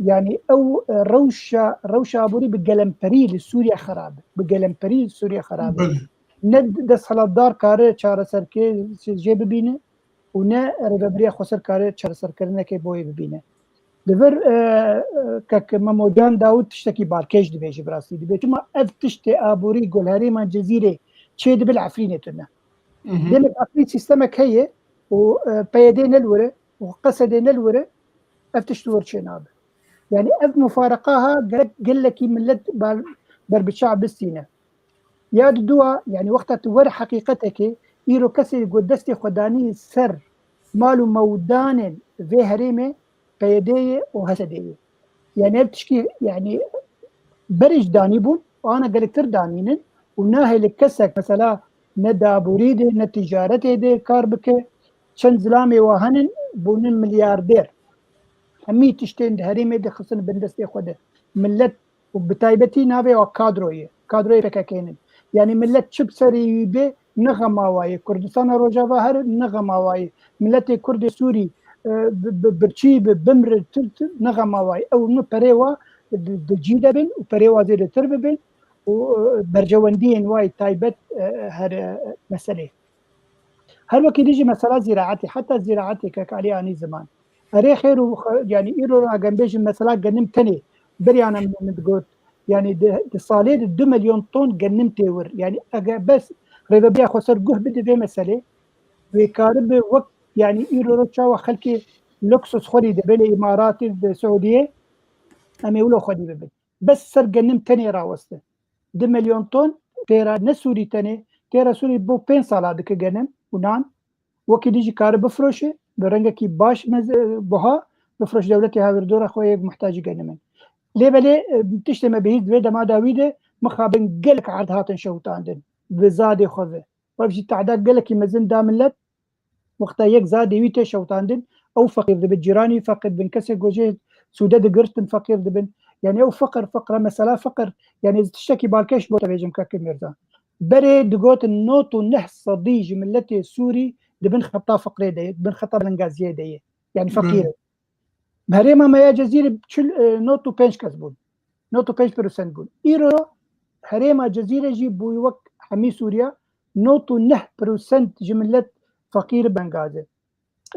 yani ew, e, rewşa, rewşa aborî bi gelemperî li Sûriye xerab e. Bi gelemperî li Sûriye xerab e. Belê. Ne desthilatdar kare çareserkê jê bibîne û ne Rêveberiya Xweser kare çareserkirinekê bo wê bibîne. Li vir, e, e, kek Memo Can Dawid tiştekî balkêş dibêje bi rastî. Dibê çima ev tiştê aborî gol herêma Cezîrê çê dibe li Efrînê tune. Hı hı. Demek Efrîn sîstemek heye û, e, P Y D ne li wir e û Qesedê ne li wir e, ev tişt li wir çê nabe. Yani ev mufareqa ha gerek gelekî millet ber-, berbiçav bistîne. Ya di dua, yani wexta tu were heqîqetekê, îro kesê ku destê xwe danî ser mal û mewdanên vê herêmê, P Y D yê û H S D yê. Yani ev tişkî, yani berê ji danî bûn, ana gelektir danînin û nahêle kesek, mesela ne di aborî de, ne ticaretê de kar bike, çend zilamê wa henin, bûnin milyarder. Hemî tiştên di herêmê de xistin bin destê xwe de. Millet û bi taybetî navê wa kadroyê, kadroyê P K K'nin. Yani millet çi bi serê wî bê, ne xema wa ye. Kurdistana Rojava here, ne xema wa ye. Miletê Kurdê Sûrî, e, bi, bi, birçî bi, bimre, tu, tu, ne xema wa ye. Ew ne perê wa di, di cî de bin û perê wa zêdetir bibin û, e, berjewendiyên wa yê taybet, e, here, e, meselê. Her wekî dî jî mesela zîraetê, heta zîraetê kek Elî anî ziman. Erê xêr û xwe-, yanî îro ra gem bêjin mesela genim tenê, beriyane min, min digot, yanî di, di salê de du milyon ton genim tê wir. Yanî eger bes Rêveberiya Xweser guh bide vê meselê, wê karibe wek, yanî îro ro çawa xelkê luksus xwedî dibe li Îmaratê, di Siûdiyê, em ê wilo xwedî bibin. Bes ser genim tenê raweste. Du milyon ton têra ne Sûrî tenê, têra Sûrî bo pênc sala dike genim û nan. Wekî dî jî kare bifroşe, bi rengekî baş mez-, buha, bifroşe dewletê hawîrdora xwe yê muhtacî genim in. Lê belê, e, tiştê me bihîst vê dema dawî de mixabin gelek erd hatin şewitandin. Bi zadê xwe ve. Ev jî tehda gelekî mezin da millet. Wexta yek zadê wî tê şewitandin, ew feqîr dibin, cîranî feqîr dibin, kesê ku jê sûde digirtin feqîr dibin. Yani ew feqir, feqre, mesela feqir, yani tiştekî balkêş bo te bêjim kekê Mîrza. Berê digotin nod û neh sedî ji miletê Sûrî di bin xeta feqrê de ye, di bin xeta belengaziyê de ye. Yani feqîr e. Herêma me ya Cezîrê çil, e, nod û pênc kes bûn. Nod û pênc prosent bûn. Îro herêma Cezîrê jî bûyî wek hemî Sûriya, nod û neh prosent ji milet feqîr û bengaz e.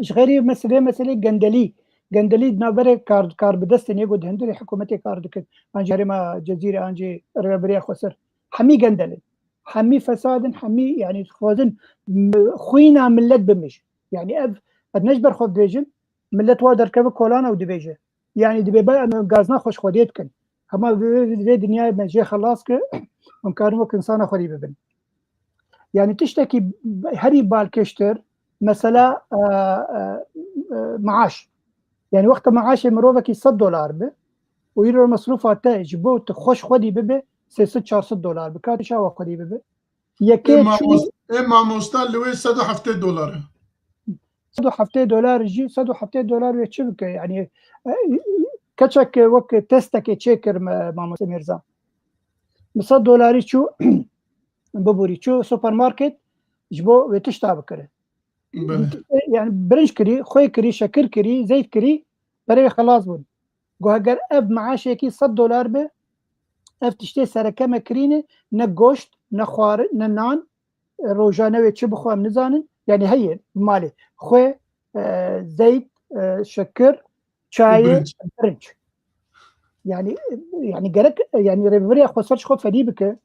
Ji xeyrî meselê, meselê gendelî. Gendelî di navberê kar, kar bi destê nê ku di hundirê hikûmetê kar dikin. An jî herêma Cezîrê, an jî Rêveberiya Xweser. Hemî gendel in. Hemî fesad in, hemî, yani, dixwazin m-, xwîna millet bimij. Yani ev, ez ne ji ber xwe dibêjim, millet wa derkeve kolana û dibêje. Yani dibê be em gazna xwe ji Xwedê dikin. Hema vê, vê, vê dinyayê me jê xelas kir, em karin wek insana xwedî bibin. Yani tiştekî herî balkêştir, mesela, e, e, e, maaş. Yani wexta maaşê mirovekî sed dolar bi û îro mesrûfa te ji bo tu xweş xwedî bibe sê sed çar sed dolar bi. Ka tu çawa xwedî bibe? Yekê Ê çû mamos-, ê mamosta li wê sed û heftê dolar e. Sed û heftê dolar jî, sed û heftê dolar wê çi bike? Yani, e, keçek wek testekê çêkir me, Mamoste Mîrza. Bi sed dolarî çû, biborî, çû supermarket ji bo wê tişta bikire. Belê. Yani birinc kirî, xwê kirî, şekir kirî, zeyt kirî, berê wê xelas bûn. Got, heger ev maaşekî sed dolar be, ev tiştê sereke me kirîne, ne goşt, ne xwar, ne nan, e, rojane wê çi bixwe em nizanin. Yani heye malê. Xwê, e, zeyt, e, şekir, çayê, birinc. Birinc. Yani, yani gerek, yani Rêveberiya Xweser ji xwe fedî bike.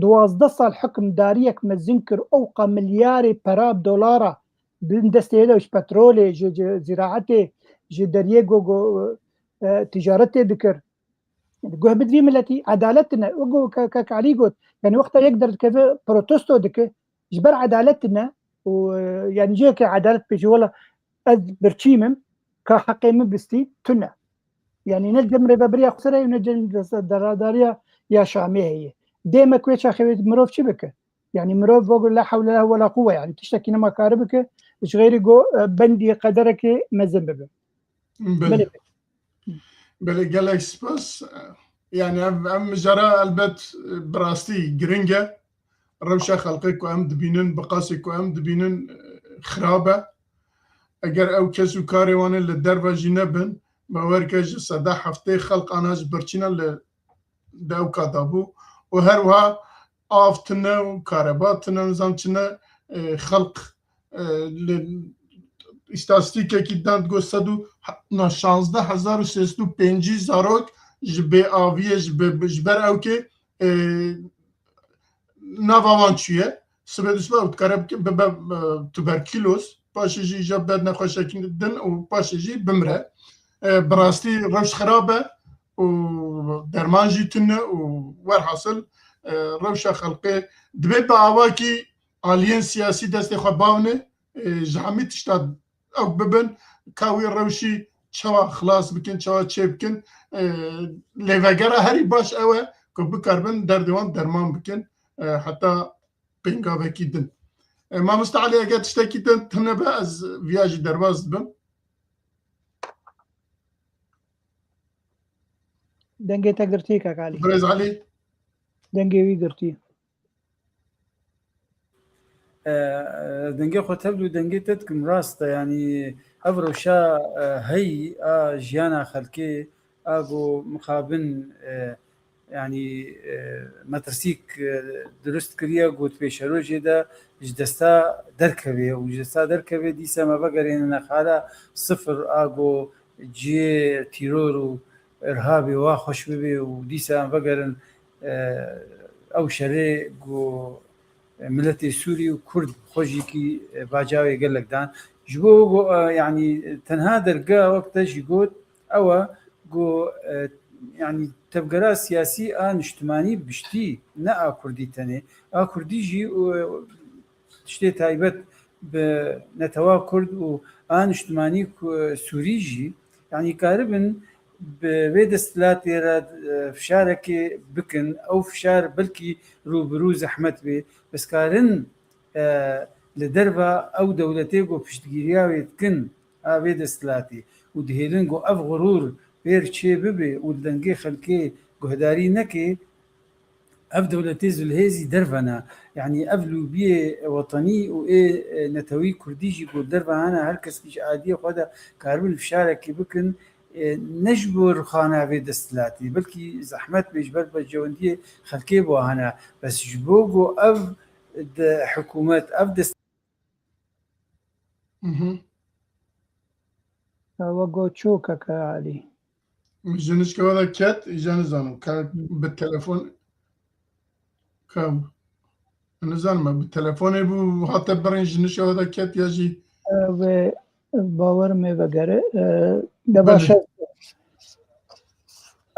Duwazdeh sal hikimdariyek mezin kir, ewqa milyarê pera dolara bin destê de ji petrolê, ji, ji ziraetê, ji deriyê go, go, e, ticaretê dikir. Yani guh bidvî miletî, edalet tine. Wek ku ke-, kek Elî got, yani wexta yek derdikeve protesto dike, ji ber edalet tine û, e, yani cihekê edalet bêje, wela ez birçî me, ka heqê min bistî, tune. Yani ne cem Rêveberiya Xweser e û ne cem Deradariya ya Şamê heye. Dê me ku wê çaxê wê mirov çi bike? Yani mirov vego la hewle la wela quwwe, yani tiştekî nema kare bike, ji xeyrî go, e, bendî qederekê mezin bibe. Belê. Belê. Belê, gelek spas. Yani ev, ev mijara elbet, e, bi rastî giring e. Rewşa xelqê ku em dibînin, bi qasê ku em dibînin, e, xirab e. Eger ew kes û karê wan ê li derve jî nebin, bawer ke ji seda heftê xelq ana ji birçîna li dewka de bû û her wiha av tune û kareba tune, nizam çi ne, e, xelq, e, li îstatîstîkekî dan digot sed û, na, şazdeh hezar û sê sed û pêncî zarok ji bêaviyê, ji be-, ji ber ewkê, e, nava wan çûye. Sibê dişibe û dikare bike, bibe, e, tuberkîloz, paşê jî îja bide nexweşekî din û paşê jî bimire. E, bi rastî rewş xirab e û derman jî tune û werhasil, e, rewşa xelqê dibe bi awakî aliyên siyasî destê xwe bavne, e, ji hemî tişta ew bibin, ka wî rewşî çawa xilas bikin, çawa çêbikin. E, lêvegera herî baş ew e ku bikaribin derdê wan derman bikin, e, heta pêngavekî din. E, Mamoste Elî, eger tiştekî din tune be, ez viya jî derbas dibim. Dengê te girtî, kak Elî. Birêz Elî. Dengê wî girtî. E, dengê xwe tevl û dengê te dikim, rast e. Yanî ev rewşa, e, heyî a jiyana xelkê a ku mixabin, e, yanî, e, metirsîk, e, dirust kiriye, got pêşerojê de ji desta derkevê û ji desta derkevê dîsa me vegerêne nexala sifir a ku cihê tîror û irhabê wa xweş bibe û dîsa em vegerin, e, ew şerê ku miletê Sûrî û Kurd xwe jî kî, e, bacawê gelek dan. Ji bo ku, e, yanî tenha derga wek te jî got, ew e ku, e, yanî tevgera siyasî a niştimanî biştî, ne a Kurdî tenê. A Kurdî jî, e, tiştê taybet bi netewa Kurd û a niştimanî ku, Sûrî jî, yanî karibin bi vê desthilatê re, e, fişarekê bikin. Ew fişar belkî rû bi rû zehmet bê. Bes karin, e, li derva ew dewletê ku piştgiriya wê dikin, vê desthilatê û dihêlin ku ev xurûr pêr çê bibe û li dengê xelkê guhdarî neke, ev dewletê zilhêzî derve ne. Yanî ev lûbiyê wetenî û ê, e, netewî kurdî jî ku derve hene, her kes jî adiyê xwe de karibin fişarekê bikin, e, ne ji bo rixana vê desthilatê, belkî zehmet bê ji ber berjewendiyê xelkê bo hene. Bes ji bo ku ev de hikûmet, ev dest Mhm. Ew go çû keke Elî. Ji nişka we de ket, îja nizanim. Ka bi telefon, ka nizanim, bi telefonê bû hate birîn ji nişka we de ket ya jî? Ew ê bawer me vegere. E, de Belê. Baş e.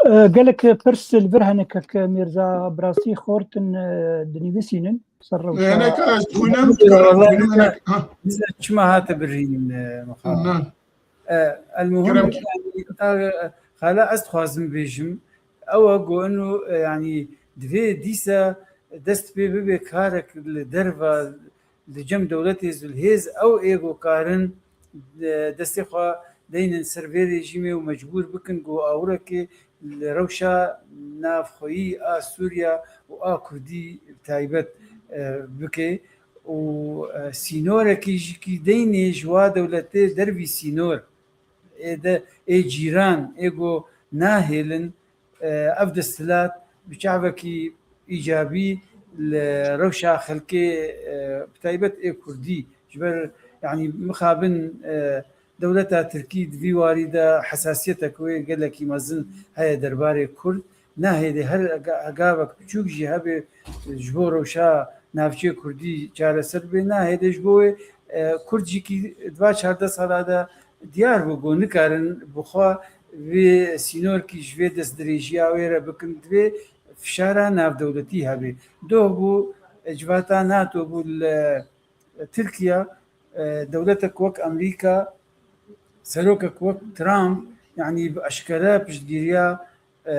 E, gelek pirs li vir hene kek Mîrza, bi rastî xortin, e, dinivîsînin ser rewşa. Hinek ez dixwînim, Wala, hinek, ha. Bize çima hate birîn, e, mixabin? Na. E, el muhim, Kerem ki- yanî, e, xala ez dixwazim bêjim, ew e ku eno, e, yanî divê dîsa dest pê bibe karek li derva, li cem dewletê zilhêz, ew ê ku karin, e, destê xwe deynin ser vê rejîmê û mecbûr bikin ku awirekê li rewşa navxweyî a Sûriya û a Kurdî taybet, e, bike û, e, sînorekî jî kî deynê ji wa dewletê dervî sînor ê de, ê cîran, ê ku nahêlin, e, ev desthilat bi çavekî îcabî li rewşa xelkê, e, bi taybet ê Kurdî, ji ber, yanî, mixabin, e, dewleta Tirkî di vî warî de hesasiyetek wê gelekî mezin heye derbarê Kurd. Nahêlê her ga-, gavek biçûk jî hebe ji bo rewşa navçeyê Kurdî çareser bê. Nahêlê ji bo wê, e, Kurd jî kî di va çardeh sala de diyar bû ku nikarin bi xwe vê sînorkî ji vê destdirêjiya wê re bikin, divê fişara navdewletî hebe. Doh bû, e, civata nato bû li Tirkiye, e, dewletek wek Amerîka, serokek wek Trump, yanî bi eşkere piştgiriya, e,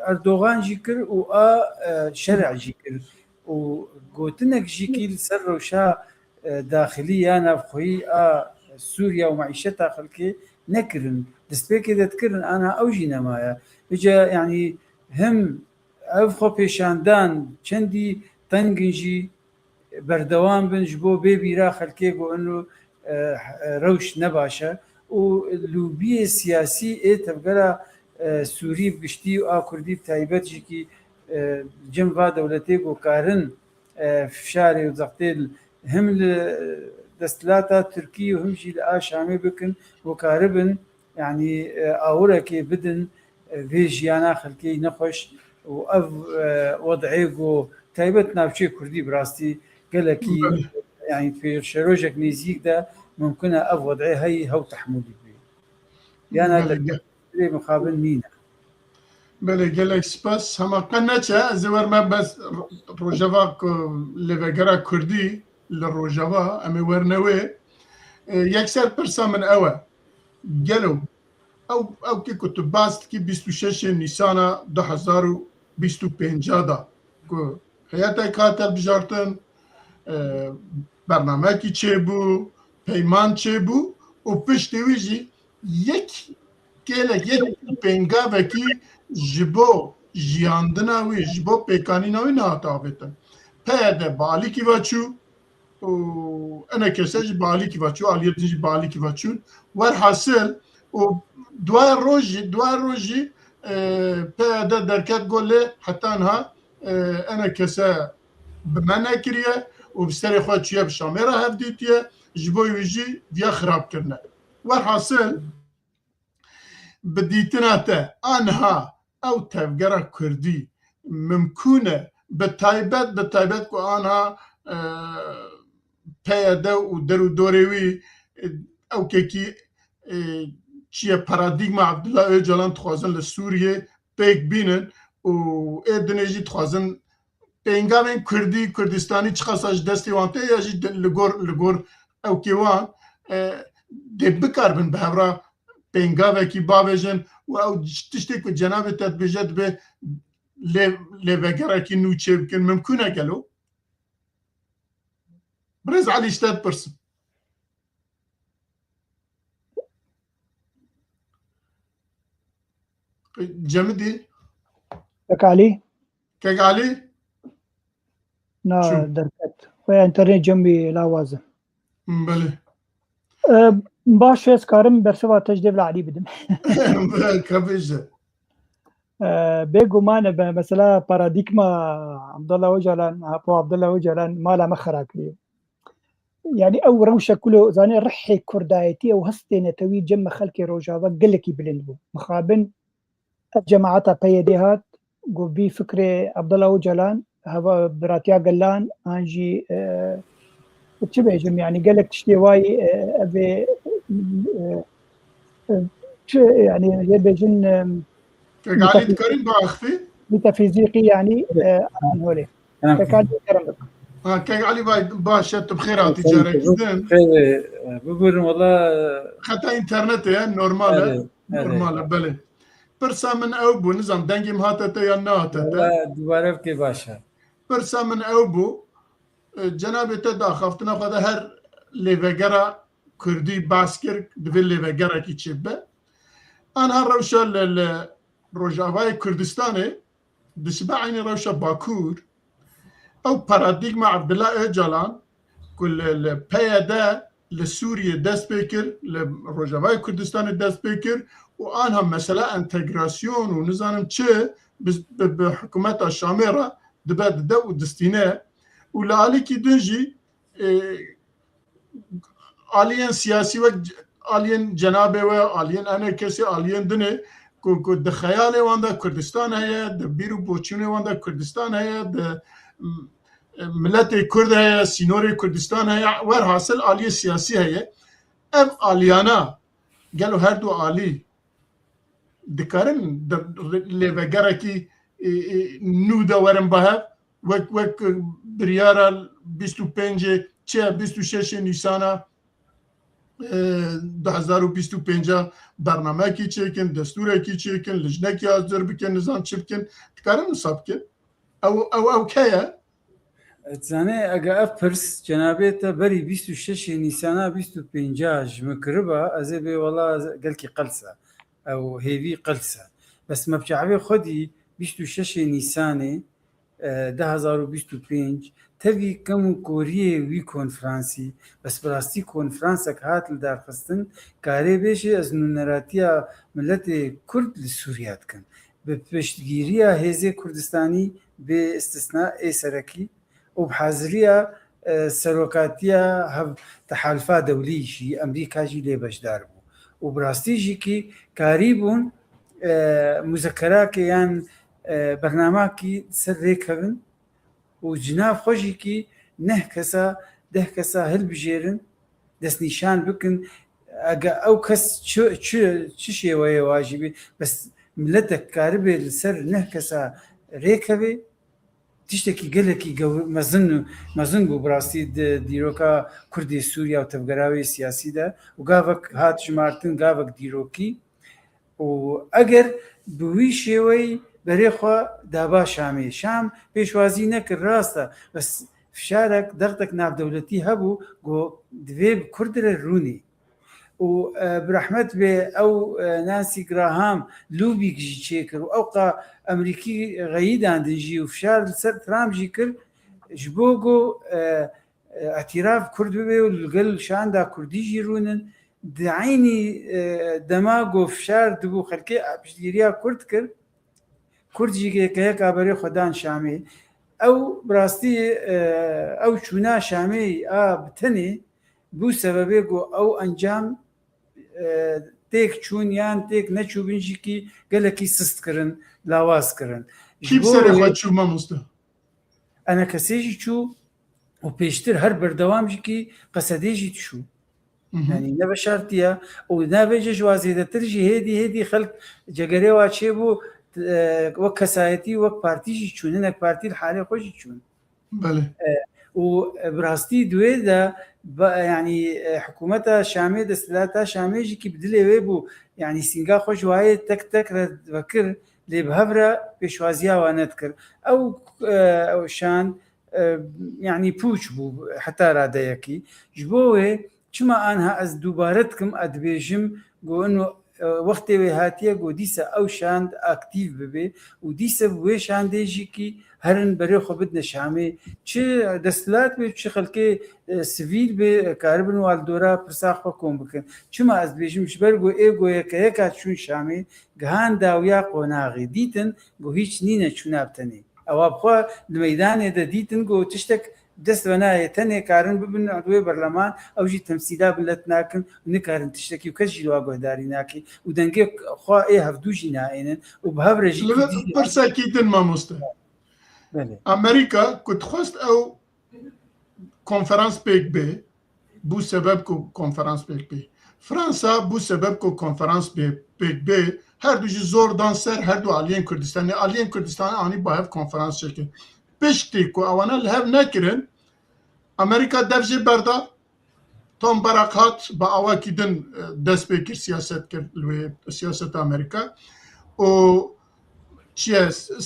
Erdogan jî kir û a, e, şerê jî kir. Û gotinek jî kî li ser rewşa, e, daxilî ya navxweyî a Sûriye û meîşeta xelkê nekirin. Destpêkê de dikirin, ana ew jî nemaye. Vêca, yanî him ev xwepêşandan çendî teng in jî berdewam bin ji bo bê bîra xelkê ku ino, e, rewş ne baş e û lûbiyê siyasî ê tevgera, e, Sûrî bi giştî û a Kurdî bi taybet jî kî, e, cem va dewletê ku karin, e, fişarê û zextê li, him li desthilata Tirkî û him jî li a Şamê bikin û karibin, yanî, e, awirekê bidin, e, vê jiyana xelkê nexweş û ev, e, wed'ê ku taybet navçeyê Kurdî bi rastî gelekî, Belê. Yanî pêşerojek nêzîk de mimkun e ev wed'ê heyî hew tehmûlî bî. Yana Belê, te ge- lê mixabin nîne. Belê, gelek spas. Hema qe neçe, ez ê werme bes ro-, rojeva ku lêvegera Kurdî li Rojava, em ê werne wê. E, yekser pirsa min ew e. Gelo, ew, ew kê ku tu bas dikî bîst û şeşê Nîsana du hezar û bîst û pênca da ku heyetek hat hilbijartin, e, bernamekî çêbû, peyman çêbû û piştî wî jî yek kêlek, yek pêngavekî ji bo jiyandina wî, ji bo pêkanîna wî nehate avêtin. P Y D bi alîkî ve çû û enekese jî bi alîkî ve çû, aliyê din jî bi alîkî ve çûn. Werhasil û duay rojî, duay rojî, e, P Y D derket got lê heta niha, e, enekese bi me nekiriye û bi serê xwe çûye bi Şamê re hevdîtiye, ji bo wî jî viya xirab kirine. Werhasil, bi dîtina te, aniha ew tevgera Kurdî mimkûn e, bi taybet, bi taybet ku aniha, e, P Y D û der û dorê wî, e, ew kekî, e, çi ye, paradîgma Abdullah Ocalan dixwazin li Sûriyê pêk bînin û ê dinê jî dixwazin pêngavên Kurdî, Kurdistanî çiqasa ji destê wan tê ya jî de-, li gor, li gor ewkê wan, e, dê bikaribin bi hev re pêngavekî bavêjin û ew tiştê ku cenabê te dibêje dibe lê, lêvegerekî nû çêbikin. Mimkûn e gelo? Birêz Elî, ji te dipirsim. Cemidî? Kek Alî? Kek Alî? Na, çû. Derket. Xwe internet cem wî lawaz e. Belê. E, baş e, ez karim bersiva te ji Dêvla Alî bidim. Kevêje. E, bêguman e, be, mesela paradîgma Abdullah Ocalan, Apo Abdullah Ocalan mala me xera kiriye. Yani ew rewşa ku lo zanê rihê kurdayetî, ew hestê netewî cem me xelkê Rojava gelekî bilind bû. Mixabin ev cemaeta P Y D hat, ku vî fikrê Abdullah Ocalan, heva biratiya gelan, an jî, e, çi bêjim, yani gelek tiştê wayî, e, ev ê, e, e, çi, yani, yê bêjin, e, Kek Alî, metafiz-, dikarî biaxivî? Metafizîkî, yani, e, an holê. Tamam. Kek Alî, kerem bik. Ha, Kek Alî, bay-, baş e, tu bi xêr hatî carek din. Xêr, e, bibûrin, wala. Xeta înternetê ye, normal e. Belê, belê. Normal e, belê. Pirsa min ew bû, nizam dengê min hate te yan nehate te. Wala, dubare bike baş e. Pirsa min ew bû, e, cenabê te di axaftina xwe de her lêvegera kurdî behs kir, divê lêvegerekî çêbibe. Anha rewşa li, li Rojavayê Kurdistanê dişibe eynî rewşa Bakur. Ew paradîgma Abdullah Ocalan ku li, li P Y D li Sûriyê dest pê kir, li Rojavayê Kurdistanê dest pê kir û anha mesela entegrasyon û nizanim çi bi, bi, bi hikûmeta Şamê re dibe dide û distîne û li alîkî din jî, e, aliyên siyasî wek c-, aliyên cenabê we, aliyên enê kesê, aliyên dinê ku, ku di xeyalê wan de Kurdistan heye, di bîr û boçûnê wan de Kurdistan heye, di, m-, miletê Kurd heye, sînorê Kurdistan heye, werhasil aliyê siyasî heye. Ev aliyana gelo her du alî dikarin di lêvegerekî, e, e, nû de werin ba hev, wek, wek biryara bîst û pêncê çi ye, bîst û şeşê Nîsana, e, du hezar û bîst û pênc a bernamekî çêkin, destûrekî çêkin, lijnekî hazir bikin, nizam çi bikin, dikarin wisa bikin? Ew, ew, ew ke ye? Dizanê, ege ev pirs cenabê te berî bîst û şeşê Nîsana bîst û pênc a ji min kiriba, ez ê bê wela gelkî qels e. Ew hêvî qels e. Bes me bi çavê xwe dî bîst û şeşê Nîsanê, e, du hezar û bîst û pênc, tevî kem û koriyê wî konferansî, bes bi rastî konferansek hat lidarxistin, karê bêjê ez nûneratiya miletê Kurd li Sûriya dikim. Bi piştgiriya hêzê Kurdistanî bê istisna ê serekî û bi haziriya, e, serokatiya hev-, tehalfa dewlî jî, Amerîka jî lê beşdar bû. Û bi rastî jî kî karîbûn, e, muzekerakê yan, e, bernamakî ser rê kevin û ji nav xwe jî kî neh kesa, deh kesa hilbijêrin, destnîşan bikin. Ege ew kes çi, çi, çi şêweyê wa jî bî, bes miletek karibe li ser neh kesa rêkeve, tiştekî gelekî gew-, mezin, mezin bû bi rastî di dîroka Kurdê Sûriya û tevgera wê siyasî de û gavek hat jimartin, gavek dîrokî. Û eger bi wî şêweyî berê xwe daba Şamê, Şam pêşwazî nekir, rast e, bes fişarek, dextek navdewletî hebû, got, divê bi Kurd re rûnê. Û, e, bi rehmet bê ew, e, Nancy Graham lûbîk jî çêkir û ewqa Amerîkî xeyîdandin jî û fişar li ser Trump jî kir, ji bo ku, e, e, îtîraf Kurd bibe û li gel şanda Kurdî jî rûnin. Di eynî, e, dema ku fişar dibû xelkê piştgiriya Kurd kir, Kurd jî yekeyeka berê xwe dan Şamê. Ew bi rastî, e, ew çûna Şamê a bi tenê bû sebebê ku ew encam, e, têk çûn yan têk neçûbin jî kî gelekî sist kirin, lawaz kirin. Kî bi serê xwe çû, mamoste? Enekesê jî çû û pêştir her berdewam jî kî Qesedê jî dişû. Hı hı. Yanî ne veşartiye û ne vêce ji wa zêdetir jî hêdî hêdî xelk cegerê wa çêbû, e, wek kesayetî, wek partî jî çûn. Hinek partî li halê xwe jî çûn. Belê. E, û, e, bi rastî di wê de ba-, yanî, e, hikûmeta Şamê, desthilata Şamê jî kî bi dilê wê bû, yanî sînga xwe ji wayê tek tek re vekir, lê bi hev re pêşwaziya wan nedikir. Ew, e, ew şan, e, yanî pûç bû heta radeyekî. Ji bo wê çima anha ez dubare dikim, ez dibêjim, ku ino e, wextê wê hatiye ku dîsa ew şand aktîf bibe û dîsa bi wê şandê jî kî herin berê xwe bidine Şamê. Çi desthilat be, çi xelkê, e, sivîl be, karibin wan li dora pirsa xwe kom bikin. Çima ez dibêjim, ji ber ku ê ku yeke yeka çûn Şamê, gihan dawiya qonaxê, dîtin ku hîç nîne çûna bi tenê. Ewa bi xwe di meydanê de dîtin ku tiştek dest ve nayê, tenê karin bibin wê berleman, ew jî temsîla milet nakin û nikarin tiştekî û kes jî li wa guhdarî nake û dengê xwe ê hevdû jî naênin û bi hev re jî Li vir pirsekî din, mamoste. Belê. Amerîka ku dixwest ew konferans pêk bê, bû sebeb ku konferans pêk bê. Fransa bû sebeb ku konferans pê-, pêk bê, her du jî zor dan ser her du aliyên Kurdistanê. Aliyên Kurdistanê anî bi hev konferans çêkin. Piştî ku ewana li hev nekirin, Amerîka dev jê berda, Tom Barak hat, bi awakî din, e, dest pê kir, siyaset kir li wê siyaseta Amerîka. Û çi ye,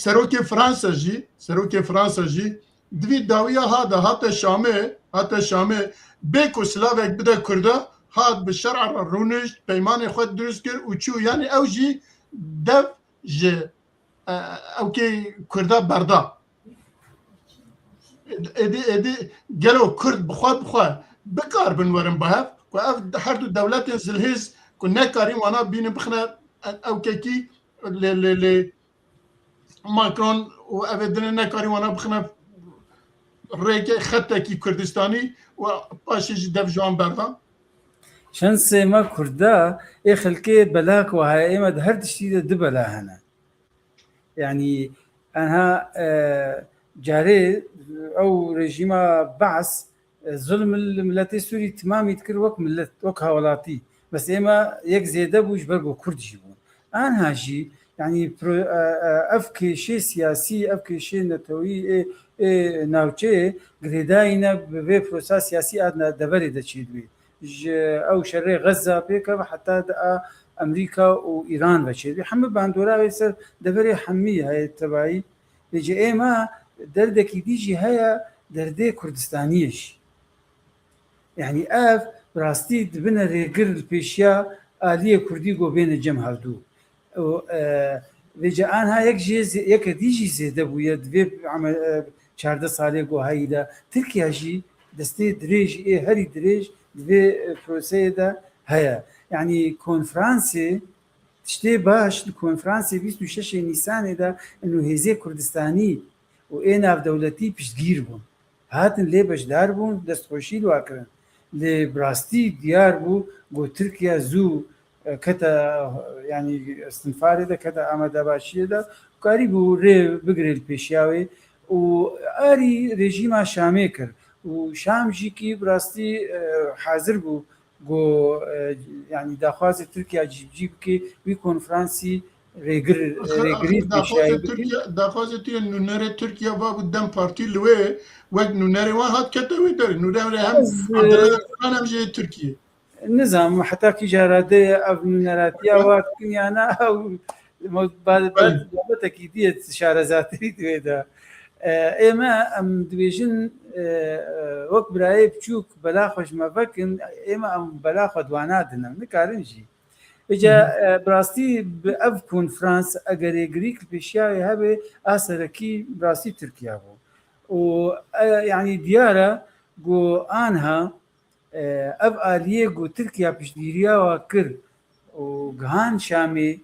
serokê Fransa jî, serokê Fransa jî di vî dawiya ha de hate Şamê, hate Şamê, bê ku silavek bide Kurda, hat bi şer'a re rûnişt, peymanê xwe dirust kir û çû. Yanî ew jî dev ji, e, ewkê Kurda berda. Êdî, êdî gelo Kurd bi xwe, bi xwe bikaribin werin bi hev, ku ev her du dewletên zilhêz ku nekarîn wana bînin bixine ewkekî lê, lê, lê Macron û ev ê dinê nekarî wana bixine rêkê xetekî Kurdistanî û paşê jî dev ji wan berdan. Şansê me Kurda, ê xelkê bela ku heye, ê me di her tiştî de du bela hene. Yanî enha, e, carê ew rejîma Be's, e, zulm li miletê Sûrî timamî dikir wek milet, wek hawlatî. Bes ê me yek zêde bû ji ber ku Kurd jî bûn. Anha jî, yanî pro-, e, e, ev kêşê siyasî, ev kêşê netewî ê, ê navçeyê girêdayî ne bi vê prosa siyasî a deverê de çêdibê. Ji ew şerê Xezza pêkeve heta di a Amerîka û Îran ve çêdibê. Hemî bandora wê ser deverê hemî heye tebayî. Vêce ê me derdekî dî jî heye, derdê Kurdistaniyê jî. Yanî ev bi rastî dibine rêgir li pêşiya aliyê Kurdî ku bêne cem hevdû. Û, e, vêce anha yek jê zê-, yeke dî jî zêde bûye di vê ame-, e, çardeh salê ku heyî de. Tirkiye jî destê dirêj ê herî dirêj di vê, e, proseyê de heye. Yanî konferansê, tiştê baş di konferansê bîst û şeşê Nîsanê de û hêzê Kurdistanî û ê navdewletî piştgîr bûn. Hatin lê beşdar bûn, destxweşî li wa kirin. Lê bi rastî diyar bû ku Tirkiye zû, e, kete, yanî istinfarê de, kete amadebaşiyê de, karîbû rê bigirê li pêşiya wê û arî rejîma Şamê kir. Û Şam jî kî bi rastî, e, hazir bû ku, e, yanî daxwazê Tirkiye cîbicî bike, wî konferansî rêgir, rêgirî pêşiyayî bike. Daxwazê Tirkiye, daxwazê Tirkiye, nûnerê Tirkiye va bû DEM Partî li wê, wek nûnerê wan hat kete wê derê. Nûnerê hem Abdullah Öcalan hem jê Tirkiye. Nizam heta kîja radeyê ev nûneratiya wa dikin ya na, ew Mo-, ba-, ba-, Belê. Babetekî dî ye şarezatirî di wê de. E, ê me, em dibêjin, e, e, wek birayê biçûk bela xwe ji me vekin, ê me em bela xwe di wana dinin, nikarin jî. Îca, Hı hı. e, bi rastî bi ev konferans eger rêgirîk li pêşiya wê hebe, a serekî bi rastî Tirkiye bû. Û, e, yanî diyar e ku anha, e, ev aliyê ku Tirkiye piştgiriya wa kir û gihan Şamê,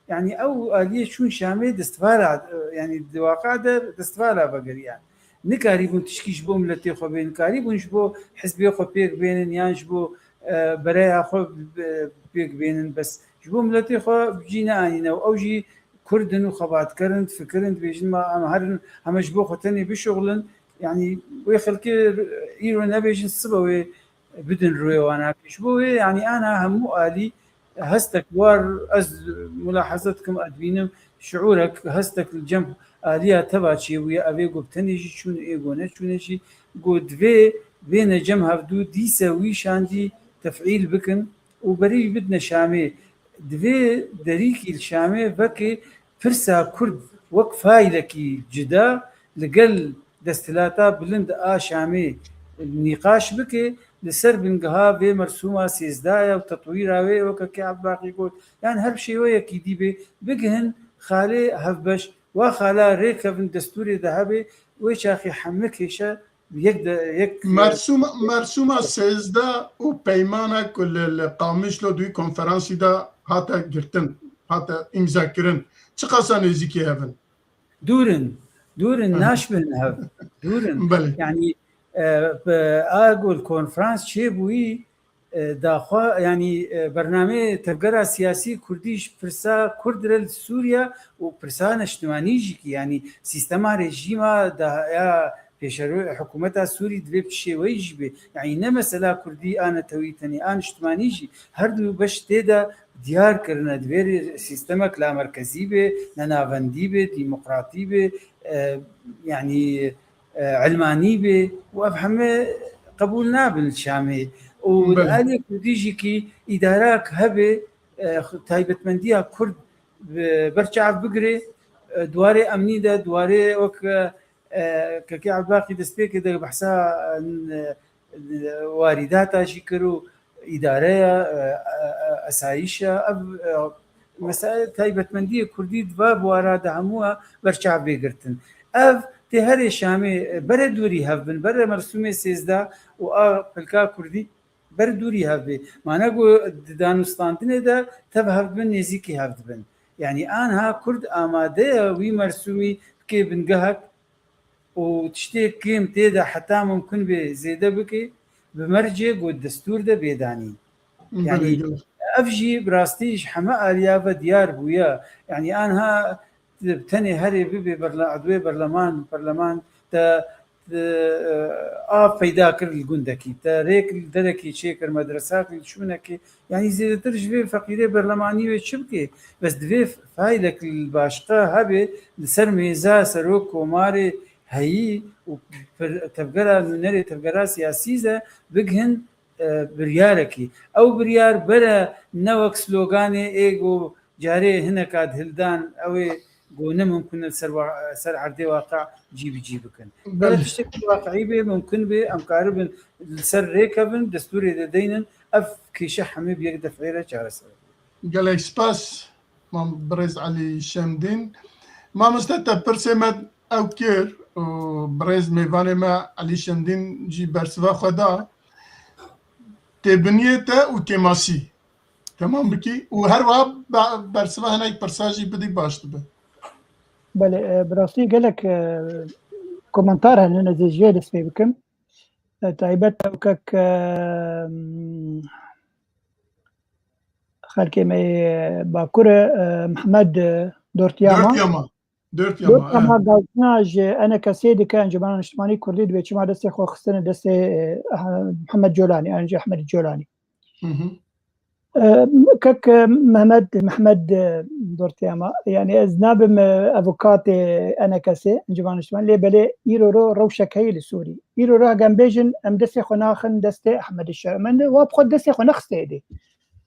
yanî ew aliyê çûn Şamê destvala, e, yanî di waqa de destvala vegeriyan. Nikarîbûn tişkî ji bo miletê xwe bê, nikarîbûn ji bo hizbê xwe pêk bênin yan ji bo, e, bereya xwe, e, pêk bênin. Bes ji bo miletê xwe bi cî neanîne û ew jî Kurd in û xebatker in, difikirin, dibêjin ma em herin, heme ji bo xwe tenê bişuxulin. Yanî wê xelkê îro nebêjin sibe wê bidin rûyê wan. Ji bo wê, yanî ana hemû alî hestek war, ez mulaheze dikim, ez dibînim şiûrek, hestek li cem aliya teva çêbûye, ev ê ku bi tenê jî çûn, ê ku neçûne jî, ku divê bêne cem hevdû, dîse wî şandî tefîl bikin û berî bidine Şamê. Divê derîkî li Şamê veke pirsa Kurd wek faîlekî cuda li gel desthilata bilind a Şamê nîqaş bike li ser bingeha vê mersûma sêzdeh ya û tetwîra wê, weke ke Ebdulbaqî got, yan her şêweyekî dî bê, bigihin xalê hevbeş, wa xala rêkevin destûrê de hebe, wê çaxî hemî kêşe yek de, yek, e, Mersûma, mersûma sêzdeh û peymana ku li, li Qamişlo di wî konferansî de hate girtin, hate îmza kirin, çiqasa nêzîkî hev in? Dûr in, dûr in, Aha. naşibin hev. Dûr in. Belê. Yanî, e, bi, a gul konferans çêbûyî, e, daxwa, yanî, e, bernameyê tevgera siyasî kurdî ji pirsa kurd re li Sûriye û pirsa neştimanî jî ki, yanî sîstema rejîma da ya pêşerû hikûmeta Sûrî divê bi şêweyî jî bê. Yanî ne mesela kurdî a netewî tenê, a niştimanî jî her du beş tê de diyar kirine. Divê rê sîstemek lamerkezî bê, nenavendî bê, demokratî bê, e, yanî, e, ilmanî bê û ev heme qebûl nabin li Şamê. Û li Belê. aliyê kurdî jî kî îdarak hebe, e, taybetmendiya kurd bi, berçav bigire, e, di warê emnî de, di warê wek, e, Kekê Ebdulbaqî destpêkê de behsa, e, warîdata jî kir û îdareya, e, e, e, esayîşa ev, e, mesele taybetmendiyê kurdî di va buwara de hemû berçav bê girtin. Ev tê herê Şamê, e, bere dûrî hev bin, bere mersûmê sêzdeh û a pilka kurdî ber dûrî hev bê. Mane ku di danûstandinê de tev hev dibin, nêzîkî hev dibin. Yanî anha kurd amade ye wî mersûmî bikê bingehek û tiştê kêm tê de heta mumkin bê zêde bike, bi mercê ku destûr de bê danîn. Belê, Yanî gelek. ev jî bi rastî ji heme aliya ve diyar bûye. Yanî anha bi tenê herê bibe berla-, edwê berleman, berleman te, te, e, av peyda kir li gundekî, te rêk li derekî çêkir, medresak li şûnekê, yanî zêdetir ji vê feqîrê berlemanî wê çi bike? Bes divê faylek li başqa hebe li ser mêza serok komarê heyî û per-, tevgera nûnerê tevgera siyasî de bigihin, e, biryarekî. Ew biryar bere ne wek sloganê ê ku carê hineka dihildan, ew ê ku ne mumkin e ser wa-, ser erdê waqe cî bi cî bikin. Bere Belê. tiştekî waqiî bê, mumkin bê, em karibin li ser rê kevin, destûrê de deynin, ev kêşe hemî bi yek defê re çareser. Gelek spas, mam birêz Elî Şemdîn. Mamoste, te pirsê me ew kir û birêz mêvanê me Elî Şemdîn jî bersiva xwe da. Têbiniyê te û kêmasî temam bikî û her wiha be-, bersiva hinek pirsa jî bidî baş dibe. Belê, e, bi rastî gelek, e, komentar hene, ez ê ji vê dest pê bikim. E, taybet ew kek, e, xelkê me yê Bakur e, e, Mihemed, e, Dortiyama. Dortiyama. Dortiyama, Dortiyama e. Gazina ji E N K S'ê dike, Encûmena Niştimanî Kurdî dibê çima destê xwe xistine destê, e, Mihemed Colanî, Encî Ehmedî Colanî. Hı hı. E, kek, e, Mehmet, Mehmet, e, Dortiyama, yani ez nabim, e, avukatê E N K S'ê, Encûmena Niştimanî, lê belê îro ro rewşek heye li Sûrî. Îro ro hege em bêjin, em destê xwe naxin destê Ehmedî Şer. Em ne, wa bi xwe destê xwe nexistê êdî.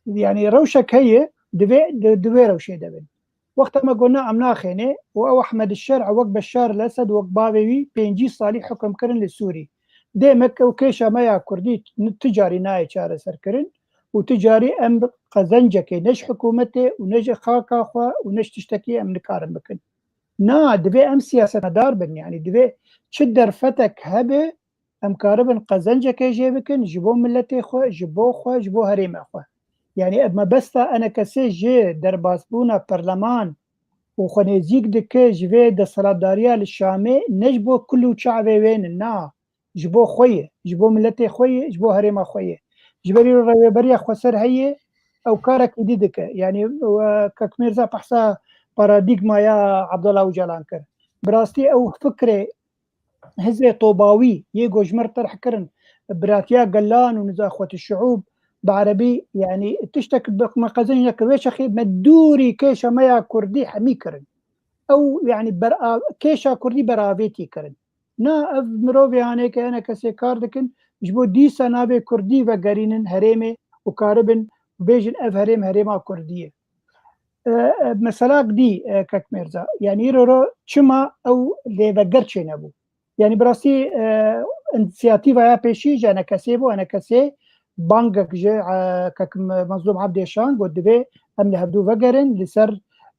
Yani rewşek heye, divê, di, di wê rewşê de bin. Wexta me got, na, em naxêne û ew Ehmedî Şer wek Beşar el Esed, wek bavê wî pêncî salî hukum kirin li Sûrî. Dê me ke ew kêşa me ya Kurdî n-, ti carî nayê çareserkirin û ti carî em bi qezencekê ne ji hikûmetê û ne ji xaka xwe û ne ji tiştekî em nikarin bikin. Na, divê em siyasetmedar bin, yanî divê çi derfetek hebe, em karibin qezencekê jê bikin ji bo miletê xwe, ji bo xwe, ji bo herêma xwe. Yanî ev mebesta E N K S'ê ji derbasbûna perleman û xwe nêzîk dike ji vê desthilatdariya li Şamê, ne ji bo kul û çavê wê ne, na, ji bo xwe ye, ji bo miletê xwe ye, ji bo herêma xwe ye. Ji ber îro rêveberiya xweser heye, ew karekî dî dike. Yanî, e, Kek Mîrza behsa paradîgmaya Abdullah Ocalan kir. Bi rastî ew fikrê hizê tobawî yê ku ji me re terh kirin, biratiya gelan û niza xwetî şiûb bi erebî, yanî tiştek bi me qezenc nekir. Wê çaxê me dûrî kêşa me ya kurdî hemî kirin. Ew, yanî bera-, kêşa kurdî beravêtî kirin. Na, ev mirovê hanê ke E N K S'ê kar dikin, ji bo dîsa navê kurdî vegerînin herêmê û karibin bêjin ev herêm herêma kurdî ye. E, e, meselak dî, e, Kek Mêrza. Yanî îro ro çima ew lêveger çênebû? Yani bi rastî, e, însiyatîva ya pêşî ji E N K S'ê bû. E N K S bangek ji, e, kek Mezlûm Ebdê şand, got, divê em li hevdû vegerin, li ser,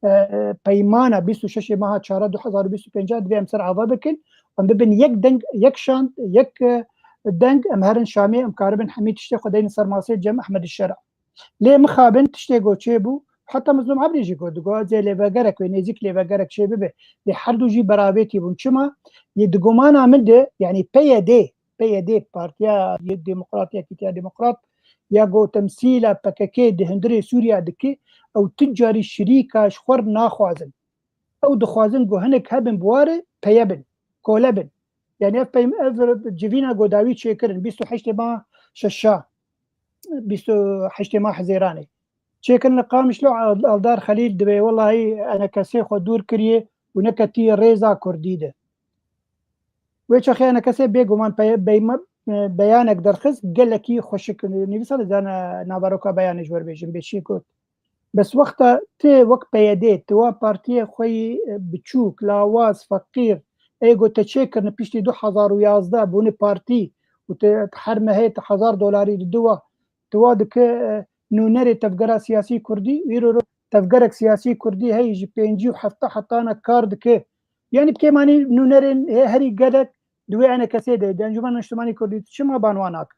e, e, peymana bîst û şeş meha çara du hezar û bîst û pênc divê em ser ava bikin, em bibin yek deng, yek şand, yek, e, deng, em herin Şamê, em karibin hemî tiştê xwe deynin ser masê cem Ehmed Şera. Lê mixabin tiştê got çêbû, heta Mezlûm Ebdî jî got, digot, ez ê lêvegerek wê, nêzîk lêvegerek çê bibe. Lê her du jî beravêtî bûn. Çima? Yê di gumana min de, yani P Y D, P Y D, Partiya Demokrat, Yekîtiya Demokrat, ya ku temsîla P K K di hundirê Sûriya dike, ew tu carî şirîka ji xwe re naxwazin. Ew dixwazin ku hinek hebin bi warê peye bin, kole bin. Yani ev peym-, ev civîna ku dawî çêkirin, bîst û heştê ma şeşa, bîst û heştê ma Hezêranê. Çêkirin li Qamişlo, Al-, Aldar Xelîl dibê, welahî E N K S xwe dûr kiriye û neketiye rêza Kurdî de. Wê çaxê E N K S bêguman peye-, beyma-, e, beyanek derxist, gelekî xweşik, nivîsa dizane naveroka beyanê ji we re bêjim, bê çi got. Bes wexta tu wek P Y D, tu wa partiyê xwe yî, e, biçûk, lawaz, feqîr, ê got te çêkirine piştî du hezar û yazdeh bûne partî û tu her mehê tu hezar dolarî didi wa, tu wa dike, e, nûnerê tevgera siyasî kurdî, îro ro tevgerek siyasî kurdî heyî ji pêncî û hefta hetana kar dike. Yani bi kêmanî nûnerên hê herî gelek di wê E N K S'ê de, di Encûmena Niştimanî Kurdî, tu çima ban wan nake?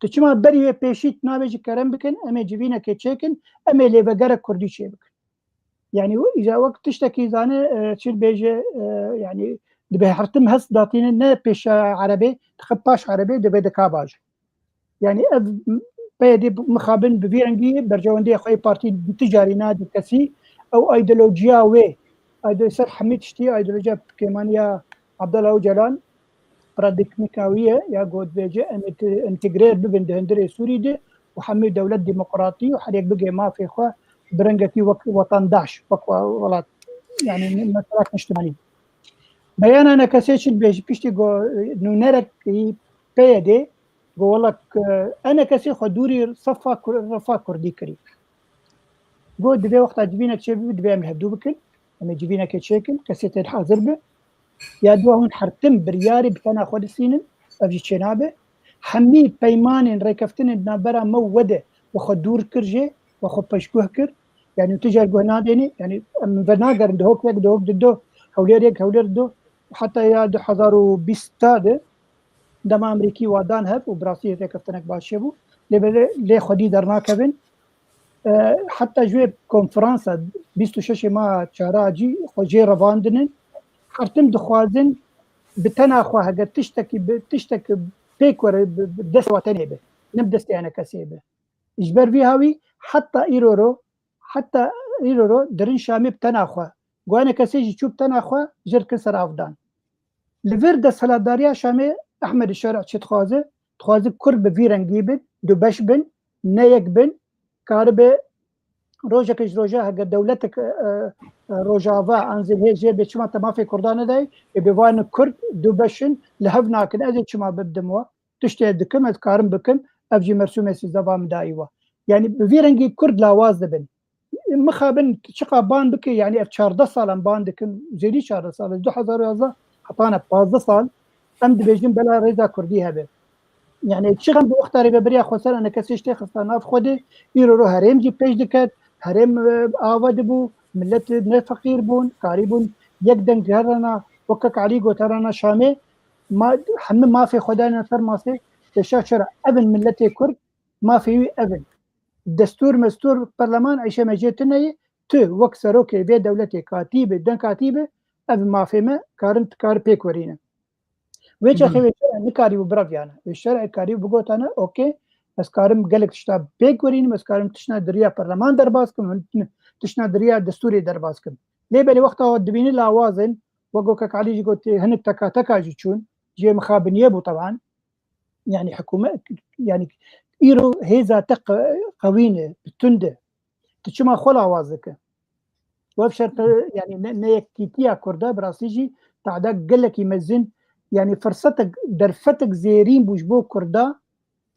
Tu çima berî wê pêşî tu nabêjî kerem bikin, em ê civînekê çêkin, em ê lêvegerek kurdî çê bikin? Yani îja wek tiştekî zane, e, çi bêje, e, yani dibe hertim hest datîne ne pêşa erebê, dixe paş erebê, dibe dika bajo. Yani ev P Y D mixabin bi vî rengî berjewendiyê xwe yê partî di tu carî nadî kesî, ew ideolojiya wê, ide-, ser hemî tiştî ideolojiya kêmaniya Abdullah Ocalan, paradîgmîka wî ye, ya got bêje em ê entegre bibin di hundirê Sûrî de û hemî dewlet demokratî û her yek bigê mafê xwe bi rengekî wek wetandaş, wek we-, welat, yani meselak niştimanî. Beyana E N K S'ê çi dibêjî, piştî ku nûnerek P Y D got, wela, e, E N K S'ê xwe dûrî sefa Kur-, refa kurdî kirî. Got, divê wexta civînek çêbibe, divê em li hevdû bikin, em ê civînekê çêkin, kesê tê hazir be. Ya dua hûn her tim biryarê bi tena xwe disînin, ev jî çênabe. Hemî peymanên rêkeftinên di navbera me û we de we xwe dûr kir jê, we xwe peşguh kir. Yani tu car guh nadênî, yani em venagerin, dihok yek, dihok dido, hewlêr yek, hewlêr dido. Heta ya du hezar û bîst de dema Amerîkî wa dan hev û bi rastî rêkeftinek baş çêbû. Lê belê lê xwedî dernakevin. E, heta ji wê konferansa bîst û şeşê meha çara cî xwe jê revandinin. Her tim dixwazin bi tena xwe heger tiştekî bi, tiştek pêk were bi, bi destê wa tenê be. Ne bi destê E N K S'ê be. Ji ber vî hawî heta îro ro, heta îro ro dirin Şamê bi tena xwe. Got E N K S'ê jî çû bi tena xwe, jê dikin ser avdan. Li vir desthilatdariya Şamê Ehmed Şerî çi dixwaze? Dixwaze Kurd bi vî rengî bin, du beş bin, ne yek bin, karibe rojeke ji roja heger dewletek, e, e, Rojava an zî hê jê bê çima te mafê Kurdan nedayê, ê bê van Kurd du beş in, li hev nakin, ez ê çima bibdim we? Tiştê dikim, ez karim bikim, ev jî mersûmê sîzdeh va min dayî we. Yani bi vî rengî Kurd lawaz dibin. Mixabin çiqa ban bike, yani ev çardeh sal em ban dikin, zêdî çardeh sal, du hezar û yazdeh hetane pazdeh sal, em dibêjin bela rêza Kurdî hebe. Yani çi xem bi wexta rêveberiya xweser E N K S'ê ji tê xista nav xwe de, îro ro herêm jî pêş diket, herêm, e, ava dibû, millet ne feqîr bûn, karîbûn yek deng herana, wek kek Elî got, herana Şamê, ma, hemî mafê xwe dayne ser masê, pêşa çira ev in milletê Kurd, mafê wî ev in. Destûr, mestûr, perleman, eyşe me jê tune ye, tu wek serokê vê dewletê katî be, deng katî be, ev mafê me, karin, tu kar pêk werîne. Wê çaxê Belê. Wê şerê nikarîbû bireviyane. Wê şerê karîbû bigotane, okê, ez karim gelek tişta pêk werînim, ez karim tiştna di riya perleman derbas kim, hin-, tiştna di riya destûrê derbas kim. Lê belê wexta we dibînî lawazin, wek Kek Elî jî gotî, hinek teka teka jî çûn, cihê mixabiniyê bû teban. Yani hikûmet, yani îro hêza te qe-, qewî ne, bi tund e. Tu çima xwe lawaz dike? Wev şert, yani ne, ne yekîtiya Kurda, bi rastî jî tahda gelekî mezin, yani firsetek, derfetek zêrîn bû ji bo Kurda,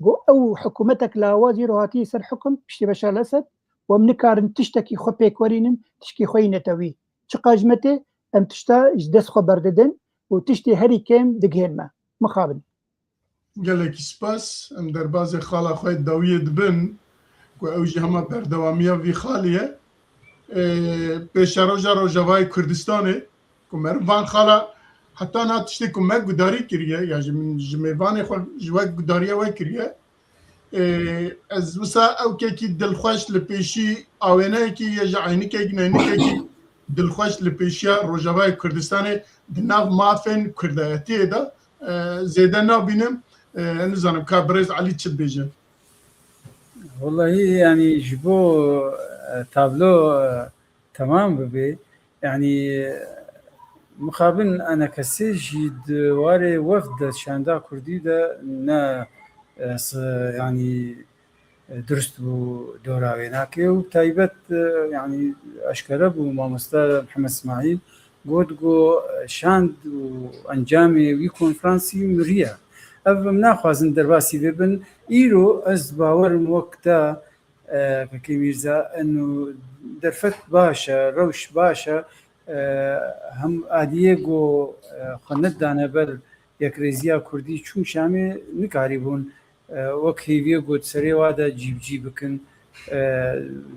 ku ew hikûmetek lawaz îro hatiye ser hikum, piştî Beşar el-Esed, û em nikarin tiştekî xwe pêk werînin, tişkî xwe yî netewî. Çiqa ji me tê, em tişta ji dest xwe berdidin, û tiştê herî kêm digihên me. Mixabin. Gelekî spas. Em derbazê xala xwe dawiyê dibin ku ew jî hema berdewamiya vî xalê ye. Ê, pêşeroja Rojavayê Kurdistanê ku meriv van xala heta na tiştê ku me gudarî kiriye, ya ji min, ji mêvanê xwe ji we gudariya we kiriye. Ê, ez wisa ewkekî dilxweş li pêşî awêneyekî ya ji eynikekî neynikekî dilxweş li pêşiya Rojavayê Kurdistanê di nav mafên Kurdayetiyê de, e, zêde nabînim. E, nizanim ka birêz Elî çi dibêje. Wellahî, yanî ji bo, e, tablo, e, temam bibe, yanî, e, mixabin enekesê jî di warê wefd de şanda kurdî de ne, e, s-, yanî, e, durust bû dora wê nake û taybet, e, yanî eşkere bû mamoste Mihemed Smaîl got ku şand û encamê wî konferansî miriye. Ev em naxwazin derbasî vê bin. Îro ez bawerim wek te, e, Kekê Mîrza, eno derfet baş e, rewş baş e, e, hem aliyê ku, e, xwe nedane ber yekrêziya kurdî çûn Şamê nikarîbûn, e, wek hêviyê ku di serê wa de cîbicî bikin. E,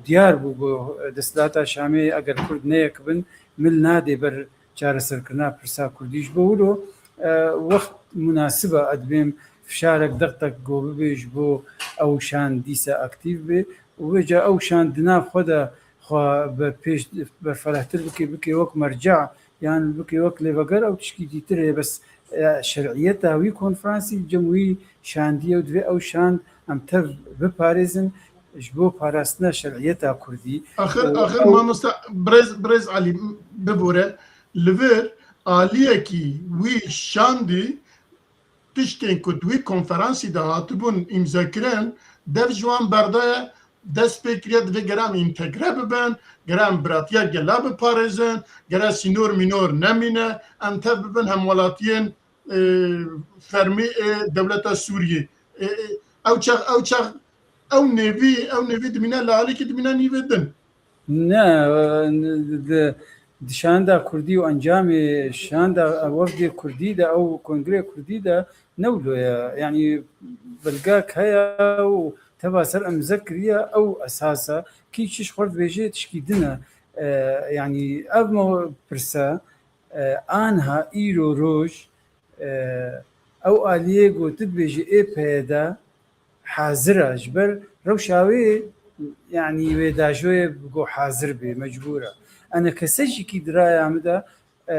diyar bû ku desthilata Şamê eger kurd ne yek bin, mil nadê ber çareserkirina pirsa kurdî. Ji bo wilo, e, wext munasib e, ez dibêm fişarek dextek go bibe ji bo ew şand dîsa aktîf be û vêca ew şand di nav xwe de xwe bi pêş berferehtir bike, bike wek merca yan bike wek lêveger, ew tişkî dîtir e. Bes, e, şer'iyeta wî konferansî li cem wî şandî ye û divê ew şand em tev biparêzin ji bo parastina şer'iyeta kurdî. Axir, Û axir ew mamoste birêz, birêz Elî, bibore, li vir aliyekî wî şandî tiştên ku di wî konferansî de hatibûn îmzekirin, dev ji wan berdaye, dest pê kiriye, divê gere em întegre bibin, gere em biratiya gela biparêzin, gere sînor mînor nemîne, em tev bibin hemwelatiyên, e, fermî ê dewleta Sûriyê. E, e, ew çax, ew çax, ew nêvî, ew nêvî dimîne li alîkî dimîne nîvê din. Ne, e, di, di şanda kurdî û encamê şanda wefdê kurdî de, ew kongrê kurdî de ne wilo ye. Yanî belgek heye û teva ser imze kiriye, ew esas e. Kî çi ji xwe dibêje tişkî din e. E, yanî ev me pirse, e, anha îro roj, e, ew aliyê ku tu dibêjî ê P Y D hazir e, ji ber rewşa wê, yanî wê dajoyê bi go hazir bê, mecbûr e. Enekese jî kî di raya min de, e,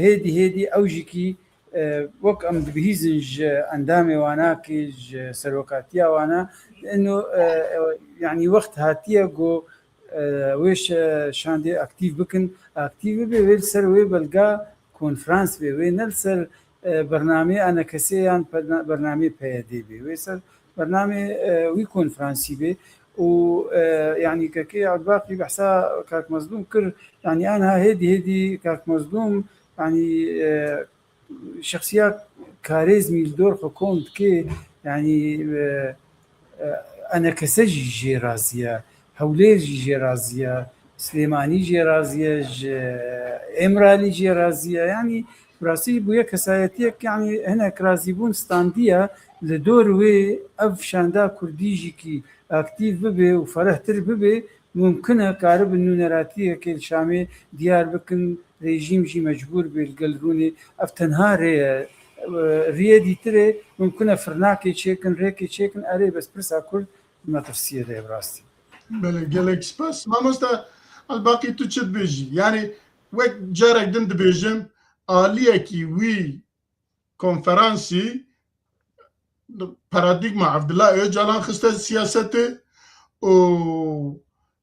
hêdî hêdî ew jî kî, e, wek em dibihîzin ji endamê wana kî ji serokatiya wana, ino, e, e, yanî wext hatiye ku, e, wê şe-, şandê aktîf bikin, aktîf bibe, wê li ser wê belga konferans bê, wê ne li ser, e, bernameyê enekesê yan perna-, bernameyê P Y D bê, wê ser bernameyê, e, wî konferansî bê û, e, yanî kekê Ebdulbaqî behsa kak Mezlûm kir, yanî anha hêdî hêdî kak Mezlûm, yanî, e, şexsiya karêzmî li dor xwe kom dike, yanî, e, e, enekese jî jê razî ye, Hewlêr jî jê razî ye, Silêmanî jê razî ye, ji Îmralî jê razî ye. Yanî bi rastî bûye kesayetiyek, yanî hinek razîbûn standiye li dor wê ev şanda kurdî jî kî aktîf bibe û ferehtir bibe, mumkin e karibin nûneratiyekê li Şamê diyar bikin, rejîm jî mecbûr bê li gel rûnê. Ev tenha rê ye. Riyê dîtirê mumkin e firnakê çêkin, rêkê çêkin, erê bes pirsa kurd di metirsiyê de ye bi rastî. Belê, gelek spas. Mamoste Elbaqî, tu çi dibêjî? Yanî wek carek din dibêjim, aliyekî wî konferansî paradîgma Abdullah Ocalan xiste siyasetê û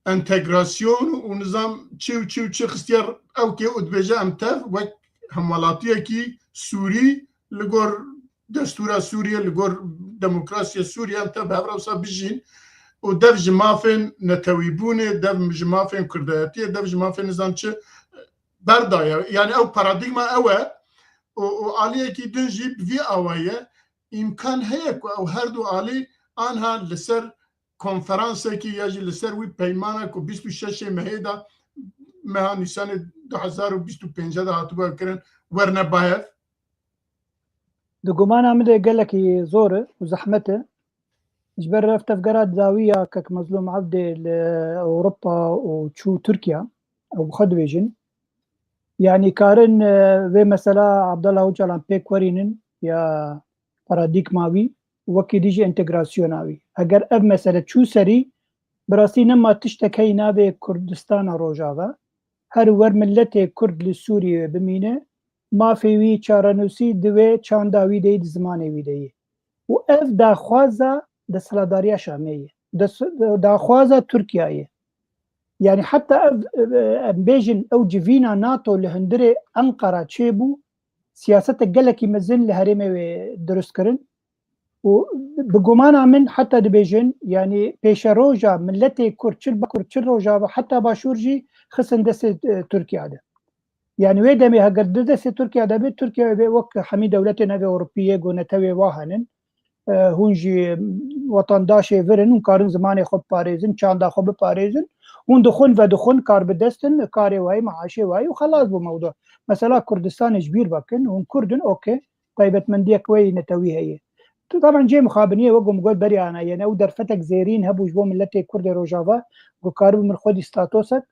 entegrasyon û nizam çi û çi û çi xistiye ewkê û dibêje em tev wek hemwelatiyekî Sûrî li gor destûra Sûriye, li gor demokrasiya Sûriye em tev bi hev re wisa bijîn û dev ji mafên netewîbûnê, dev ji mafên kurdayetiyê, dev ji mafên nizam çi berdaye. Yani ew paradîgma ew e û, û aliyekî din jî bi vî awayî ye. Îmkan heye ku ew her du alî anha li ser konferansekî ya jî li ser wî peymana ku bîst û şeşê mehê de, meha Nîsanê du hezar û bîst û pênc de hatibû kirin, werne bahev. Di gumana min de gelekî zor e û zehmet e. Ji ber ev tevgera dawî ya kek Mezlûm Evdê li Ewropa û çû Tirkiye, ew bi xwe dibêjin. Yanî karin, e, vê mesela Abdullah Ocalan pêk werînin ya paradîgma wî, wekî dî jî entegrasyona wî. Eger ev mesele çû serî, bi rastî nema tiştek heyî navê Kurdistana Rojava, her wer miletê Kurd li Sûriyeyê bimîne, mafê wî çarenûsî divê çanda wî de yî, di zimanê wî de yî. Û ev daxwaza desthilatdariya Şamê ye. Des-, daxwaza Tirkiye ye. Yanî heta ev, e, em bêjin ew civîna NATO li hundirê Enqera çêbû, siyasetek gelekî mezin li herêmê wê dirust kirin. Û bi gumana min heta dibêjin, yanî pêşeroja miletê Kurd, çi li Bakur, çi Rojava, heta Başûr jî xistin destê, e, Tirkiye de. Yanî wê demê heger di destê Tirkiye de bê, Tirkiye wê wek hemî dewletên ev Ewropî yê ku netewê wa henin. E, hûn jî wetandaşê vir in, hûn karin zimanê xwe biparêzin, çanda xwe biparêzin. Hûn dixwin vedixwin, kar bi dest in, karê wayî, meaşê wayî û xelas bû mewdu. Mesela Kurdistanê ji bîr vekin, hûn Kurd in, okey. Taybetmendiyek wê yî netewî heye. Tu taban cê mixabiniyê wek ku min got beriya ana, yani ew derfetek zêrîn hebû ji bo miletê Kurdê Rojava, ku karibû min xwedî statosek,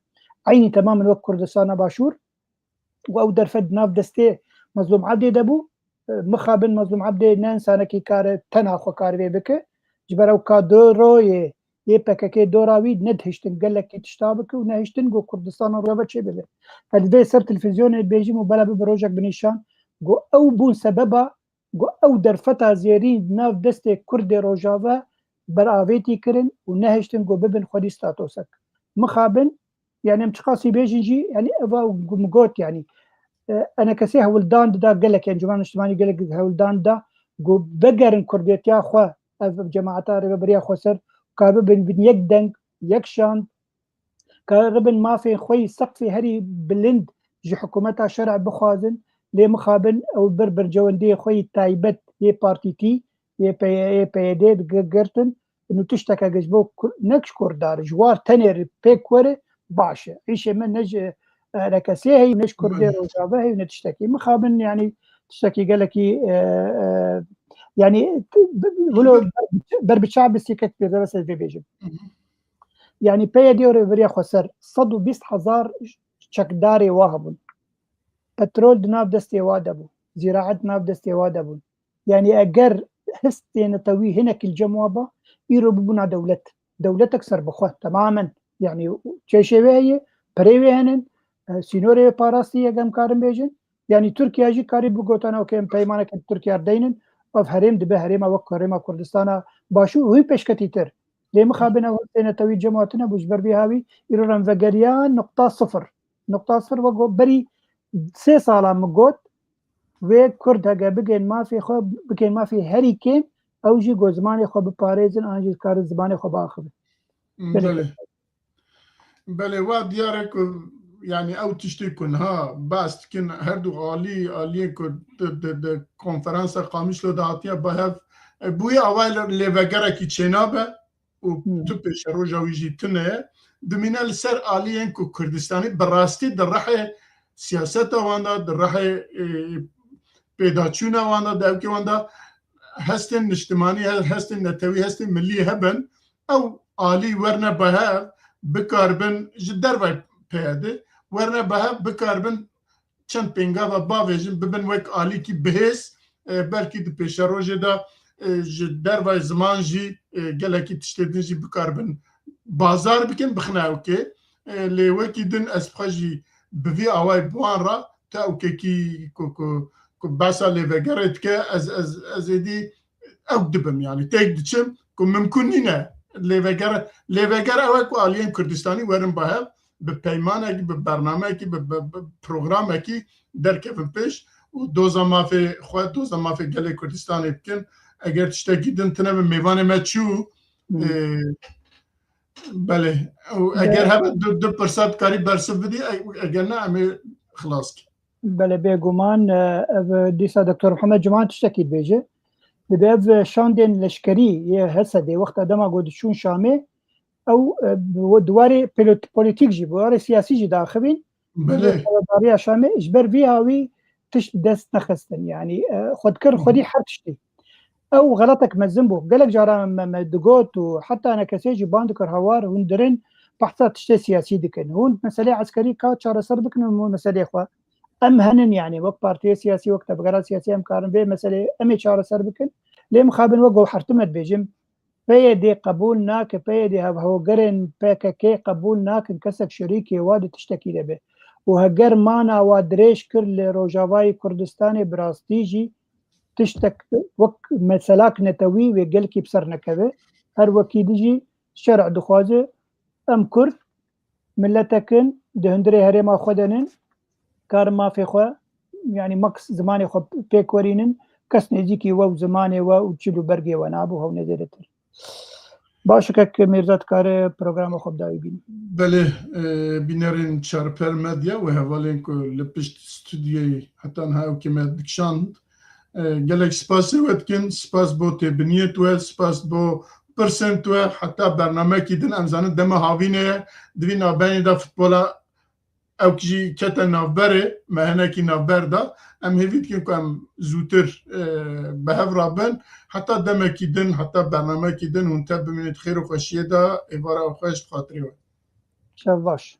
eynî temamen wek Kurdistana Başûr, û ew derfet di nav destê Mezlûm Evdê de bû. E, mixabin Mezlûm Evdê ne insanekî kare tena xwe karibê bike. Ji ber ew kadroyê yê P K K dora wî nedihiştin gelekî tişta bike û nehiştin ku Kurdistana Rojava çêbibe. Ez vê ser televîzyonê dibêjim û bela bibe rojek binîşan ku ew bûn sebeba ku ew derfeta zêrîn di nav destê Kurdê Rojava beravêtî kirin û nehiştin ku bibin xwedî statosek. Mixabin, yani em çiqasî bêjin jî, yani eva min got, yani, e, enekesê hewldan dida gelek, yani Cumhuriyet Niştimanî gelek hewldan da ku vegerin kurdiyetiya xwe, ev cemaeta Rêveberiya Xweser, ka bibin bin yek deng, yek şand, karibin mafên xwe yî seqfê herî bilind ji hikûmeta şer'î bixwazin, lê mixabin ew ber berjewendiyê xwe yî taybet yê partîtî, yê P Y, yê P Y D girtin, û tiştek hege ji bo Kur-, ne ji Kurda re, ji war tenê re pêk were, baş e. Îşê me ne ji, e, R K S heye, ne ji Kurdê Rojava heye, ne tiştekî. Mixabin, yanî tiştekî gelekî, e, e, yanî, wilo ber, ber bi çav bi sîkek pê, ez vê bêjim. Yanî P Y D û Rêveberiya Xweser sed û bîst hezar çekdarê wa hebûn. Petrol di nav destê wa de bû. Zîraet di nav destê wa de bûn. Yanî eger hestê netewî hinekî li cem wa ba, îro bibûna dewlet. Dewletek serbixwe, temamen. Yanî çeşê wê heye, perê wê henin, e, sînorê wê parastî, yek em karin bêjin. Yanî Tirkiye jî karî bigotana, okey, em peymaneke bi Tirkiye re deynin, ev herêm dibe herêma wek herêma Kurdistana Başûr û hîn pêşketîtir. Lê mixabin ew hestê netewî cem hatine bû, ji ber vê hawî îro re em vegeriyan nuqta sifir. Nuqta sifir wek berî sê sala min got, wê Kurd hege bigên mafê xwe, bigên mafê herî kêm, ew jî ku zimanê xwe biparêzin, an jî karin zimanê xwe biaxivin. Belê. Belê, wa diyar e ku, yani, ew tiştê ku niha behs dikin, her du alî, aliyên ku di, di, di konferansa Qamişlo de hatiye bi hev, e, bûye awayê lêvegerekî çênabe û Hmm. tu pêşeroja wî jî tune ye. Dimîne li ser aliyên ku Kurdistanî bi rastî di rihê siyaseta wan de, di rihê, e, pêdaçûna wan de, di ewkê wan de hestên niştimanî, he-, hestên netewî, hestên milî hebin, ew alî werne bi hev, bikaribin ji dervayê P Y D, werne bi hev, bikaribin çend pêngava bavêjin, bibin wek alîkî bihêz, e, belkî di pêşerojê de, e, ji dervayê ziman jî, e, gelekî tiştê din jî bikaribin bazar bikin, bixine ewkê. E, lê wekî din ez bi xwe jî bi vî awayî bi wan re, te ewkekî ku, ku, ku behsa lêvegerê dike, ez, ez, ez êdî ew dibim, yani têk diçim ku mimkun nîne lêveger, lêveger ew e ku aliyên Kurdistanî werin bi hev, bi peymanekî, bi bernameyekî, bi, bi, bi programekî derkevin pêş û doza mafê xwe, doza mafê gelê Kurdistanê bikin. Eger tiştekî din tine bi mêvanê me çû, Hmm. e, belê. Û eger Be- hebe du, du pirsa dikarî bersiv bidî, e-, eger ne, em ê xilas kin. Belê, bêguman, e, ev, e, dîsa Doktor Mihemed Ciman tiştekî dibêje. Dibe ev, e, şandên leşkerî yê Hesedê, wexta dema ku diçûn Şamê, ew, e, bi-, di warê pilot-, polîtîk jî, bi warê siyasî jî daxivîn. Belê. Rêveberiya Şamê, ji ber vî hawî tişt dest nexistin. Yanî, e, xwedkir xwedî her tiştê. Ew xeletek mezin bû. Gelek caran me, me digot û heta ne kesê jî ban dikir hawar hûn dirin behsa tiştê siyasî dikin. Hûn meselê eskerî ka çareser bikin û meselê xwe. Em henin, yanî wek partiyê siyasî, wek tevgera siyasî em karin vê meselê em ê çareser bikin. Lê mixabin wek ku her tim me dibêjim, P Y D qebûl nake, P Y D hevhogerên P K K qebûl nakin kesek şerîkê wa di tiştekî de be. Û heger mana wa dirêj kir li Rojavayê Kurdistanê, bi rastî jî tiştek wek meselak netewî wê gelkî bi ser nekeve. Her wekî din jî şerî dixwaze. Em Kurd miletek in, di hundirê herêma xwe de nin, karin mafê xwe, yanî maks zimanê xwe pêk werînin, kes nêzîkî we û zimanê we û çil û bergê we nabû hewnê zêdetir. Baş e, kek Mîrza dikare programa xwe bi dawî bîne. Belê, e, bînerên Çarper Medya û hevalên ku li pişt stûdyoyê heta niha ew kê me dikişand. E, gelek spasê we dikin, spas bo têbiniyê we, spas bo pirsên we, heta bernamekî din, em zanin dema havînê ye, di vî navbenê de futbola ew jî kete navberê, me hinekî navber da. Em hêvî dikin ku em zûtir, e, bi hev re bin. Heta demekî din, heta bernamekî din hûn tev bimînin di xêr û xweşiyê de, êvara ew xweş di xatirê we. Şev baş.